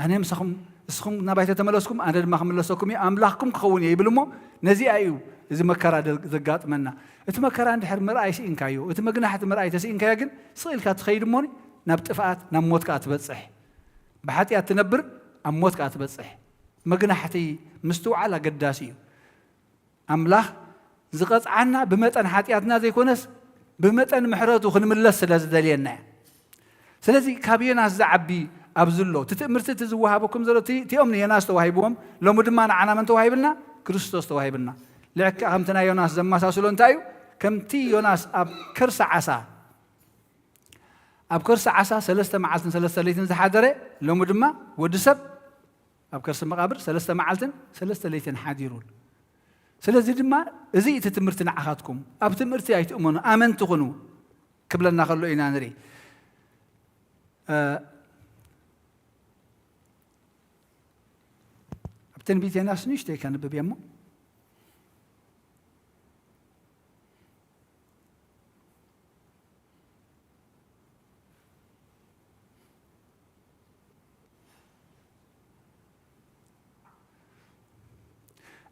"ኣነ ምሳኹም፣ ንስኹም ናባይ ተተመለስኩም፣ ኣነ ድማ ክምለሰኩም እየ፣ ኣምላኽኩም ክኸውን እየ" ይብል እሞ፣ ነዚኣ እዩ እዚ መከራ ደ-፣ ዘጋጥመና። እቲ መከራ እንድሕር ምርኣይ ስኢንካዮ፣ እቲ መግናሕቲ ምርኣይ ተስኢንካዮ ግን፣ ስቕ ኢልካ ትኸይድ እሞ፣ ናብ ጥፍኣት፣ ናብ ሞት ከኣ ትበጽሕ። ብሓጢኣት ትነብር፣ ኣብ ሞት ከኣ ትበጽሕ። መግናሕቲ ምስትውዓል ኣገዳሲ እዩ። ኣምላኽ ዝቐጽዓና ብመጠን ሓጢኣትና ዘይኮነስ፣ ብመጠን ምሕረቱ ክንምለስ ስለ ዝደልየና እያ። ስለዚ ካብ ዮናስ ዝዓቢ ኣብዚ ኣሎ። እቲ ትእምርቲ እቲ ዝወሃበኩም ዘሎ እቲ፣ እቲኦም ንዮናስ ተዋሂብዎም፣ ሎሚ ድማ ንዓና መን ተዋሂብልና? ክርስቶስ ተዋሂብልና። ልዕካ ከምቲ ናይ ዮናስ ዘመሳስሎ እንታይ እዩ? ከምቲ ዮናስ ኣብ ከርሲ ዓሳ፣ ኣብ ከርሲ ዓሳ ሰለስተ መዓልትን ሰለስተ ለይትን ዝሓደረ፣ ሎሚ ድማ ወዲ ሰብ ኣብ ከርሲ መቓብር ሰለስተ መዓልትን ሰለስተ ለይትን ሓዲሩ። ስለዚ ድማ እዚ እቲ ትምህርቲ ንዓኻትኩም፣ ኣብ ትምህርቲ ኣይትእመኑ፣ ኣመንቲ ኩኑ ክብለና ከሎ ኢና ንርኢ። እ፣ ኣብ ትንቢት ዮናስ ንእሽተይ ከንብብ እየ እሞ፣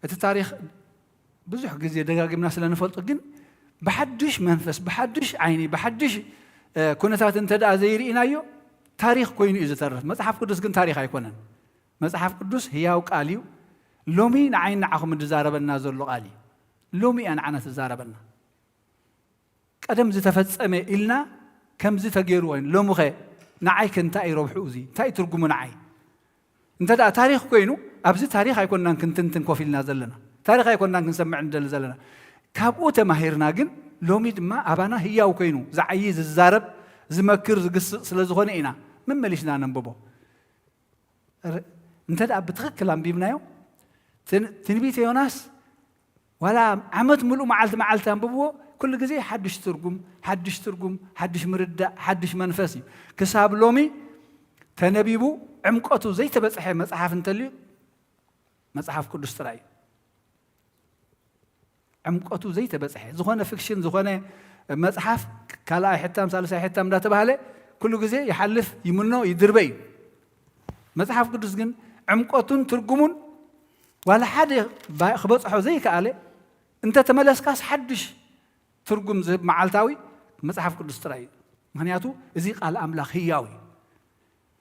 እቲ ታሪኽ ብዙሕ ግዜ ደጋጊምና ስለ ንፈልጦ፣ ግን ብሓድሽ መንፈስ፣ ብሓድሽ ዓይኒ፣ ብሓድሽ፣ እ፣ ኩነታት እንተ ደኣ ዘይርኢናዮ፣ ታሪኽ ኮይኑ እዩ ዝተርፍ። መጽሓፍ ቅዱስ ግን ታሪኽ ኣይኮነን። መጽሓፍ ቅዱስ ህያው ቃል እዩ። ሎሚ ንዓይን ንዓኹም ዝዛረበና ዘሎ ቃል እዩ። ሎሚ እያ ንዓና ትዛረበና። ቀደም ዝተፈጸመ ኢልና ከምዚ ተገይሩ ኮይኑ፣ ሎሚ ኸ ንዓይ ከ እንታይ እዩ ረብሕኡ? እዚ እንታይ እዩ ትርጉሙ ንዓይ? እንተ ደኣ ታሪኽ ኮይኑ፣ ኣብዚ ታሪኽ ኣይኮንናን ክንትንትን ኮፍ ኢልና ዘለና። ታሪኽ ኣይኮንናን ክንሰምዕ ንደሊ ዘለና። ካብኡ ተማሂርና ግን፣ ሎሚ ድማ ኣባና ህያው ኮይኑ ዝዓዪ፣ ዝዛረብ፣ ዝመክር፣ ዝግስጽ ስለ ዝኾነ ኢና መመሊስና ነንብቦ። ር-፣ እንተ ደኣ ብትኽክል ኣንቢብናዮ፣ ትን-፣ ትንቢተ ዮናስ ዋላ ዓመት ምሉእ መዓልቲ መዓልቲ ኣንብብዎ፣ ኩሉ ግዜ ሓድሽ ትርጉም፣ ሓድሽ ትርጉም፣ ሓድሽ ምርዳእ፣ ሓድሽ መንፈስ እዩ። ክሳብ ሎሚ ተነቢቡ ዕምቀቱ ዘይተበጽሐ መጽሓፍ እንተልዩ መጽሓፍ ቅዱስ ጥራይ እዩ። ዕምቀቱ ዘይተበጽሐ ዝኾነ ፊክሽን፣ ዝኾነ መጽሓፍ ካልኣይ ሕታም፣ ሳልሳይ ሕታም እንዳተባህለ ኩሉ ግዜ ይሓልፍ፣ ይምኖ፣ ይድርበ እዩ። መጽሓፍ ቅዱስ ግን ዕምቀቱን ትርጉሙን ዋላ ሓደ ባ-፣ ክበጽሖ ዘይከኣለ፣ እንተ ተመለስካስ ሓድሽ ትርጉም ዝህብ መዓልታዊ መጽሓፍ ቅዱስ ጥራይ እዩ። ምኽንያቱ እዚ ቃል ኣምላኽ ህያው እዩ።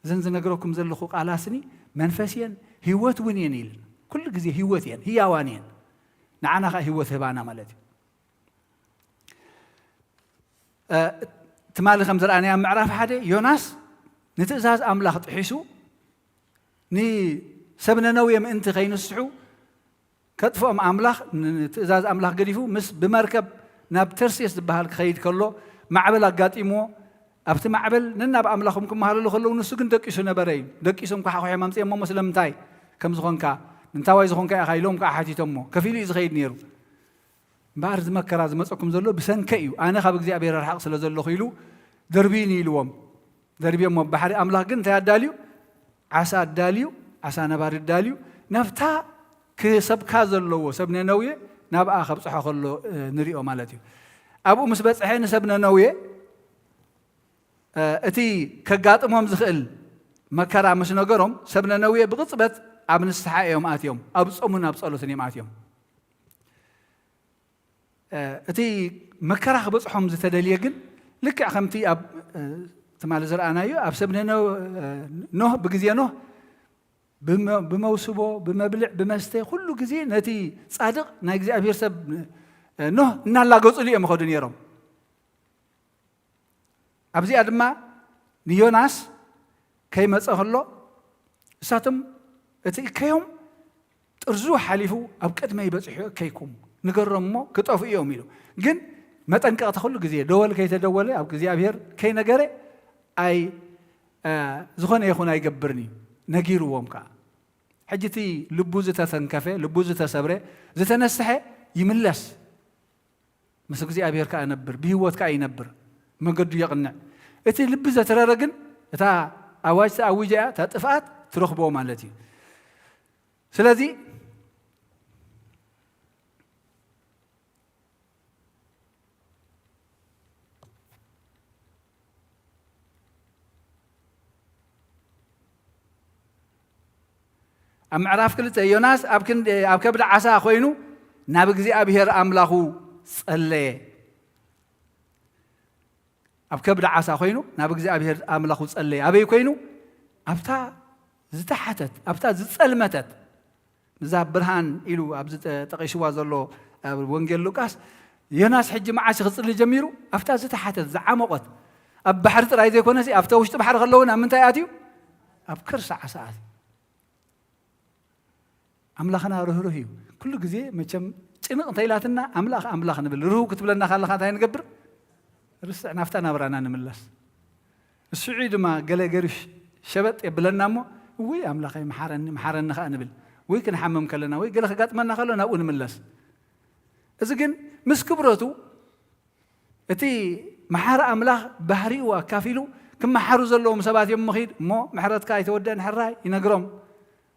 እዘን ዝነግረኩም ዘለኹ ቃላስኒ መንፈስ እየን፣ ህይወት እውን እየን ኢልን። ኩሉ ግዜ ህይወት እየን፣ ህያዋን እየን። ንዓና ኸኣ ህይወት ህባና ማለት እዩ። እ፣ ትማሊ ከም ዝረኣናዮ ኣብ ምዕራፍ ሓደ ዮናስ ንትእዛዝ ኣምላኽ ጥሒሱ ንሰብ ነነዌ ምእንቲ ከይንስሑ ከጥፍኦም ኣምላኽ ንትእዛዝ ኣምላኽ ገዲፉ ምስ ብመርከብ ናብ ተርሴስ ዝበሃል ክኸይድ ከሎ ማዕበል ኣጋጢምዎ። ኣብቲ ማዕበል ነናብ ኣምላኾም ክመሃለሉ ከለዉ ንሱ ግን ደቂሱ ነበረ እዩ። ደቂሶም ኳሕኩሖም ኣምፅኦሞ እሞ ስለምንታይ ከም ዝኾንካ እንታዋይ ዝኾንካ ኢኻ ኢሎም ከዓ ሓቲቶሞ። ከፊሉ እዩ ዝኸይድ ነይሩ። እምበኣር እዚ መከራ ዝመፀኩም ዘሎ ብሰንከ እዩ፣ ኣነ ካብ እግዚኣብሔር ርሓቕ ስለ ዘለኹ ኢሉ ደርብዩኒ ኢልዎም። ደርብዮሞ ባሕሪ። ኣምላኽ ግን እንታይ ኣዳልዩ? ዓሳ ኣዳልዩ፣ ዓሳ ነባሪ ኣዳልዩ፣ ናብታ ክሰብካ ዘለዎ ሰብ ነነዌ ናብኣ ከብፅሖ ከሎ፣ እ፣ ንሪኦ ማለት እዩ። ኣብኡ ምስ በፅሐ ንሰብ ነነዌ፣ እ፣ እቲ ከጋጥሞም ዝኽእል መከራ ምስ ነገሮም ሰብ ነነዌ ብቕፅበት ኣብ ንስሓ እዮም ኣትዮም፣ ኣብ ጾምን ኣብ ጸሎትን እዮም ኣትዮም። እ፣ እቲ መከራ ክበጽሖም ዝተደልየ ግን ልክዕ ከምቲ ኣብ፣ እ፣ ትማሊ ዝረኣናዮ ኣብ ሰብ ነነው-፣ እ፣ ኖህ፣ ብግዜ ኖህ ብመ-፣ ብመውስቦ፣ ብመብልዕ፣ ብመስተ ኩሉ ግዜ ነቲ ጻድቕ ናይ እግዚኣብሔር ሰብ፣ እ፣ ኖህ እናላገጹሉ እዮም ይኸዱ ነይሮም። ኣብዚኣ ድማ ንዮናስ ከይመጸ ከሎ እሳቶም እቲ እከዮም ጥርዙ ሓሊፉ ኣብ ቅድመይ በጺሑ እከይኩም ንገሮም እሞ ክጠፍኡ እዮም ኢሉ። ግን መጠንቀቕታ ኩሉ ግዜ ደወል ከይተደወለ ኣብ እግዚኣብሔር ከይነገረ ኣይ-፣ እ፣ ዝኾነ ይኹን ኣይገብርን እዩ። ነጊርዎም ከኣ። ሕጂ እቲ ልቡ ዝተተንከፈ፣ ልቡ ዝተሰብረ፣ ዝተነስሐ ይምለስ። ምስ እግዚኣብሔር ከኣ እነብር፣ ብህይወት ከኣ ይነብር፣ መገዱ የቕንዕ። እቲ ልቢ ዘትረረ ግን እታ ኣዋጅ ተኣዊጃ እያ፣ እታ ጥፍኣት ትረኽቦ ማለት እዩ። ስለዚ ኣብ ምዕራፍ ክልተ ዮናስ ኣብ ክንዲ፣ ኣብ ከብዲ ዓሳ ኮይኑ ናብ እግዚኣብሔር ኣምላኹ ጸለየ። ኣብ ከብዲ ዓሳ ኮይኑ ናብ እግዚኣብሔር ኣምላኹ ጸለየ። ኣበይ ኮይኑ? ኣብታ ዝተሓተት፣ ኣብታ ዝጸልመተት፣ እዛ ብርሃን ኢሉ ኣብዚ ጠ-፣ ጠቒስዋ ዘሎ ኣብ ወንጌል ሉቃስ፣ ዮናስ ሕጂ መዓስ ክጽሊ ጀሚሩ? ኣብታ ዝተሓተት፣ ዝዓመቖት፣ ኣብ ባሕሪ ጥራይ ዘይኮነሲ ኣብታ ውሽጢ ባሕሪ ከለውን ኣብ ምንታይ ኣትዩ? ኣብ ከርሲ ዓሳ ኣትዩ። ኣምላኽና ርህሩህ እዩ። ኩሉ ግዜ መቸም ጭንቕ እንተ ኢላትና ኣምላኽ ኣምላኽ ንብል። ርህው ክትብለና ከለኻ እንታይ ንገብር? ርስዕ ናብታ ናብራና ንምለስ። እሱ ድማ ገለ ገይሩ ሸበጥ የብለና እሞ፣ "እውይ ኣምላኸይ መሓረኒ፣ መሓረኒ" ኸኣ ንብል። ወይ ክንሓምም ከለና ወይ ገለ ከጋጥመና ከሎ ናብኡ ንምለስ። እዚ ግን ምስ ክብረቱ እቲ መሓሪ ኣምላኽ ባህሪኡ ኣካፊሉ ክመሓሩ ዘለዎም ሰባት እዮም ምኺድ እሞ፣ "ምሕረትካ ኣይተወደአን ሕራይ" ይነግሮም።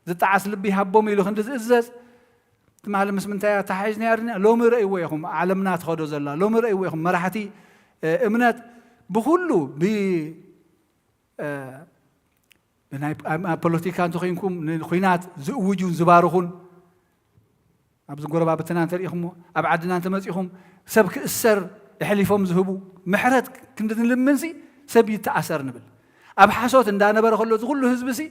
"ዝጠዓስ ልቢ ይሃቦም" ኢሉ ክንዲ ዝእዘዝ፣ ትማሊ ምስ ምንታይ ኣተሓሒዝና ያርና? ሎሚ ረእይዎ ኢኹም፣ ዓለምና ትኸዶ ዘላ፣ ሎሚ ረእይዎ ኢኹም፣ መራሕቲ፣ እ፣ እምነት ብኹሉ፣ ብ-፣ እ፣ ብናይ፣ ኣብ፣ ኣብ ፖለቲካ እንተኾይንኩም፣ ንኹናት ዝእውጁን ዝባርኹን፣ ኣብዚ ጎረባብትና እንተሪኢኹምዎ፣ ኣብ ዓድና እንተመፂኹም፣ ሰብ ክእሰር ኣሕሊፎም ዝህቡ፣ ምሕረት ክንዲ ንልምንሲ፣ ሰብ ይተኣሰር ንብል። ኣብ ሓሶት እንዳነበረ ከሎ፣ እዚ ኩሉ ህዝቢ ሲ፣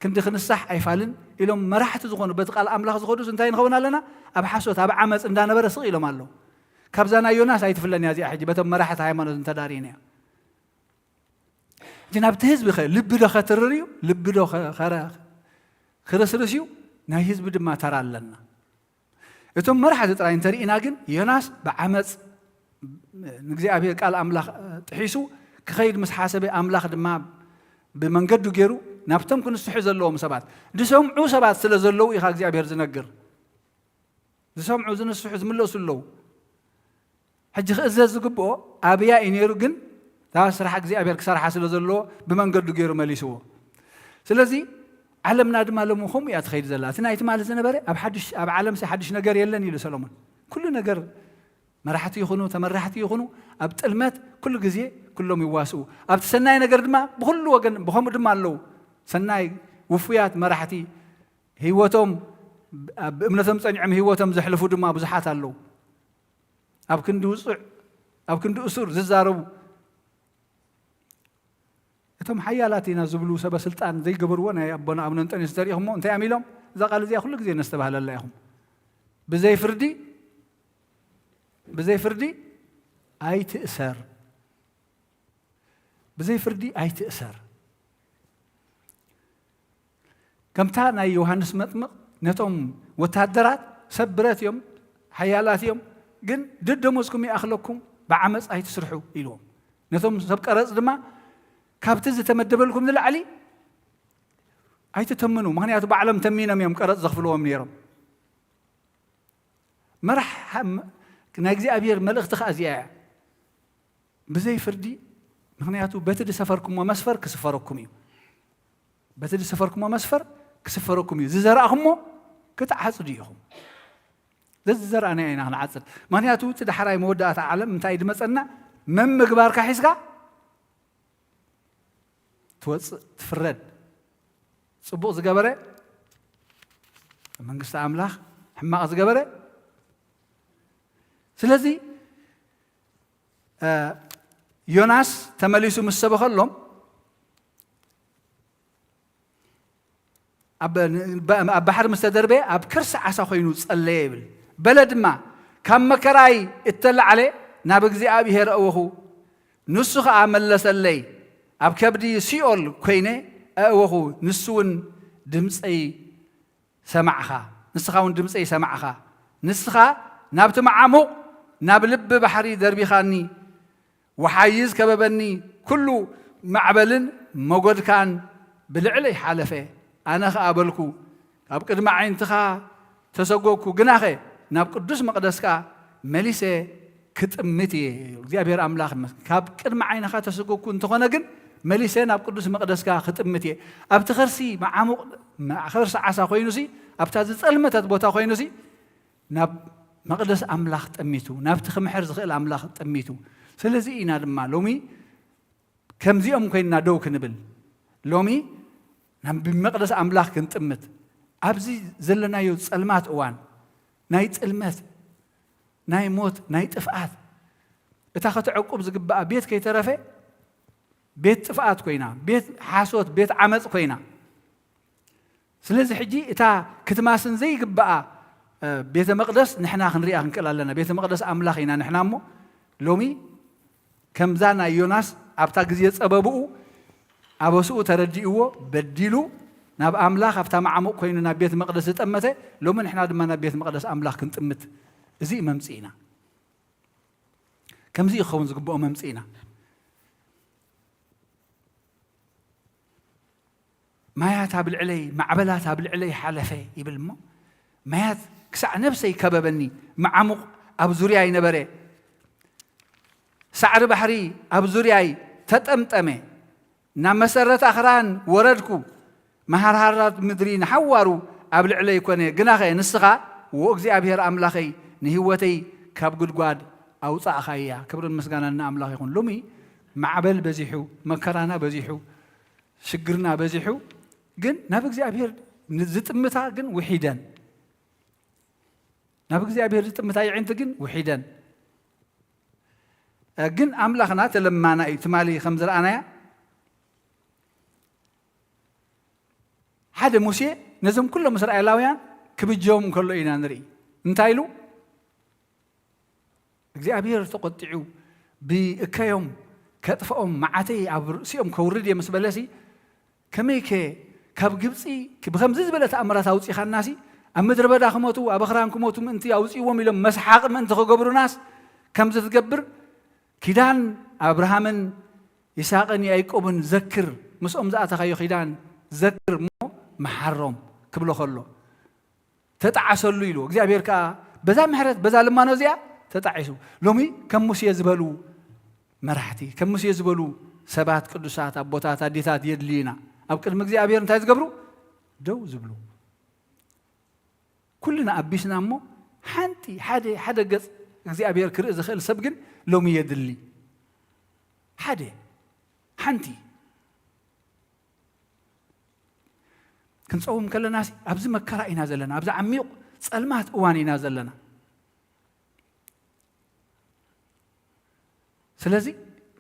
ክንዲ ክንሳሕ ኣይፋልን ኢሎም መራሕቲ ዝኾኑ በቲ ቃል ኣምላኽ ዝኸዱስ እንታይ ንኸውን ኣለና? ኣብ ሓሶት፣ ኣብ ዓመፅ እንዳነበረ ስቕ ኢሎም ኣለዉ። ካብዛ ናይ ዮናስ ኣይትፍለን እያ እዚኣ። ሕጂ በቶም መራሕቲ ሃይማኖት እንተዳሪእናዮ። ሕጂ ናብቲ ህዝቢ ኸ ልቢ ዶ ኸትርር እዩ? ልቢ ዶ ኸ-፣ ኸረ-፣ ክርስርስ እዩ? ናይ ህዝቢ ድማ ተራ ኣለና። እቶም መራሕቲ ጥራይ እንተርኢና ግን፣ ዮናስ ብዓመፅ ንእግዚኣብሔር ቃል ኣምላኽ ጥሒሱ ክኸይድ ምስ ሓሰበ፣ ኣምላኽ ድማ ብመንገዱ ገይሩ ናብቶም ክንስሑ ዘለዎም ሰባት፣ ዝሰምዑ ሰባት ስለ ዘለዉ ኢኻ እግዚኣብሔር ዝነግር። ዝሰምዑ፣ ዝንስሑ፣ ዝምለሱ ኣለዉ። ሕጂ ክእዘዝ ዝግብኦ ኣብያ እዩ ነይሩ፣ ግን እታ ስራሕ እግዚኣብሔር ክሰርሓ ስለ ዘለዎ ብመንገዱ ገይሩ መሊስዎ። ስለዚ ዓለምና ድማ ሎሚ ከምኡ እያ ትኸይድ ዘላ። እቲ ናይ ትማሊ ዝነበረ ኣብ ሓድሽ፣ ኣብ ዓለምሲ ሓድሽ ነገር የለን ኢሉ ሰሎሞን። ኩሉ ነገር መራሕቲ ይኹኑ ተመራሕቲ ይኹኑ ኣብ ጥልመት ኩሉ ግዜ ኩሎም ይዋስኡ። ኣብቲ ሰናይ ነገር ድማ ብኹሉ ወገን ብኸምኡ ድማ ኣለዉ። ሰናይ ውፉያት መራሕቲ ህይወቶም፣ ኣብ እምነቶም ጸኒዖም ህይወቶም ዘሕልፉ ድማ ብዙሓት ኣለዉ። ኣብ ክንዲ ውጹዕ፣ ኣብ ክንዲ እሱር ዝዛረቡ። እቶም ሓያላት ኢና ዝብሉ ሰበ ስልጣን ዘይገበርዎ ናይ ኣቦና ኣቡነ እንጠንዮስ እንተሪኢኹሞ እንታይ እዮም ኢሎም? እዛ ቃል እዚኣ ኩሉ ግዜ ነስተባህለላ ኢኹም። ብዘይ ፍርዲ፣ ብዘይ ፍርዲ ኣይትእሰር። ብዘይ ፍርዲ ኣይትእሰር። ከምታ ናይ ዮሃንስ መጥምቕ ነቶም ወታደራት ሰብ ብረት እዮም፣ ሓያላት እዮም፣ ግን ደደሞዝኩም ይኣኽለኩም፣ ብዓመፅ ኣይትስርሑ ኢልዎም። ነቶም ሰብ ቀረፅ ድማ ካብቲ ዝተመደበልኩም ንላዕሊ ኣይትተምኑ፣ ምኽንያቱ ባዕሎም ተሚኖም እዮም ቀረፅ ዘኽፍልዎም ነይሮም። መራሕ ናይ እግዚኣብሔር መልእኽቲ ኸዓ እዚኣ እያ። ብዘይ ፍርዲ፣ ምኽንያቱ በቲ ዝሰፈርኩሞ መስፈር ክስፈረኩም እዩ። በቲ ዝሰፈርኩሞ መስፈር ክስፈረኩም እዩ። ዝዘራእኹሞ ክትዓጽዱ ኢኹም። ዘዝዘራእናዮ ኢና ክንዓጽድ። ምኽንያቱ እቲ ዳሕራይ መወዳእታ ዓለም እንታይ ድመጸና? መምግባርካ ሒዝካ ትወጽእ፣ ትፍረድ። ጽቡቕ ዝገበረ መንግስቲ ኣምላኽ፣ ሕማቕ ዝገበረ። ስለዚ እ፣ ዮናስ ተመሊሱ ምስ ሰበኸሎም ኣብ፣ ኣብ ባሕሪ ምስ ተደርበየ ኣብ ከርሲ ዓሳ ኮይኑ ጸለየ ይብል። በለ ድማ፣ ካብ መከራይ እተላዕለ ናብ እግዚኣብሔር ኣእወኹ፣ ንሱ ኸኣ መለሰለይ። ኣብ ከብዲ ሲኦል ኮይነ ኣእወኹ፣ ንሱ እውን ድምፀይ ሰማዕኻ፣ ንስኻ እውን ድምፀይ ሰማዕኻ። ንስኻ ናብቲ መዓሙቕ፣ ናብ ልቢ ባሕሪ ደርቢኻኒ። ወሓይዝ ከበበኒ፣ ኩሉ ማዕበልን መጎድካን ብልዕለይ ሓለፈ። ኣነ ኸኣ በልኩ፣ ኣብ ቅድሚ ኣዒንትኻ ተሰጎግኩ፣ ግናኸ ናብ ቅዱስ መቕደስካ መሊሰ ክጥምት እየ። እግዚኣብሔር ኣምላኽ ይመስገን። ካብ ቅድሚ ዓይንኻ ተሰጎግኩ እንተኾነ ግን መሊሰ ናብ ቅዱስ መቕደስካ ክጥምት እየ። ኣብቲ ከርሲ መዓሙቕ፣ ከርሲ ዓሳ ኮይኑሲ፣ ኣብታ ዝጸልመተት ቦታ ኮይኑሲ፣ ናብ መቕደስ ኣምላኽ ጠሚቱ፣ ናብቲ ክምሕር ዝኽእል ኣምላኽ ጠሚቱ። ስለዚ ኢና ድማ ሎሚ ከምዚኦም ኮይንና ደው ክንብል፣ ሎሚ ናብ መቕደስ ኣምላኽ ክንጥምት፣ ኣብዚ ዘለናዮ ጸልማት እዋን፣ ናይ ጥልመት፣ ናይ ሞት፣ ናይ ጥፍኣት፣ እታ ከተዕቁብ ዝግብኣ ቤት ከይተረፈ ቤት ጥፍኣት ኮይና፣ ቤት ሓሶት፣ ቤት ዓመጽ ኮይና። ስለዚ ሕጂ እታ ክትማስን ዘይግብኣ፣ እ፣ ቤተ መቕደስ ንሕና ክንሪኣ ክንክእል ኣለና። ቤተ መቕደስ ኣምላኽ ኢና ንሕና እሞ፣ ሎሚ ከምዛ ናይ ዮናስ ኣብታ ግዜ ጸበብኡ ኣበስኡ ተረዲእዎ በዲሉ ናብ ኣምላኽ ኣብታ መዓሙቕ ኮይኑ ናብ ቤት መቕደስ ዝጠመተ፣ ሎሚ ንሕና ድማ ናብ ቤት መቕደስ ኣምላኽ ክንጥምት፣ እዚ እዩ መምጽኢና። ከምዚ እዩ ክኸውን ዝግብኦ መምጽኢና። ማያት ኣብ ልዕለይ፣ ማዕበላት ኣብ ልዕለይ ሓለፈ ይብል እሞ፣ ማያት ክሳዕ ነብሰይ ከበበኒ፣ መዓሙቕ ኣብ ዙርያይ ነበረ። ሳዕሪ ባሕሪ ኣብ ዙርያይ ተጠምጠመ። ናብ መሰረት ኣኽራን ወረድኩ። መሃርሃራት ምድሪ ንሓዋሩ ኣብ ልዕለይ ኮነ። ግናኸ ንስኻ፣ ዎ እግዚኣብሔር ኣምላኸይ፣ ንህይወተይ ካብ ጉድጓድ ኣውጻእኻያ። ክብርን ምስጋናን ንኣምላኽ ይኹን። ሎሚ ማዕበል በዚሑ፣ መከራና በዚሑ፣ ሽግርና በዚሑ፣ ግን ናብ እግዚኣብሔር ዝጥምታ ግን ውሒደን። ናብ እግዚኣብሔር ዝጥምታ የዒንቲ ግን ውሒደን። እ፣ ግን ኣምላኽና ተለማና እዩ። ትማሊ ከም ዝረኣናያ፣ ሓደ ሙሴ ነዞም ኩሎም እስራኤላውያን ክብጀዎም ከሎ ኢና ንርኢ። እንታይ ኢሉ? እግዚኣብሔር ተቖጢዑ ብእከዮም ከጥፍኦም፣ መዓተይ ኣብ ርእሲኦም ከውርድ እየ ምስ በለሲ፣ ከመይከ ካብ ግብጺ ብኸምዚ ዝበለ ተኣምራት ኣውጺኻናሲ፣ ኣብ ምድረ በዳ ክሞቱ፣ ኣብ ኣኽራን ክሞቱ ምእንቲ ኣውጺእዎም ኢሎም መስሓቕ ምእንቲ ክገብሩናስ ከምዚ ትገብር? ኪዳን ኣብርሃምን ይስሐቅን ያዕቆብን ዘክር፣ ምስኦም ዝኣተኻዮ ኪዳን ዘክር እሞ መሓሮም ክብሎ ከሎ፣ ተጣዓሰሉ ኢሉ። እግዚኣብሔር ከኣ በዛ ምሕረት፣ በዛ ልማኖ እዚኣ ተጣዒሱ። ሎሚ ከም ሙሴ ዝበሉ መራሕቲ፣ ከም ሙሴ ዝበሉ ሰባት፣ ቅዱሳት ኣቦታት፣ ኣዴታት የድልዩና። ኣብ ቅድሚ እግዚኣብሔር እንታይ ዝገብሩ? ደው ዝብሉ። ኩልና ኣቢስና እሞ ሓንቲ፣ ሓደ፣ ሓደ ገጽ እግዚኣብሔር ክርኢ ዝኽእል ሰብ ግን ሎሚ የድሊ። ሓደ፣ ሓንቲ። ክንጸውም ከለናሲ ኣብዚ መከራ ኢና ዘለና፣ ኣብዚ ዓሚቕ ጸልማት እዋን ኢና ዘለና። ስለዚ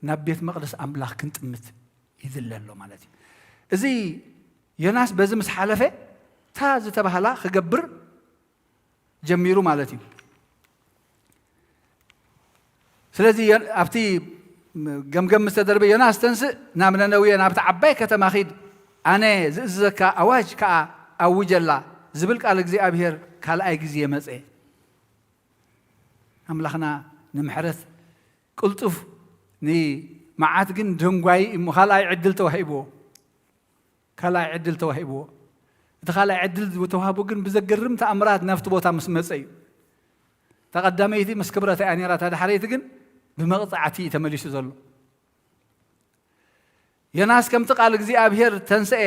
ናብ ቤት መቕደስ ኣምላኽ ክንጥምት ይድለ ኣሎ ማለት እዩ። እዚ ዮናስ በዚ ምስ ሓለፈ እታ ዝተባህላ ክገብር ጀሚሩ ማለት እዩ። ስለዚ ዮ-፣ ኣብቲ ገምገም ምስ ተደርበ፣ "ዮናስ ተንስእ፣ ናብ ነነዌ ናብታ ዓባይ ከተማ ኺድ፣ ኣነ ዝእዝዘካ ኣዋጅ ከኣ ኣውጀላ" ዝብል ቃል እግዚኣብሔር ካልኣይ ግዜ መጸ። ኣምላኽና ንምሕረት ቅልጡፍ፣ ንመዓት ግን ደንጓዪ እሞ ካልኣይ ዕድል ተዋሂብዎ። ካልኣይ ዕድል ተዋሂብዎ። እቲ ካልኣይ ዕድል ዝተዋህቦ ግን ብዘገርም ተኣምራት ናብቲ ቦታ ምስ መጸ እዩ። እታ ቀዳመይቲ ምስ ክብረታ እያ ነይራ፣ እታ ዳሕረይቲ ግን ብመቕጻዕቲ እዩ ተመሊሱ ዘሎ። ዮናስ ከምቲ ቃል እግዚኣብሔር ተንስኤ፣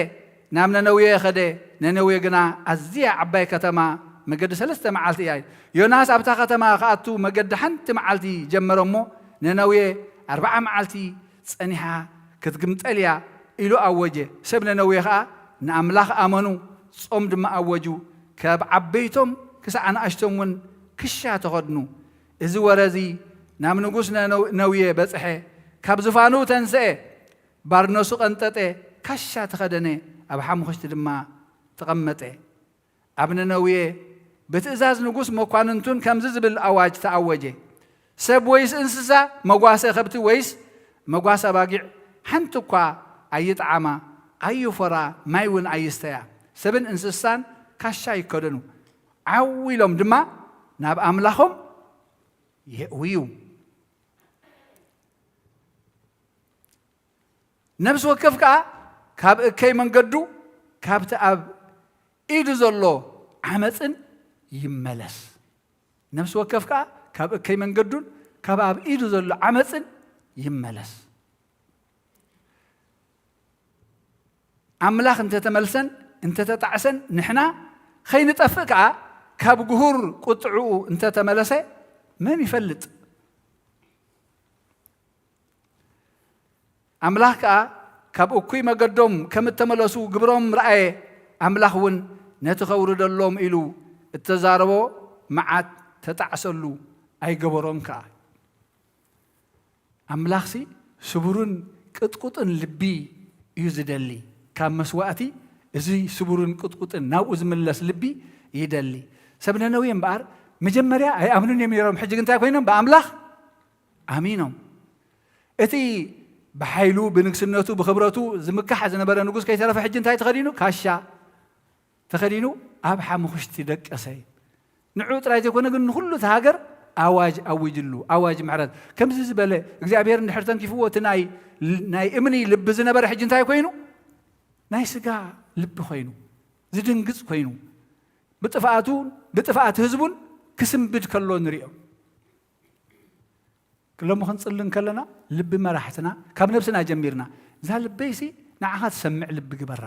ናብ ነነዌ ኸደ። ነነዌ ግና ኣዝያ ዓባይ ከተማ፣ መገዲ ሰለስተ መዓልቲ እያ። ዮናስ ኣብታ ከተማ ክኣቱ መገዲ ሓንቲ መዓልቲ ጀመረ እሞ፣ ነነዌ ኣርብዓ መዓልቲ ጸኒሓ ክትግምጠል እያ ኢሉ ኣወጀ። ሰብ ነነዌ ኸኣ ንኣምላኽ ኣመኑ፣ ጾም ድማ ኣወጁ። ካብ ዓበይቶም ክሳዕ ኣናእሽቶም እውን ክሻ ተኸድኑ። እዚ ወረ እዚ ናብ ንጉስ ነነው-፣ ነውየ በጽሐ። ካብ ዝፋኑ ተንስኤ፣ ባርነሱ ቀንጠጠ፣ ካሻ ተኸደነ፣ ኣብ ሓሙኽሽቲ ድማ ተቐመጠ። ኣብ ነነውየ ብትእዛዝ ንጉስ መኳንንቱን ከምዚ ዝብል ኣዋጅ ተኣወጀ፣ "ሰብ ወይስ እንስሳ፣ መጓሰ ከብቲ ወይስ መጓሰ ኣባጊዕ፣ ሓንቲ እኳ ኣይጥዓማ፣ ኣይፎራ፣ ማይ እውን ኣይስተያ። ሰብን እንስሳን ካሻ ይከደኑ፣ ዓው ኢሎም ድማ ናብ ኣምላኾም የእውዩ። ነፍሲ ወከፍ ከኣ ካብ እከይ መንገዱ፣ ካብቲ ኣብ ኢዱ ዘሎ ዓመፅን ይመለስ። ነፍሲ ወከፍ ከኣ ካብ እከይ መንገዱን ካብ ኣብ ኢዱ ዘሎ ዓመፅን ይመለስ።" ኣምላኽ እንተተመልሰን እንተተጣዕሰን፣ ንሕና ኸይንጠፍእ ከኣ ካብ ግሁር ቁጥዕኡ እንተተመለሰ መን ይፈልጥ? ኣምላኽ ከኣ ካብ እኩይ መገዶም ከም እተመለሱ ግብሮም ረኣየ። ኣምላኽ እውን ነቲ ኸውርደሎም ኢሉ እተዛረቦ መዓት ተጣዕሰሉ፣ ኣይገበሮን ከኣ። ኣምላኽሲ ስቡርን ቅጥቁጥን ልቢ እዩ ዝደሊ። ካብ መስዋእቲ እዚ ስቡርን ቅጥቁጥን ናብኡ ዝምለስ ልቢ ይደሊ። ሰብ ነነዌ እምበኣር መጀመርያ ኣይኣምኑን እዮም ነይሮም። ሕጂ ግን እንታይ ኮይኖም? ብኣምላኽ ኣሚኖም። እቲ ብሓይሉ ብንግስነቱ ብኽብረቱ ዝምካሕ ዝነበረ ንጉስ ከይተረፈ ሕጂ እንታይ ተኸዲኑ? ካሻ ተኸዲኑ ኣብ ሓሙኽሽቲ ደቀሰ። ንዑ ጥራይ ዘይኮነ ግን ንኹሉ እቲ ሃገር ኣዋጅ ኣዊጅሉ፣ ኣዋጅ ምሕረት። ከምዚ ዝበለ እግዚኣብሔር እንድሕር ተንኪፍዎ እቲ ናይ፣ ናይ እምኒ ልቢ ዝነበረ ሕጂ እንታይ ኮይኑ? ናይ ስጋ ልቢ ኮይኑ፣ ዝድንግጽ ኮይኑ፣ ብጥፍኣቱ፣ ብጥፍኣት ህዝቡን ክስንብድ ከሎ ንሪኦ። ሎሚ ክንጽሊ እንከለና ልቢ መራሕትና ካብ ነብስና ጀሚርና፣ እዛ ልበይሲ ንዓኻ ትሰምዕ ልቢ ግበራ፣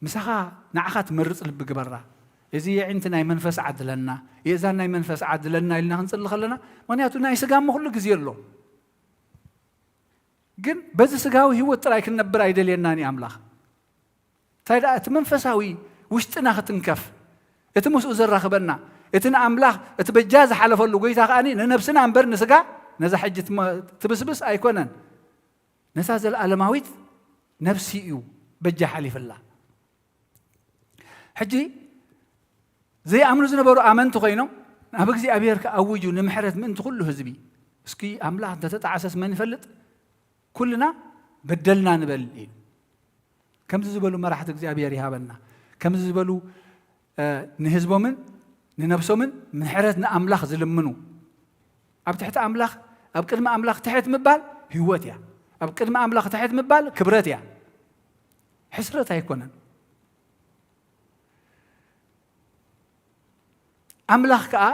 ምሳኻ ንዓኻ ትመርጽ ልቢ ግበራ። እዚ የዒንቲ ናይ መንፈስ ዓድለና፣ የእዛን ናይ መንፈስ ዓድለና ኢልና ክንጽሊ ከለና፣ ምኽንያቱ ናይ ስጋ እሞ ኩሉ ግዜ ኣሎ። ግን በዚ ስጋዊ ህይወት ጥራይ ክንነብር ኣይደልየናን እዩ ኣምላኽ። እንታይ ደኣ፣ እቲ መንፈሳዊ ውሽጥና ክትንከፍ፣ እቲ ምስኡ ዘራኽበና፣ እቲ ንኣምላኽ እቲ በጃ ዝሓለፈሉ ጎይታ ከኣ ንነብስና እምበር ንስጋ፣ ነዛ ሕጂ ትመ-፣ ትብስብስ ኣይኮነን። ነታ ዘለኣለማዊት ነብሲ እዩ በጃ ሓሊፍላ። ሕጂ ዘይኣምኑ ዝነበሩ ኣመንቲ ኮይኖም ናብ እግዚኣብሔር ክኣውጁ ንምሕረት ምእንቲ ኩሉ ህዝቢ። እስኪ ኣምላኽ እንተተጣዕሰስ መን ይፈልጥ? ኩልና በደልና ንበል ኢሉ። ከምዚ ዝበሉ መራሕቲ እግዚኣብሔር ይሃበና። ከምዚ ዝበሉ፣ እ፣ ንህዝቦምን ንነብሶምን ምሕረት ንኣምላኽ ዝልምኑ። ኣብ ትሕቲ ኣምላኽ፣ ኣብ ቅድሚ ኣምላኽ ትሕት ምባል ህይወት እያ። ኣብ ቅድሚ ኣምላኽ ትሕት ምባል ክብረት እያ። ሕስረት ኣይኮነን። ኣምላኽ ከኣ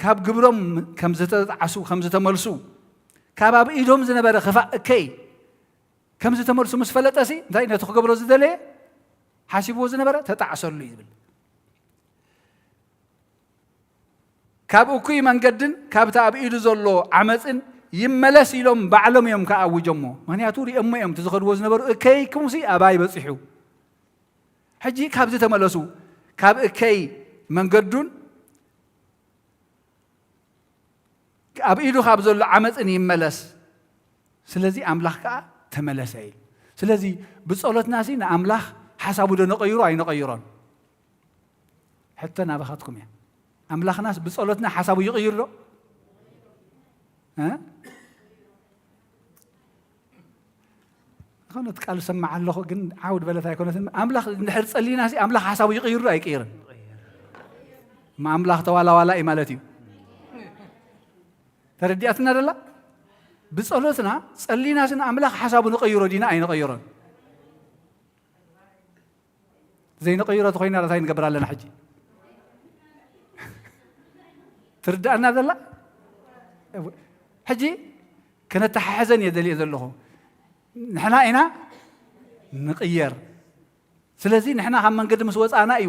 ካብ ግብሮም ከም ዝተጣዕሱ፣ ከም ዝተመልሱ፣ ካብ ኣብ ኢዶም ዝነበረ ክፋእ እከይ ከም ዝተመልሱ ምስ ፈለጠሲ፣ እንታይ ነቲ ክገብሮ ዝደለየ ሓሲብዎ ዝነበረ ተጣዕሰሉ እዩ ዝብል። ካብ እኩይ መንገድን ካብቲ ኣብ ኢዱ ዘሎ ዓመፅን ይመለስ ኢሎም ባዕሎም እዮም ከኣውጀሞ። ምክንያቱ ሪኦሞ እዮም፣ እቲ ዝኸድዎ ዝነበሩ እከይ ክሙሲ ኣባይ በፂሑ። ሕጂ ካብዚ ተመለሱ፣ ካብ እከይ መንገዱን ኣብ ኢዱ ካብ ዘሎ ዓመፅን ይመለስ። ስለዚ ኣምላኽ ከዓ ተመለሰ እዩ። ስለዚ ብጸሎትናሲ ንኣምላኽ ሓሳቡ ዶ ነቐይሮ ኣይነቐይሮን? ሕቶ ናባኻትኩም እያ። ኣምላኽናስ ብጸሎትና ሓሳቡ ይቕይር ዶ? እ? ዝኾነት ቃል ሰማዕ ኣለኹ፣ ግን ዓውድ በለት ኣይኮነትን። ኣምላኽ እንድሕር ጸሊናሲ ኣምላኽ ሓሳቡ ይቕይር ዶ ኣይቅይርን? እማ ኣምላኽ ተዋላዋላ እዩ ማለት እዩ። ተረዲኣትና ደላ? ብጸሎትና ጸሊናሲ ንኣምላኽ ሓሳቡ ንቐይሮ ዲና ኣይንቐይሮን? ዘይንቐይሮ ተኾይና እንታይ ንገብር ኣለና ሕጂ? ትርዳእና ዘላ? ሕጂ ክነተሓሕዘን እየ ደልየ ዘለኹ። ንሕና ኢና ንቕየር። ስለዚ ንሕና ካብ መንገዲ ምስ ወፃእና እዩ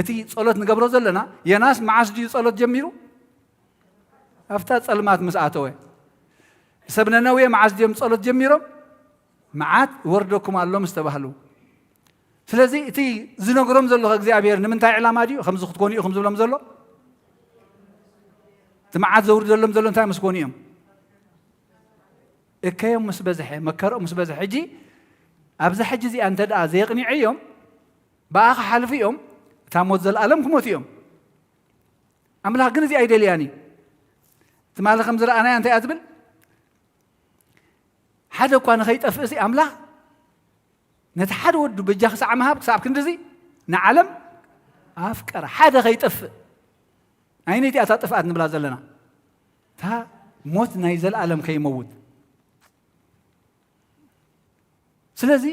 እቲ ጸሎት ንገብሮ ዘለና። የናስ መዓስ ድዩ ጸሎት ጀሚሩ? ኣብታ ጸልማት ምስ ኣተወ። ሰብ ነነዌ መዓስ ድዮም ጸሎት ጀሚሮም? መዓት ይወርደኩም ኣሎ ምስ ተባህሉ። ስለዚ እቲ ዝነግሮም ዘሎ እግዚኣብሔር ንምንታይ ዕላማ ድዩ? ከምዚ ክትኮኑ ኢኹም ዝብሎም ዘሎ? እቲ መዓት ዘውርደሎም ዘሎ እንታይ ምስ ኮኑ እዮም? እከዮም ምስ በዝሐ፣ መከረኦም ምስ በዝሐ። ሕጂ ኣብዛ ሕጂ እዚኣ እንተ ደኣ ዘየቕኒዐዮም፣ ብኣ ክሓልፉ እዮም፣ እታ ሞት ዘለኣለም ክሞቱ እዮም። ኣምላኽ ግን እዚ ኣይደልያን እዩ። ትማሊ ከም ዝረኣናያ እንታይ እያ ትብል? ሓደ እኳ ንኸይጠፍእ ሲ ኣምላኽ ነቲ ሓደ ወዱ በጃ ክሳዕ ምሃብ፣ ክሳብ ክንድዚ ንዓለም ኣፍቀረ። ሓደ ከይጠፍእ። ኣይነይቲ እታ ጥፍኣት ንብላ ዘለና? እታ ሞት ናይ ዘለኣለም ከይመውት። ስለዚ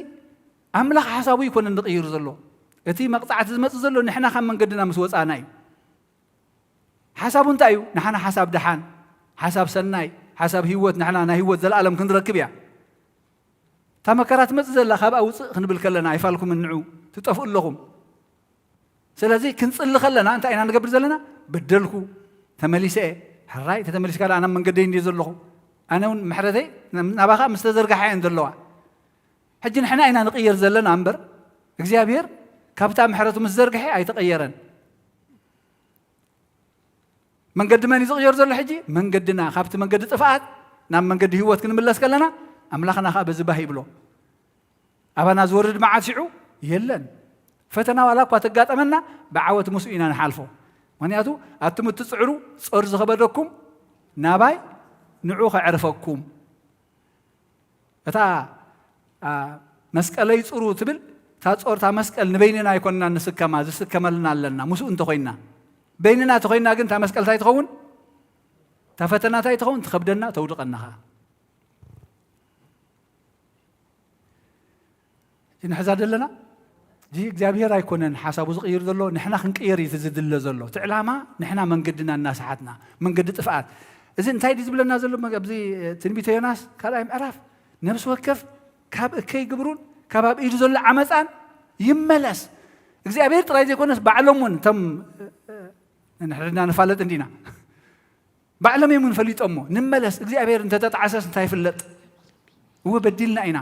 ኣምላኽ ሓሳቡ ይኮነን ዝቕይር ዘሎ። እቲ መቕጻዕቲ ዝመጽእ ዘሎ ንሕና ካብ መንገድና ምስ ወጻና እዩ። ሓሳቡ እንታይ እዩ? ንሓና ሓሳብ ደሓን፣ ሓሳብ ሰናይ፣ ሓሳብ ህይወት፣ ንሕና ናይ ህይወት ዘለኣለም ክንረክብ እያ። እታ መከራ ትመጽእ ዘላ ካብኣ ውጽእ ክንብል ከለና፣ ኣይፋልኩምን ንዑ፣ ትጠፍኡ ኣለኹም። ስለዚ ክንጽሊ ከለና እንታይ ኢና ንገብር ዘለና? በደልኩ፣ ተመሊሰ እየ። ሕራይ፣ ተተመሊስካ ደኣ ናብ መንገደይ እንድየ ዘለኹ። ኣነ እውን ምሕረተይ ናባኻ ምስ ተዘርግሓ እየን ዘለዋ። ሕጂ ንሕና ኢና ንቕየር ዘለና እምበር፣ እግዚኣብሔር ካብታ ምሕረቱ ምስ ዘርግሐ ኣይተቐየረን። መንገዲ መን እዩ ዝቕየር ዘሎ ሕጂ? መንገድና። ካብቲ መንገዲ ጥፍኣት ናብ መንገዲ ህይወት ክንምለስ ከለና፣ ኣምላኽና ኸኣ በዚ ባህ ይብሎ። ኣባና ዝወርድ መዓት ሽዑ የለን። ፈተና ዋላ እኳ ተጋጠመና፣ ብዓወት ምስኡ ኢና ንሓልፎ። ምኽንያቱ፣ ኣቱም እትጽዕሩ፣ ጾር ዝኸበደኩም ናባይ ንዑ ከዕርፈኩም። እታ፣ ኣ፣ መስቀለይ ጽሩ ትብል፣ እታ ጾር፣ እታ መስቀል ንበይንና ኣይኮንና ንስከማ፣ ዝስከመልና ኣለና፣ ምስኡ እንተኾይንና። በይንና ተኾይንና ግን፣ እታ መስቀል እንታይ ትኸውን? እታ ፈተና እንታይ ትኸውን? ትኸብደና፣ ተውድቐና ኸኣ። እዚ ንሕዛ ዘለና፣ እዚ እግዚኣብሔር ኣይኮነን ሓሳቡ ዝቕይር ዘሎ፣ ንሕና ክንቅየር እዩ እቲ ዝድለ ዘሎ። እቲ ዕላማ ንሕና መንገድና እናሰሓትና፣ መንገዲ ጥፍኣት። እዚ እንታይ ድዩ ዝብለና ዘሎ? ኣብዚ ትንቢተ ዮናስ ካልኣይ ምዕራፍ፣ ነፍሲ ወከፍ ካብ እከይ ግብሩን ካብ ኣብ ኢዱ ዘሎ ዓመፃን ይመለስ። እግዚኣብሔር ጥራይ ዘይኮነስ ባዕሎም እውን እቶም፣ ንሕና ንፋለጥ እንዲና፣ ባዕሎም እዮም እውን ፈሊጦሞ። ንመለስ፣ እግዚኣብሔር እንተተጣዕሰስ እንታይ ይፍለጥ? እወ በዲልና ኢና።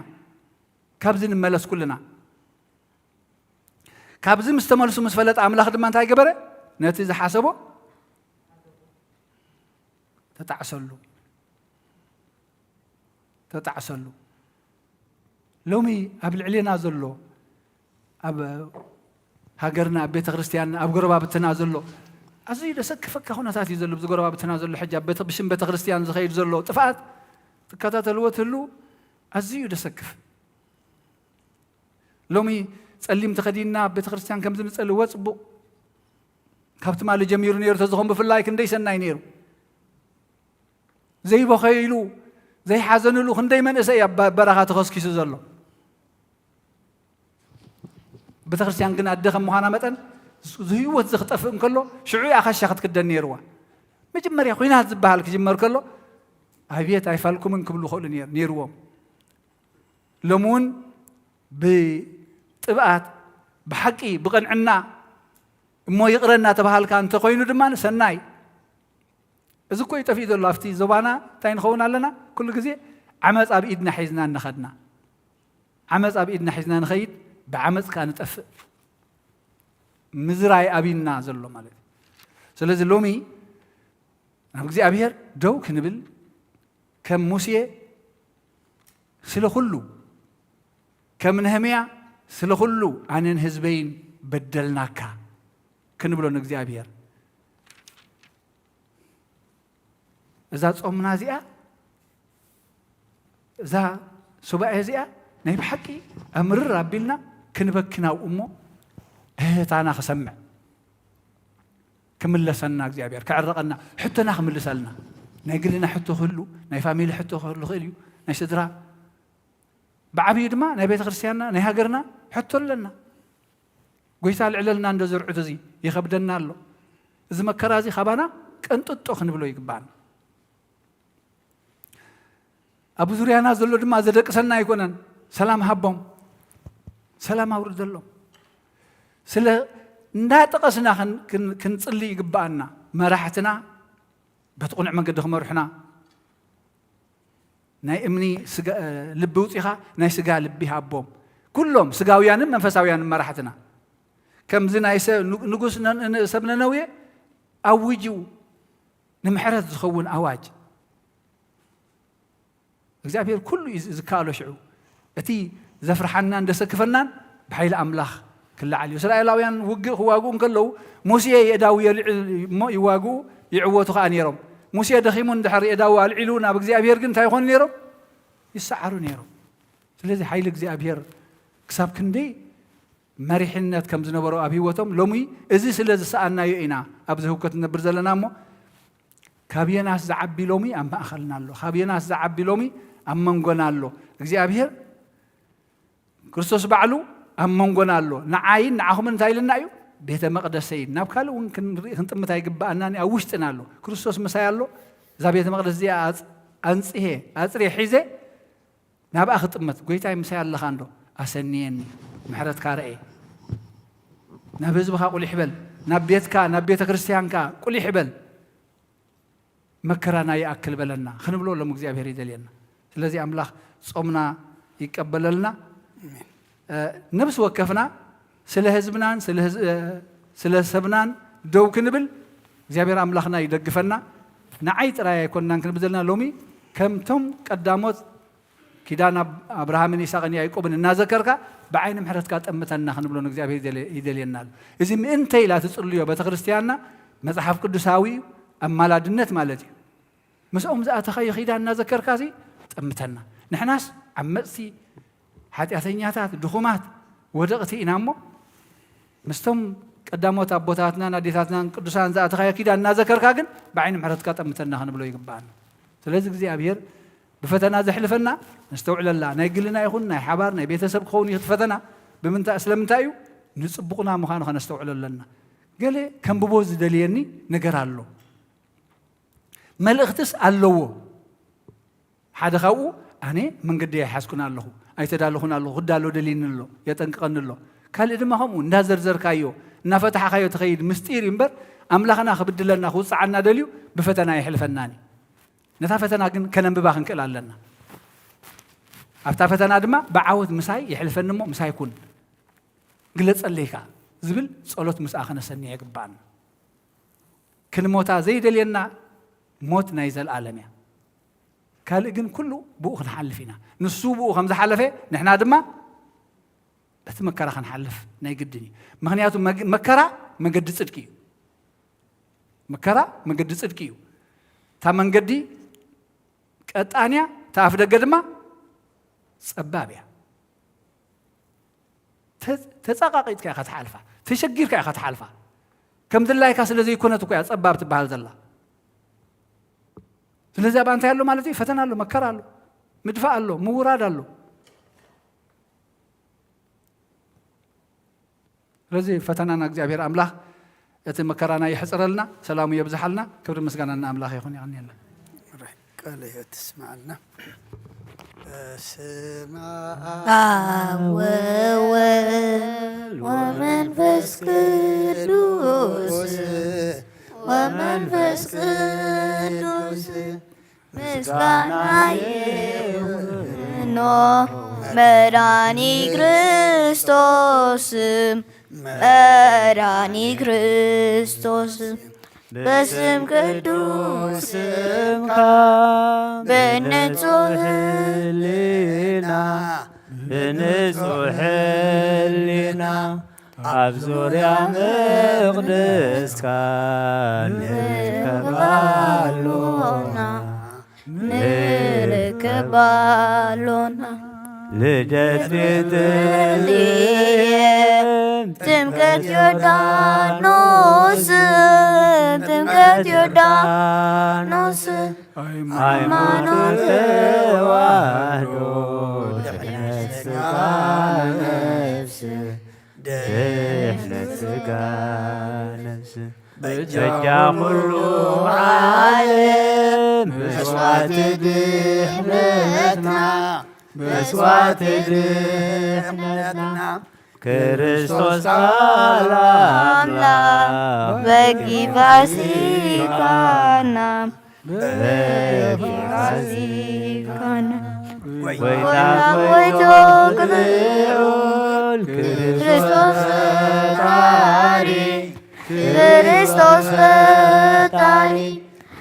ካብዚ ንመለስ ኩልና። ካብዚ ምስ ተመልሱ ምስ ፈለጠ ኣምላኽ ድማ እንታይ ገበረ? ነቲ ዝሓሰቦ ተጣዕሰሉ። ተጣዕሰሉ። ሎሚ ኣብ ልዕሌና ዘሎ፣ ኣብ ሃገርና፣ ኣብ ቤተ ክርስቲያንና፣ ኣብ ጎረባብትና ዘሎ ኣዝዩ ደሰክፈካ ኩነታት እዩ ዘሎ። ኣብዚ ጎረባብትና ዘሎ ሕጂ ኣብ ቤተ-፣ ብሽም ቤተ ክርስቲያን ዝኸይድ ዘሎ ጥፍኣት ትከታተልዎ ትህሉ ኣዝዩ ደሰክፍ። ሎሚ ጸሊም ተኸዲንና ኣብ ቤተ ክርስቲያን ከምዚ ንጸሊ፣ እወ ጽቡቕ። ካብ ትማሊ ጀሚሩ ነይሩ ተዝኾን ብፍላይ ክንደይ ሰናይ ነይሩ። ዘይበኸይሉ፣ ዘይሓዘንሉ ክንደይ መንእሰይ ኣብ በ-፣ በረኻ ተኸስኪሱ ዘሎ። ቤተ ክርስቲያን ግን ኣደ ከም ምዃና መጠን፣ ዝ-፣ ህይወት እዚ ክጠፍእ እንከሎ፣ ሽዑ እያ ኸሻ ክትክደን ነይርዋ። መጀመርያ ኹናት ዝበሃል ክጅመር ከሎ ኣቤት ኣይፋልኩምን ክብሉ ክእሉ ነይር- ነይርዎም። ሎሚ እውን ብጥብኣት ብሓቂ ብቕንዕና እሞ ይቕረ እናተባሃልካ እንተኾይኑ ድማ ሰናይ። እዚ እኮ እዩ ጠፊኡ ዘሎ ኣብቲ ዞባና። እንታይ ንኸውን ኣለና? ኩሉ ግዜ ዓመፅ ኣብ ኢድና ሒዝና እንኸድና። ዓመፅ ኣብ ኢድና ሒዝና ንኸይድ፣ ብዓመፅ ከኣ ንጠፍእ። ምዝራይ ኣብና ዘሎ ማለት እዩ። ስለዚ ሎሚ ናብ እግዚኣብሔር ደው ክንብል፣ ከም ሙሴ ስለ ኩሉ፣ ከም ነህምያ ስለ ኩሉ ኣነን ህዝበይን በደልናካ ክንብሎ ንእግዚኣብሔር። እዛ ጾምና እዚኣ፣ እዛ ሱባኤ እዚኣ ናይ ብሓቂ ኣምርር ኣቢልና ክንበኪ ናብኡ እሞ እህታና ክሰምዕ ክምለሰና እግዚኣብሔር ክዕረቐና ሕቶና ክምልሰልና ናይ ግልና ሕቶ ክህሉ ናይ ፋሚሊ ሕቶ ክህሉ ክእል እዩ ናይ ስድራ ብዓብዩ ድማ ናይ ቤተ ክርስቲያንና ናይ ሃገርና ሕቶ ኣለና። ጎይታ ልዕለልና እንዶ ዝርዑት እዚ ይኸብደና ኣሎ። እዚ መከራ እዚ ካባና ቀንጥጦ ክንብሎ ይግባና። ኣብ ዙርያና ዘሎ ድማ ዘደቅሰና ኣይኮነን። ሰላም ሃቦም፣ ሰላም ኣውርደሎም። ስለ እንዳጠቐስና ክንጽሊ ይግባኣና። መራሕትና በቲ ቁኑዕ መንገዲ ክመርሑና ናይ እምኒ ልቢ ውፂኻ ናይ ስጋ ልቢ ሃቦም። ኩሎም ስጋውያንን መንፈሳውያንን መራሕትና ከምዚ ናይ ንጉስ ሰብ ነነውየ ኣውጅው ንምሕረት ዝኸውን ኣዋጅ እግዚኣብሔር ኩሉ እዩ ዝከኣሎ። ሽዑ እቲ ዘፍርሓናን ዘሰክፈናን ብሓይሊ ኣምላኽ ክለዓል እዩ። እስራኤላውያን ውግእ ክዋግኡ እንከለዉ ሙሴ የእዳው የልዕል እሞ ይዋግኡ ይዕወቱ ከኣ ነይሮም። ሙሴ ደኺሙ እንድሕር የእዳው ኣልዒሉ ናብ እግዚኣብሔር ግን እንታይ ይኾኑ ነይሮም? ይሰዓሩ ነይሮም። ስለዚ ሓይሊ እግዚኣብሔር ክሳብ ክንደይ መሪሕነት ከም ዝነበሮ ኣብ ህይወቶም ሎሚ እዚ ስለ ዝሰኣናዮ ኢና ኣብዚ ህውከት ንነብር ዘለና እሞ ካብ የናስ ዝዓቢ ሎሚ ኣብ ማእኸልና ኣሎ። ካብ የናስ ዝዓቢ ሎሚ ኣብ መንጎና ኣሎ። እግዚኣብሔር ክርስቶስ ባዕሉ ኣብ መንጎና ኣሎ። ንዓይን ንዓኹምን እንታይ ኢልና እዩ? ቤተ መቕደሰይን ናብ ካልእ እውን ክንርኢ ክንጥምት ኣይግባኣናን ኣብ ውሽጥና ኣሎ። ክርስቶስ ምሳይ ኣሎ። እዛ ቤተ መቕደስ እዚኣ ኣንጽሄ ኣጽሬ ሒዘ ናብኣ ክጥምት ጎይታይ ምሳይ ኣለኻ እንዶ ኣሰንየኒ ምሕረትካ ረኤ ናብ ህዝብኻ ቁሊሕ በል ናብ ቤትካ ናብ ቤተ ክርስቲያንካ ቁሊሕ በል መከራና ይኣክል በለና ክንብሎ ሎም እግዚኣብሔር ይደልየና። ስለዚ ኣምላኽ ጾምና ይቀበለልና። ነብሲ ወከፍና ስለ ህዝብናን ስለ ሰብናን ደው ክንብል እግዚኣብሔር ኣምላኽና ይደግፈና። ንዓይ ጥራይ ኣይኮንናን ክንብል ዘለና ሎሚ ከምቶም ቀዳሞት ኪዳን ኣብርሃምን ይስቅን ያዕቆብን እናዘከርካ ብዓይኒ ምሕረትካ ጠምተና ክንብሎ ንእግዚኣብሔር ይደልየና ኣሎ። እዚ ምእንተ ኢላ ትጽልዮ ቤተክርስትያንና መጽሓፍ ቅዱሳዊ ኣማላድነት ማለት እዩ። ምስኦም ዝኣተኻዮ ኪዳን እናዘከርካ እዚ ጠምተና። ንሕናስ ዓመፅቲ ሓጢኣተኛታት ድኹማት ወደቕቲ ኢና እሞ ምስቶም ቀዳሞት ኣቦታትናን ኣዴታትናን ቅዱሳን ዝኣተኻዮ ኪዳን እናዘከርካ ግን ብዓይኒ ምሕረትካ ጠምተና ክንብሎ ይግባኣና። ስለዚ እግዚኣብሔር ብፈተና ዘሕልፈና ነስተውዕለላ። ናይ ግልና ይኹን ናይ ሓባር ናይ ቤተሰብ ክኸውን እዩ እቲ ፈተና። ብምንታይ ስለምንታይ እዩ? ንጽቡቕና ምዃኑ ከነስተውዕሎ ኣለና። ገለ ከንብቦ ዝደልየኒ ነገር ኣሎ። መልእኽትስ ኣለዎ። ሓደ ካብኡ ኣነ መንገዲ ኣይሓዝኩን ኣለኹ ኣይተዳለኹን ኣለኹ ክዳሎ ደልይኒ ኣሎ የጠንቅቐኒ ኣሎ። ካልእ ድማ ከምኡ እንዳዘርዘርካዮ እናፈታሕኻዮ ትኸይድ ምስጢር እዩ እምበር ኣምላኽና ክብድለና ክውፅዓና ደልዩ ብፈተና የሕልፈናን እዩ። ነታ ፈተና ግን ከነንብባ ክንክእል ኣለና። ኣብታ ፈተና ድማ ብዓወት ምሳይ የሕልፈኒ እሞ ምሳይ ኩን ግለፀለይ ከኣ ዝብል ፀሎት ምስኣ ከነሰንዮ የግባኣና። ክንሞታ ዘይደልየና ሞት ናይ ዘለኣለም እያ። ካልእ ግን ኩሉ ብኡ ክንሓልፍ ኢና። ንሱ ብኡ ከም ዝሓለፈ ንሕና ድማ በቲ መከራ ክንሓልፍ ናይ ግድን እዩ። ምክንያቱ መከራ መገዲ ፅድቂ እዩ። መከራ መገዲ ፅድቂ እዩ። እታ መንገዲ ቀጣን እያ፣ እታ ኣፍ ደገ ድማ ፀባብ እያ። ተፃቃቂጥካ ኢኻ ትሓልፋ፣ ተሸጊርካ ኢኻ ትሓልፋ። ከም ድላይካ ስለ ዘይኮነት እኮ እያ ፀባብ ትበሃል ዘላ። ስለዚ ኣብኣ እንታይ ኣሎ ማለት እዩ? ፈተና ኣሎ፣ መከራ ኣሎ፣ ምድፋእ ኣሎ፣ ምውራድ ኣሎ። ስለዚ ፈተናና እግዚኣብሔር ኣምላኽ እቲ መከራና የሕጽረልና፣ ሰላሙ የብዝሓልና። ክብሪ ምስጋና ንኣምላኽ ይኹን። የቐንየልና። ቃለ ሕይወት ትስምዓልና። በስመ ኣብ ወወልድ ወመንፈስ ቅዱስ ወመንፈስ ቅዱስ ምስጋና ይሁኖ መድኃኒ ክርስቶስ መድኃኒ ክርስቶስ በስም ቅዱስ ስምካ ብንጹህ ህሊና ብንጹህ ህሊና ኣብ ዙርያ መቕደስካ ንርከብ ኣሎና ንርከብ ኣሎና። ልደት ቤተልሔም ጥምቀት ዮርዳኖስ ጥምቀት ዮርዳኖስ ሃይማኖት ተዋህዶ ድሕነት ስጋ ነፍስ ድሕነት ስጋ ነፍስ በጃ ኩሉ ዓለም መስዋዕቲ ድሕነትና መስዋዕቲ ድሕነትና ክርስቶስ ቃል ኣምላኽ በጊ ፋሲካና በጊ ፋሲካና ጎይታ ጎይቶ ክብር ልዑል ክርስቶስ ፈጣሪ ክርስቶስ ፈጣሪ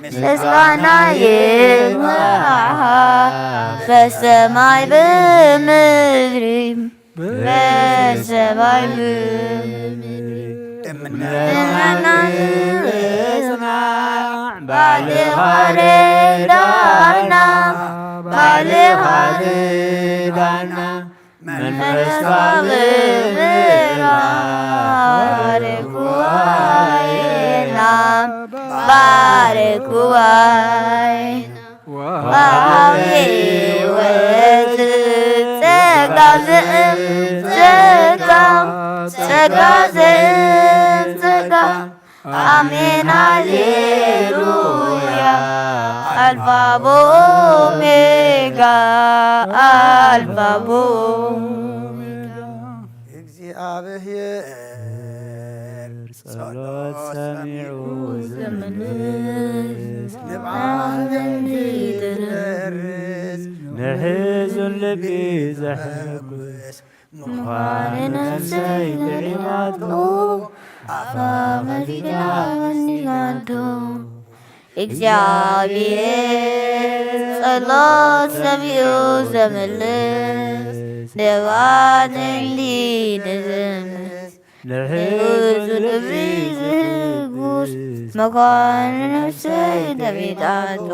ምስጋና ይብጽሓ በሰማይ ብምድሪ በሰማይ ብምድሪ እምነትና ንጽናዕ ባልኻ ርዳና ባልኻ ርዳና መንፈስካ ብብርሃን ባርክ ጉባኤና ባርክ ጉባኤና ወሃቢ ሕይወት ጸጋ ዘእም ጸጋ ጸጋ ዘእም ጸጋ ኣሜን ሃሌሉያ ኣልፋ በኦሜጋ ኣልፋ በኦሜጋ እግዚኣብሔር ጸሎት ሰሚዑ ዝምልስ ንብዓት እንዲደርስ ንሕዙን ልቢ ዘሐጉስ ምዃነ ነፍሰይ ንዒማቶ ኣፋ ኸፊታ መሲላቶ። እግዚኣብሔር ጸሎት ሰሚዑ ዘምልስ ንብዓት እንዲ ንዝምስ ንሕዙ ልቢ ዝህጉስ መዃን ነፍሰይ ተቢጣቶ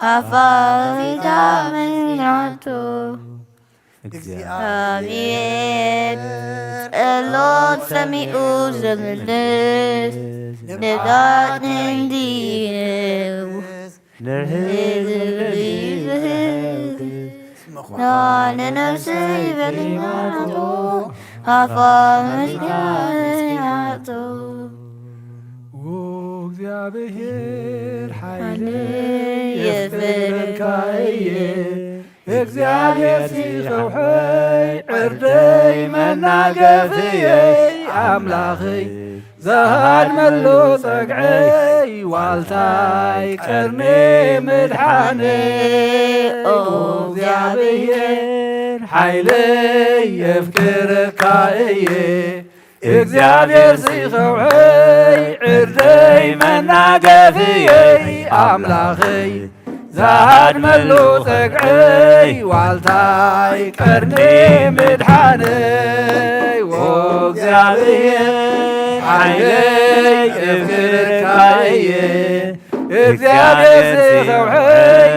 ኣፋ ኸፊታ መሲላቶ። እግዚኣብሔር ጸሎት ሰሚዑ ዝምልስ ንብዓት እንዲ ንሕዝቢ ዝህግስ ምዃነ ነፍሰይ በሊናቶ ኣፋ መስጋናቶ። እግዚኣብሔር ሓይለ ሓይለይ የፍርካ የፍርካየ እግዚኣብሔር ሲኸውሐይ ዕርደይ መናገፍየይ ኣምላኸይ ዝሃድመሉ ጸግዐይ ዋልታይ ቀርኒ ምድሓነይ ኦ እግዚኣብሔር ሓይለይ የፍቅረካ እየ እግዚኣብሔር ሲኸውዐይ ዕርደይ መናገፍየይ ኣምላኸይ ዝሃድመሉ ጸግዐይ ዋልታይ ቀርኒ ምድሓነይ ዎ እግዚኣብሔር ሓይለይ እፍርካ እየ እግዚኣብሔር ሲኸውዐይ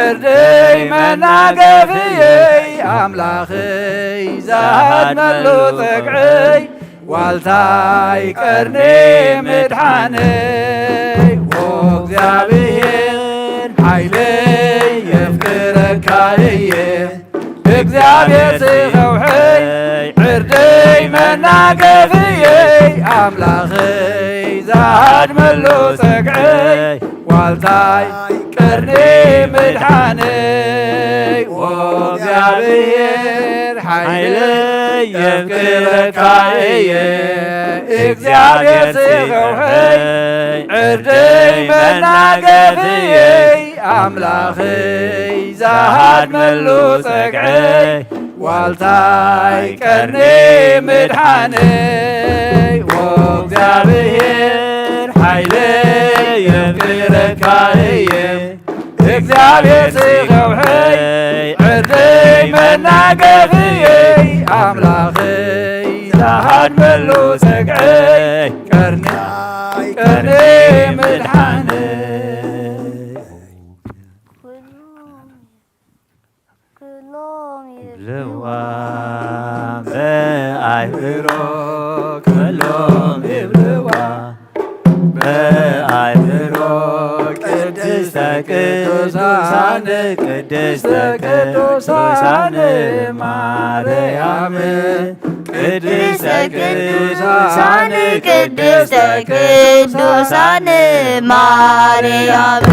ዕርደይ መናገፍየይ ኣምላኸይ ዝሃድመሉ ጸግዐይ ዋልታይ ቀርኒ ምድሓነይ ዎ እግዚኣብሔር ሓይለይ የፍቅረካ እየ እግዚኣብሔር ዝኸውሐይ ዕርደይ መናገፍየይ ኣምላኸይ ዝሃድመሉ ጸግዐይ ዋልታይ ቀርኒ ምድሓነይ ወእግዚኣብሔር ሓይለይ የፍቅረካ እየ። እግዚኣብሔር ዝኸውሐይ ዕርደይ መናገፍየይ ኣምላኸይ ዝሃድመሉ ጸግዐይ ዋልታይ ቀርኒ ምድሓነይ ወእግዚኣብሔር ሓይለይ የፍቅረካ እየ። እግዚኣብሔር ዝኸውሐይ ዕርደይ መናገፍየይ ኣምላኸይ ዝሃድመሉ ጸግዐይ ቀርኒ ቀርኒ ምድሓነይ ኩሎም ይብልዋ ብኣይምሮ ኩሎም ይብልዋ ብኣይምሮ ቅድስተ ቅዱሳን ቅድስተ ቅዱሳን ማርያም ቅድስተ ቅዱሳን ቅድስተ ቅዱሳን ማርያም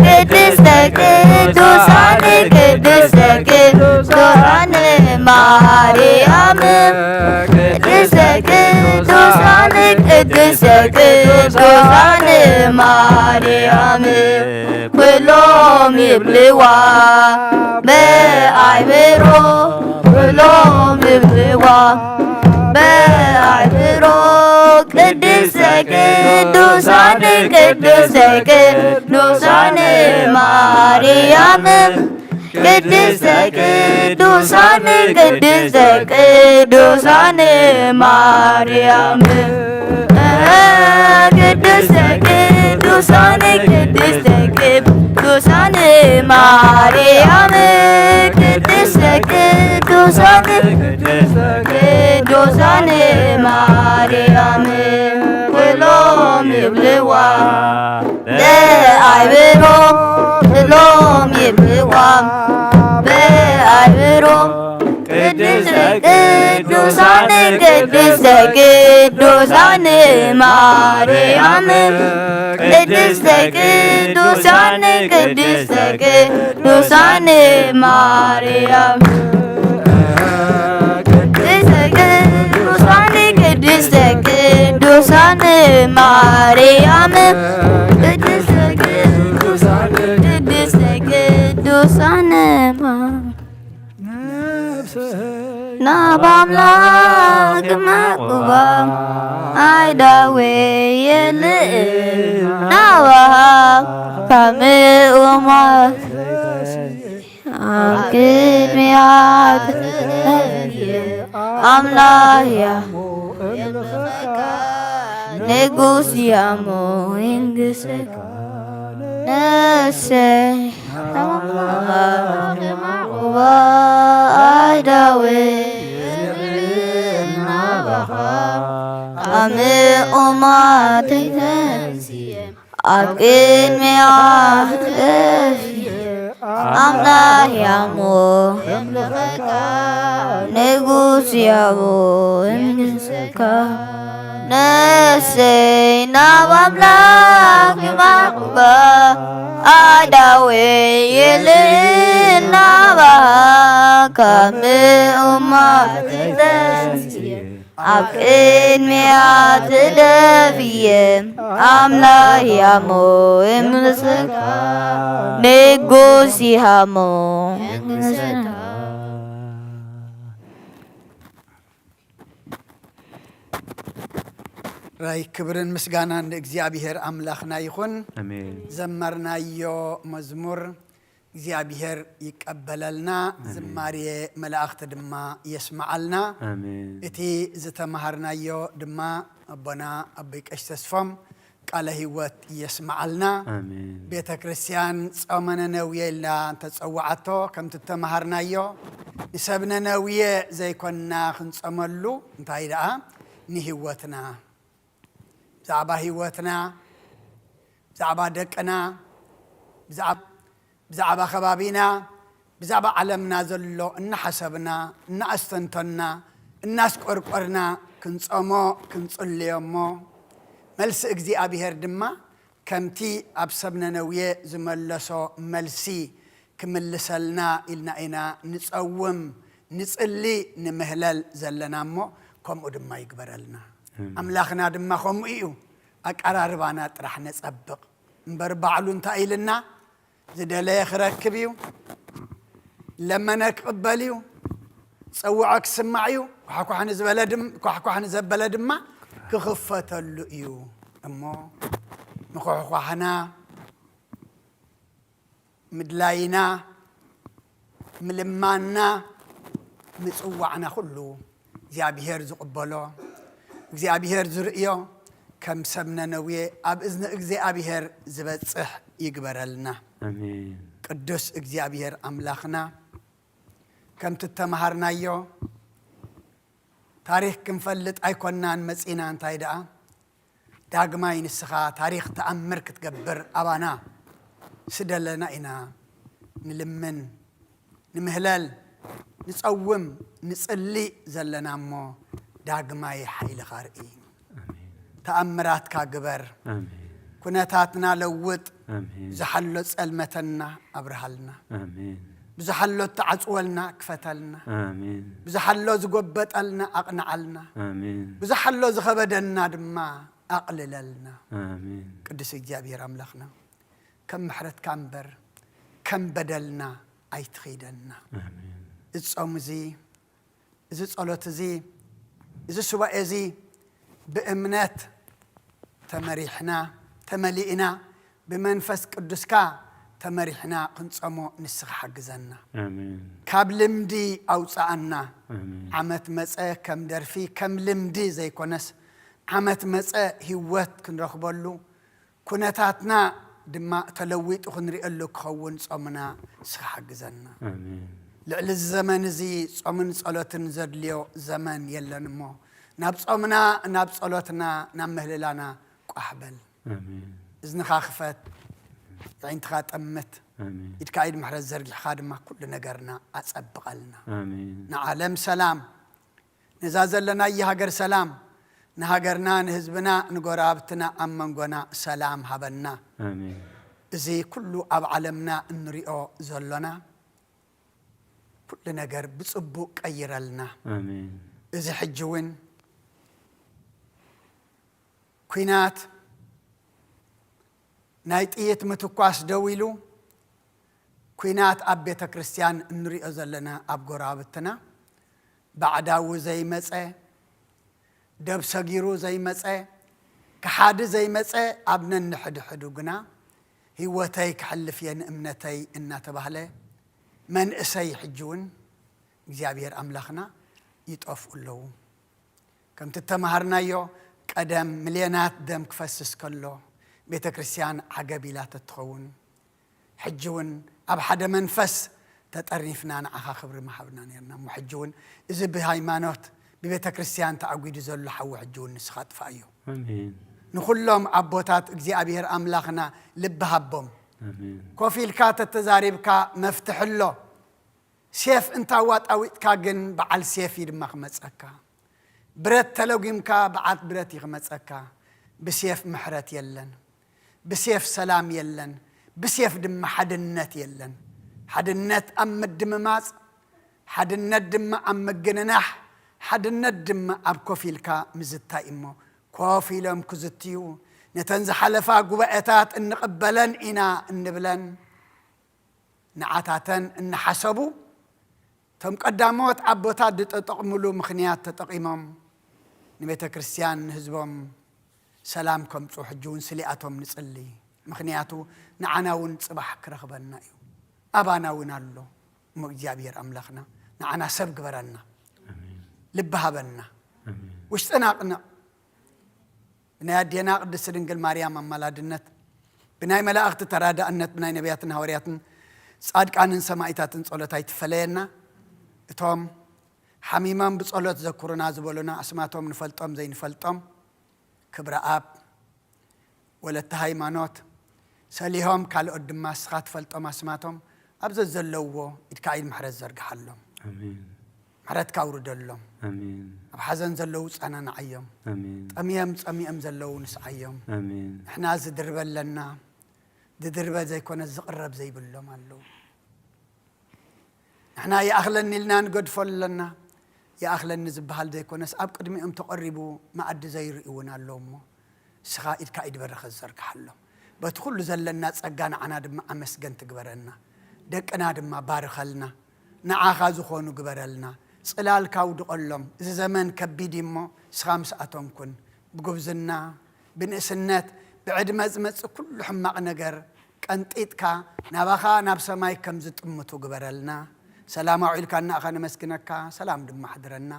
ቅድስተ ቅዱሳን ቅድስተ ቅዱሳን ማርያም ቅድስተ ቅዱሳን ቅድስተ ቅዱሳን ማርያም ኩሎም ይብልዋ ብኣይምሮ ኩሎም ይብልዋ ብኣይምሮ ቅድስተ ቅዱሳን ቅድስተ ቅዱሳን ማርያም ቅድስተ ቅዱሳን ቅድስተ ቅዱሳን ማርያም ቅድስተ ቅዱሳን ቅድስተ ቅዱሳን ማርያም ቅድስተ ቅዱሳን ቅድስተ ቅዱሳን ማርያም ኩሎም ይብልዋ ብኣይምሮ ኩሎም ይብልዋ ብኣይምሮ ቅድስተ ቅዱሳን ቅድስተ ቅዱሳን ማርያም ቅድስተ ቅዱሳን ቅድስተ ቅዱሳን ማርያም ቅድስተ ቅዱሳን ቅድስተ ቅዱሳን ማርያም ቅድስተ ቅዱሳን ቅድስተ ቅዱሳን ናብ ኣምላኽ ማዕቁባ ኣይዳዌ የልእ ናባኻ ካብ ምእማት ኣብ ቅድሚያ ተሰልየ ኣምላኽያ ንጉስ ያሞ ይንግሰካ ነፍሰይ ማዕቁባ ኣይዳዌ ናባኻ ኣብ ምእማት ተይተንስየ ኣብ ቅድሚያ ተደፍየ ኣምላኽ ያሞ የምልኸካ ንጉስ ያቦ የምልኸካ ነፍሰይ ናብ ኣምላኽ ይማዕቁባ ኣዳወይ የልናባ ካብ ምኡማት ተንስየ ኣብ ቅድሚያ ተደፍየ ኣምላኽ ያሞ የምልኸካ ንጉስ ይሃሞ የምልኸካ ራይ ክብርን ምስጋናን ንእግዚኣብሔር ኣምላኽና ይኹን። ኣሜን። ዘመርናዮ መዝሙር እግዚኣብሔር ይቀበለልና፣ ዝማሬ መላእኽቲ ድማ የስምዓልና። ኣሜን። እቲ ዝተማሃርናዮ ድማ ኣቦና ኣቦይ ቀሽ ተስፎም ቃለ ህይወት የስምዓልና። ኣሜን። ቤተ ክርስቲያን ጾመ ነነውየ ኢልና እንተጸዋዓቶ ከምቲ እተማሃርናዮ ንሰብ ነነውየ ዘይኮንና ክንጸመሉ እንታይ ደኣ ንህይወትና ብዛዕባ ህይወትና ብዛዕባ ደቅና ብዛዕባ ብዛዕባ ከባቢና ብዛዕባ ዓለምና ዘሎ እናሓሰብና፣ እናኣስተንተና፣ እናስቆርቆርና ክንጸሞ፣ ክንጽልዮ እሞ፣ መልሲ እግዚኣብሔር ድማ ከምቲ ኣብ ሰብ ነነዌ ዝመለሶ መልሲ ክምልሰልና ኢልና ኢና ንጸውም፣ ንጽሊ፣ ንምህለል ዘለና እሞ፣ ከምኡ ድማ ይግበረልና። ኣሜን። ኣምላኽና ድማ ከምኡ እዩ። ኣቀራርባና ጥራሕ ነጸብቕ እምበር፣ ባዕሉ እንታይ ኢልና? ዝደለየ ክረክብ እዩ፣ ለመነ ክቕበል እዩ፣ ጸውዖ ክስማዕ እዩ፣ ኳሕኳሕ ንዝበለ ድም-፣ ኳሕኳሕ ንዘበለ ድማ ክኽፈተሉ እዩ። እሞ ምኹሕኳሕና፣ ምድላይና፣ ምልማንና፣ ምጽዋዕና ኩሉ እግዚኣብሔር ዝቕበሎ፣ እግዚኣብሔር ዝርእዮ፣ ከም ሰብ ነነዌ ኣብ እዝኒ እግዚኣብሔር ዝበጽሕ ይግበረልና። ኣሜን። ቅዱስ እግዚኣብሔር ኣምላኽና፣ ከምቲ እተምሃርናዮ፣ ታሪኽ ክንፈልጥ ኣይኮናን መጺና፣ እንታይ ደኣ ዳግማይ ንስኻ ታሪኽ ተኣምር ክትገብር ኣባና ስደለና ኢና ንልምን፣ ንምህለል፣ ንጸውም፣ ንጽሊ ዘለና እሞ፣ ዳግማይ ሓይልኻ ርኢ። ኣሜን። ተኣምራትካ ግበር። ኣሜን። ኩነታትና ለውጥ። ኣሜን። ዝሓሎ ጸልመተና ኣብርሃልና። ኣሜን። ብዝሓሎ እተዓጽወልና ክፈተልና። ኣሜን። ብዝሓሎ ዝጎበጠልና ኣቕንዓልና። ኣሜን። ብዝሓሎ ዝኸበደና ድማ ኣቕልለልና። ኣሜን። ቅዱስ እግዚኣብሔር ኣምላኽና፣ ከም ምሕረትካ እምበር ከም በደልና ኣይትኺደና። ኣሜን። እዚ ጾም እዚ፣ እዚ ጸሎት እዚ፣ እዚ ሱባኤ እዚ ብእምነት ተመሪሕና፣ ተመሊእና፣ ብመንፈስ ቅዱስካ ተመሪሕና ክንጸሞ ንስኻ ሓግዘና። ኣሜን። ካብ ልምዲ ኣውጽኣና። ኣሜን። ዓመት መጸ ከም ደርፊ፣ ከም ልምዲ ዘይኮነስ፣ ዓመት መጸ ህይወት ክንረኽበሉ፣ ኩነታትና ድማ ተለዊጡ ክንሪኤሉ ክኸውን ጾምና ንስኻ ሓግዘና። ኣሜን። ልዕሊ እዚ ዘመን እዚ ጾምን ጸሎትን ዘድልዮ ዘመን የለን እሞ፣ ናብ ጾምና፣ ናብ ጸሎትና፣ ናብ ምህልላና ቋሕ በል። ኣሜን። እዝንኻ ክፈት፣ ኣዒንትኻ ጠምት፣ ኣሜን። ኢድካ ኢድ ምሕረት ዘርጊሕኻ ድማ ኩሉ ነገርና ኣጸብቐልና። ኣሜን። ንዓለም ሰላም፣ ነዛ ዘለናያ ሃገር ሰላም፣ ንሃገርና፣ ንህዝብና፣ ንጎረባብትና ኣብ መንጎና ሰላም ሃበና። ኣሜን። እዚ ኩሉ ኣብ ዓለምና እንሪኦ ዘሎና ኩሉ ነገር ብጽቡቕ ቀይረልና። ኣሜን። እዚ ሕጂ እውን ኲናት፣ ናይ ጥይት ምትኳስ ደው ኢሉ፣ ኲናት ኣብ ቤተ ክርስቲያን እንሪኦ ዘለና ኣብ ጎረባብትና፣ ባዕዳዊ ዘይመጸ፣ ደብ ሰጊሩ ዘይመጸ፣ ከሓዲ ዘይመጸ፣ ኣብ ነንሕድሕዱ ግና ህይወተይ ክሕልፍ እየ ንእምነተይ እናተባህለ፣ መንእሰይ ሕጂ እውን እግዚኣብሔር ኣምላኽና ይጠፍኡ ኣለዉ። ከምቲ እተምሃርናዮ፣ ቀደም ሚልዮናት ደም ክፈስስ ከሎ፣ ቤተ ክርስቲያን ዓገብ ኢላ ተትኸውን፣ ሕጂ እውን ኣብ ሓደ መንፈስ ተጠርኒፍና ንዓኻ ክብሪ ምሃብና ነርና። እሞ ሕጂ እውን እዚ ብሃይማኖት፣ ብቤተ ክርስቲያን ተኣጒዱ ዘሎ ሓዊ ሕጂ እውን ንስኻ ኣጥፍኣዮ። ኣሜን። ንኹሎም ኣቦታት እግዚኣብሔር ኣምላኽና ልቢ ሃቦም። ኣሜን። ኮፍ ኢልካ ተተዛሪብካ መፍትሒ ኣሎ። ሴፍ እንታዋጣዊጥካ ግን በዓል ሴፍ እዩ ድማ ክመጸካ። ብረት ተለጒምካ በዓል ብረት እዩ ክመጸካ። ብሴፍ ምሕረት የለን። ብሴፍ ሰላም የለን። ብሴፍ ድማ ሓድነት የለን። ሓድነት ኣብ ምድምማጽ፣ ሓድነት ድማ ኣብ ምግንናሕ፣ ሓድነት ድማ ኣብ ኮፍ ኢልካ ምዝታይ እሞ፣ ኮፍ ኢሎም ክዝትዩ፣ ነተን ዝሓለፋ ጉባኤታት እንቕበለን ኢና እንብለን፣ ንዓታተን እናሓሰቡ፣ እቶም ቀዳሞት ኣቦታት ዝተጠቕምሉ ምኽንያት ተጠቒሞም ንቤተ ክርስቲያን፣ ንህዝቦም ሰላም ከምጹ ሕጂ እውን ስሊኣቶም ንጽሊ። ምኽንያቱ ንዓና እውን ጽባሕ ክረኽበና እዩ። ኣባና እውን ኣሎ። እሞ እግዚኣብሔር ኣምላኽና ንዓና ሰብ ግበረና። ኣሜን። ልቢ ሃበና። ኣሜን። ውሽጥና ኣቕንዕ። ብናይ ኣዴና ቅድስቲ ድንግል ማርያም ኣማላድነት፣ ብናይ መላእኽቲ ተራዳእነት፣ ብናይ ነቢያትን ሃዋርያትን ጻድቃንን ሰማኢታትን ጸሎት ኣይትፈለየና። እቶም ሓሚሞም ብጸሎት ዘኩሩና ዝበሉና ኣስማቶም ንፈልጦም ዘይንፈልጦም፣ ክብረ ኣብ፣ ወለተ ሃይማኖት፣ ሰሊሆም ካልኦት ድማ እስኻ ትፈልጦም ኣስማቶም፣ ኣብ ዘዘለውዎ ኢድካ ኢድ ምሕረት ዘርግሓሎም። ኣሜን። ምሕረትካ ኣውርደሎም። ኣሜን። ኣብ ሓዘን ዘለዉ ጸናንዓዮም። ኣሜን። ጠምዮም ጸሚኦም ዘለዉ ንስዓዮም። ኣሜን። ንሕና ዝድርበ ኣለና፣ ዝድርበ ዘይኮነ ዝቕረብ ዘይብሎም ኣለዉ። ንሕና ይኣኽለኒ ኢልና ንገድፎ ኣለና። ይኣኽለኒ ዝበሃል ዘይኮነስ ኣብ ቅድሚኦም ተቐሪቡ መኣዲ ዘይርኢ እውን ኣሎ እሞ፣ ንስኻ ኢድካ ኢድ በረኸት ዘርግሓሎም። በቲ ኩሉ ዘለና ጸጋ ንዓና ድማ ኣመስገን ትግበረና። ደቅና ድማ ባርኸልና። ንዓኻ ዝኾኑ ግበረልና። ጽላልካ ኣውድቐሎም። እዚ ዘመን ከቢድ እዩ እሞ፣ ንስኻ ምስኣቶም ኩን። ብጉብዝና፣ ብንእስነት፣ ብዕድመ ዝመጽእ ኩሉ ሕማቕ ነገር ቀንጢጥካ ናባኻ ናብ ሰማይ ከም ዝጥምቱ ግበረልና። ሰላም ኣውዒልካና ኢኻ ነመስግነካ፣ ሰላም ድማ ኣሕድረና።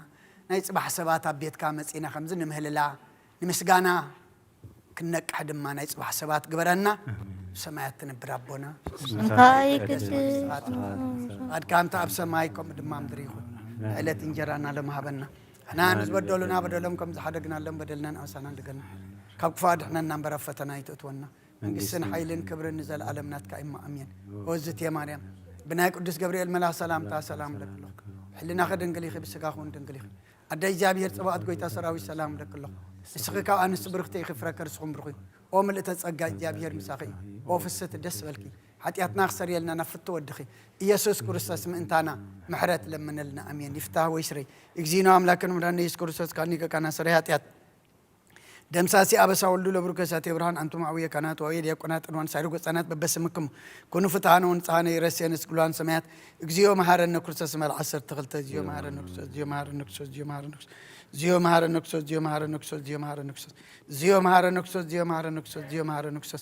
ናይ ጽባሕ ሰባት ኣብ ቤትካ መጺና ከምዚ ንምህልላ፣ ንምስጋና ክንነቅሕ ድማ ናይ ጽባሕ ሰባት ግበረና። ሰማያት ትነብር ኣቦና፣ ስምካ ይቅደስ። ፍቃድካ እንተ ኣብ ሰማይ ከምኡ ድማ ምድሪ ይኹን። ዕለት እንጀራና ሎም ሃበና። ንሕና ንዝበደሉና በደሎም ከም ዝሓደግናሎም በደልና ንኣሳና እንድገና። ካብ ክፉ ኣድሕነና እምበር ኣብ ፈተና ኣይትእትወና። መንግስትን ሓይልን ክብርን ንዘለኣለም ናትካ እሞ ኣሜን። ወዝት ማርያም ብናይ ቅዱስ ገብርኤል መልኣኽ ሰላምታ ሰላም እብለኪ ኣለኹ። ሕልናኺ ድንግል ኢኺ፣ ብስጋኺ እውን ድንግል ኢኺ። ኣደ እግዚኣብሔር ጽባኦት ጎይታ ሰራዊት ሰላም እብለኪ ኣለኹ። ንስኺ ካብ ኣንስቲ ብርኽቲ ኢኺ፣ ፍረ ከርስኹም ብሩኽ እዩ። ኦ ምልእተ ጸጋ እግዚኣብሔር ምሳኺ እዩ። ኦ ፍስሕቲ ደስ በልኪ። ሓጢኣትና ክሰርየልና ናብ ፍትው ወድኺ ኢየሱስ ክርስቶስ ምእንታና ምሕረት ለምነልና። ኣሜን። ይፍታህ ወይ ስረይ። እግዚእነ ኣምላክን መድኃኒነ ኢየሱስ ክርስቶስ ካኒ ከካና ስረይ ሓጢኣት ደምሳሲ ኣበሳ ወልዱ ለብሩክ ከሳቴ ብርሃን ኣንቱም ኣውየ ካህናት ወአውየ ዲያቆናት ቅንዋን ሳይርጎ ህጻናት በበስምክም ኩኑ ፍትሃነ ወንጽሃነ ይረስየነ ስግሏን ሰማያት። እግዚኦ መሐረነ ክርስቶስ መል ዓሰርተ ክልተ። እግዚኦ መሐረነ ክርስቶስ፣ እግዚኦ መሐረነ ክርስቶስ፣ እግዚኦ መሐረነ ክርስቶስ፣ እግዚኦ መሐረነ ክርስቶስ፣ እግዚኦ መሐረነ ክርስቶስ፣ እግዚኦ መሐረነ ክርስቶስ፣ እግዚኦ መሐረነ ክርስቶስ፣ እግዚኦ መሐረነ ክርስቶስ፣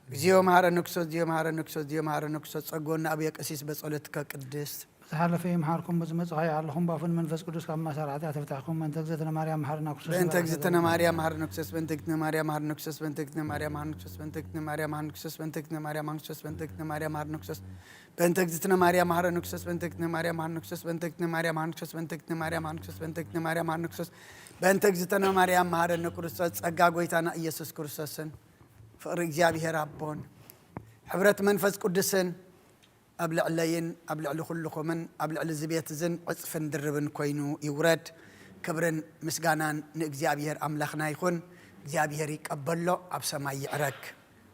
እግዚኦ መሐረነ ክርስቶስ፣ እግዚኦ መሐረነ ክርስቶስ፣ እግዚኦ መሐረነ ክርስቶስ፣ እግዚኦ መሐረነ ክርስቶስ። ጸጎና ኣብየ ቀሲስ በጸሎትከ ቅድስት። ዝሓለፈ ይምሓርኩም፣ ብዝመጽእ ከይኣለኹም፣ ባፉን መንፈስ ቅዱስ ካብ ማእሰር ሓጢኣት ይፍታሕኩም። በእንተ እግዝእትነ ማርያም መሓረና ክርስቶስ በእንተ እግዝእትነ ማርያም መሓረነ ክርስቶስ፣ በእንተ እግዝእትነ ማርያም መሓረነ ክርስቶስ፣ በእንተ እግዝእትነ ማርያም መሓረነ ክርስቶስ፣ በእንተ እግዝእትነ ማርያም መሓረነ ክርስቶስ፣ በእንተ እግዝእትነ ማርያም መሓረነ ክርስቶስ፣ በእንተ እግዝእትነ ማርያም መሓረነ ክርስቶስ፣ በእንተ እግዝእትነ ማርያም መሓረነ ክርስቶስ፣ በእንተ እግዝእትነ ማርያም መሓረነ ክርስቶስ፣ በእንተ እግዝእትነ ማርያም መሓረነ ክርስቶስ፣ በእንተ እግዝእትነ ማርያም መሓረነ ክርስቶስ፣ በእንተ እግዝእትነ ማርያም መሓረነ ክርስቶስ፣ ጸጋ ጎይታና ኢየሱስ ክርስቶስን ፍቕሪ እግዚኣብሔር ኣቦን ሕብረት መንፈስ ቅዱስን ኣብ ልዕለይን ኣብ ልዕሊ ኩልኹምን ኣብ ልዕሊ እዚ ቤት እዝን ዕጽፍን ድርብን ኮይኑ ይውረድ። ክብርን ምስጋናን ንእግዚኣብሔር ኣምላኽና ይኹን። እግዚኣብሔር ይቀበሎ፣ ኣብ ሰማይ ይዕረግ።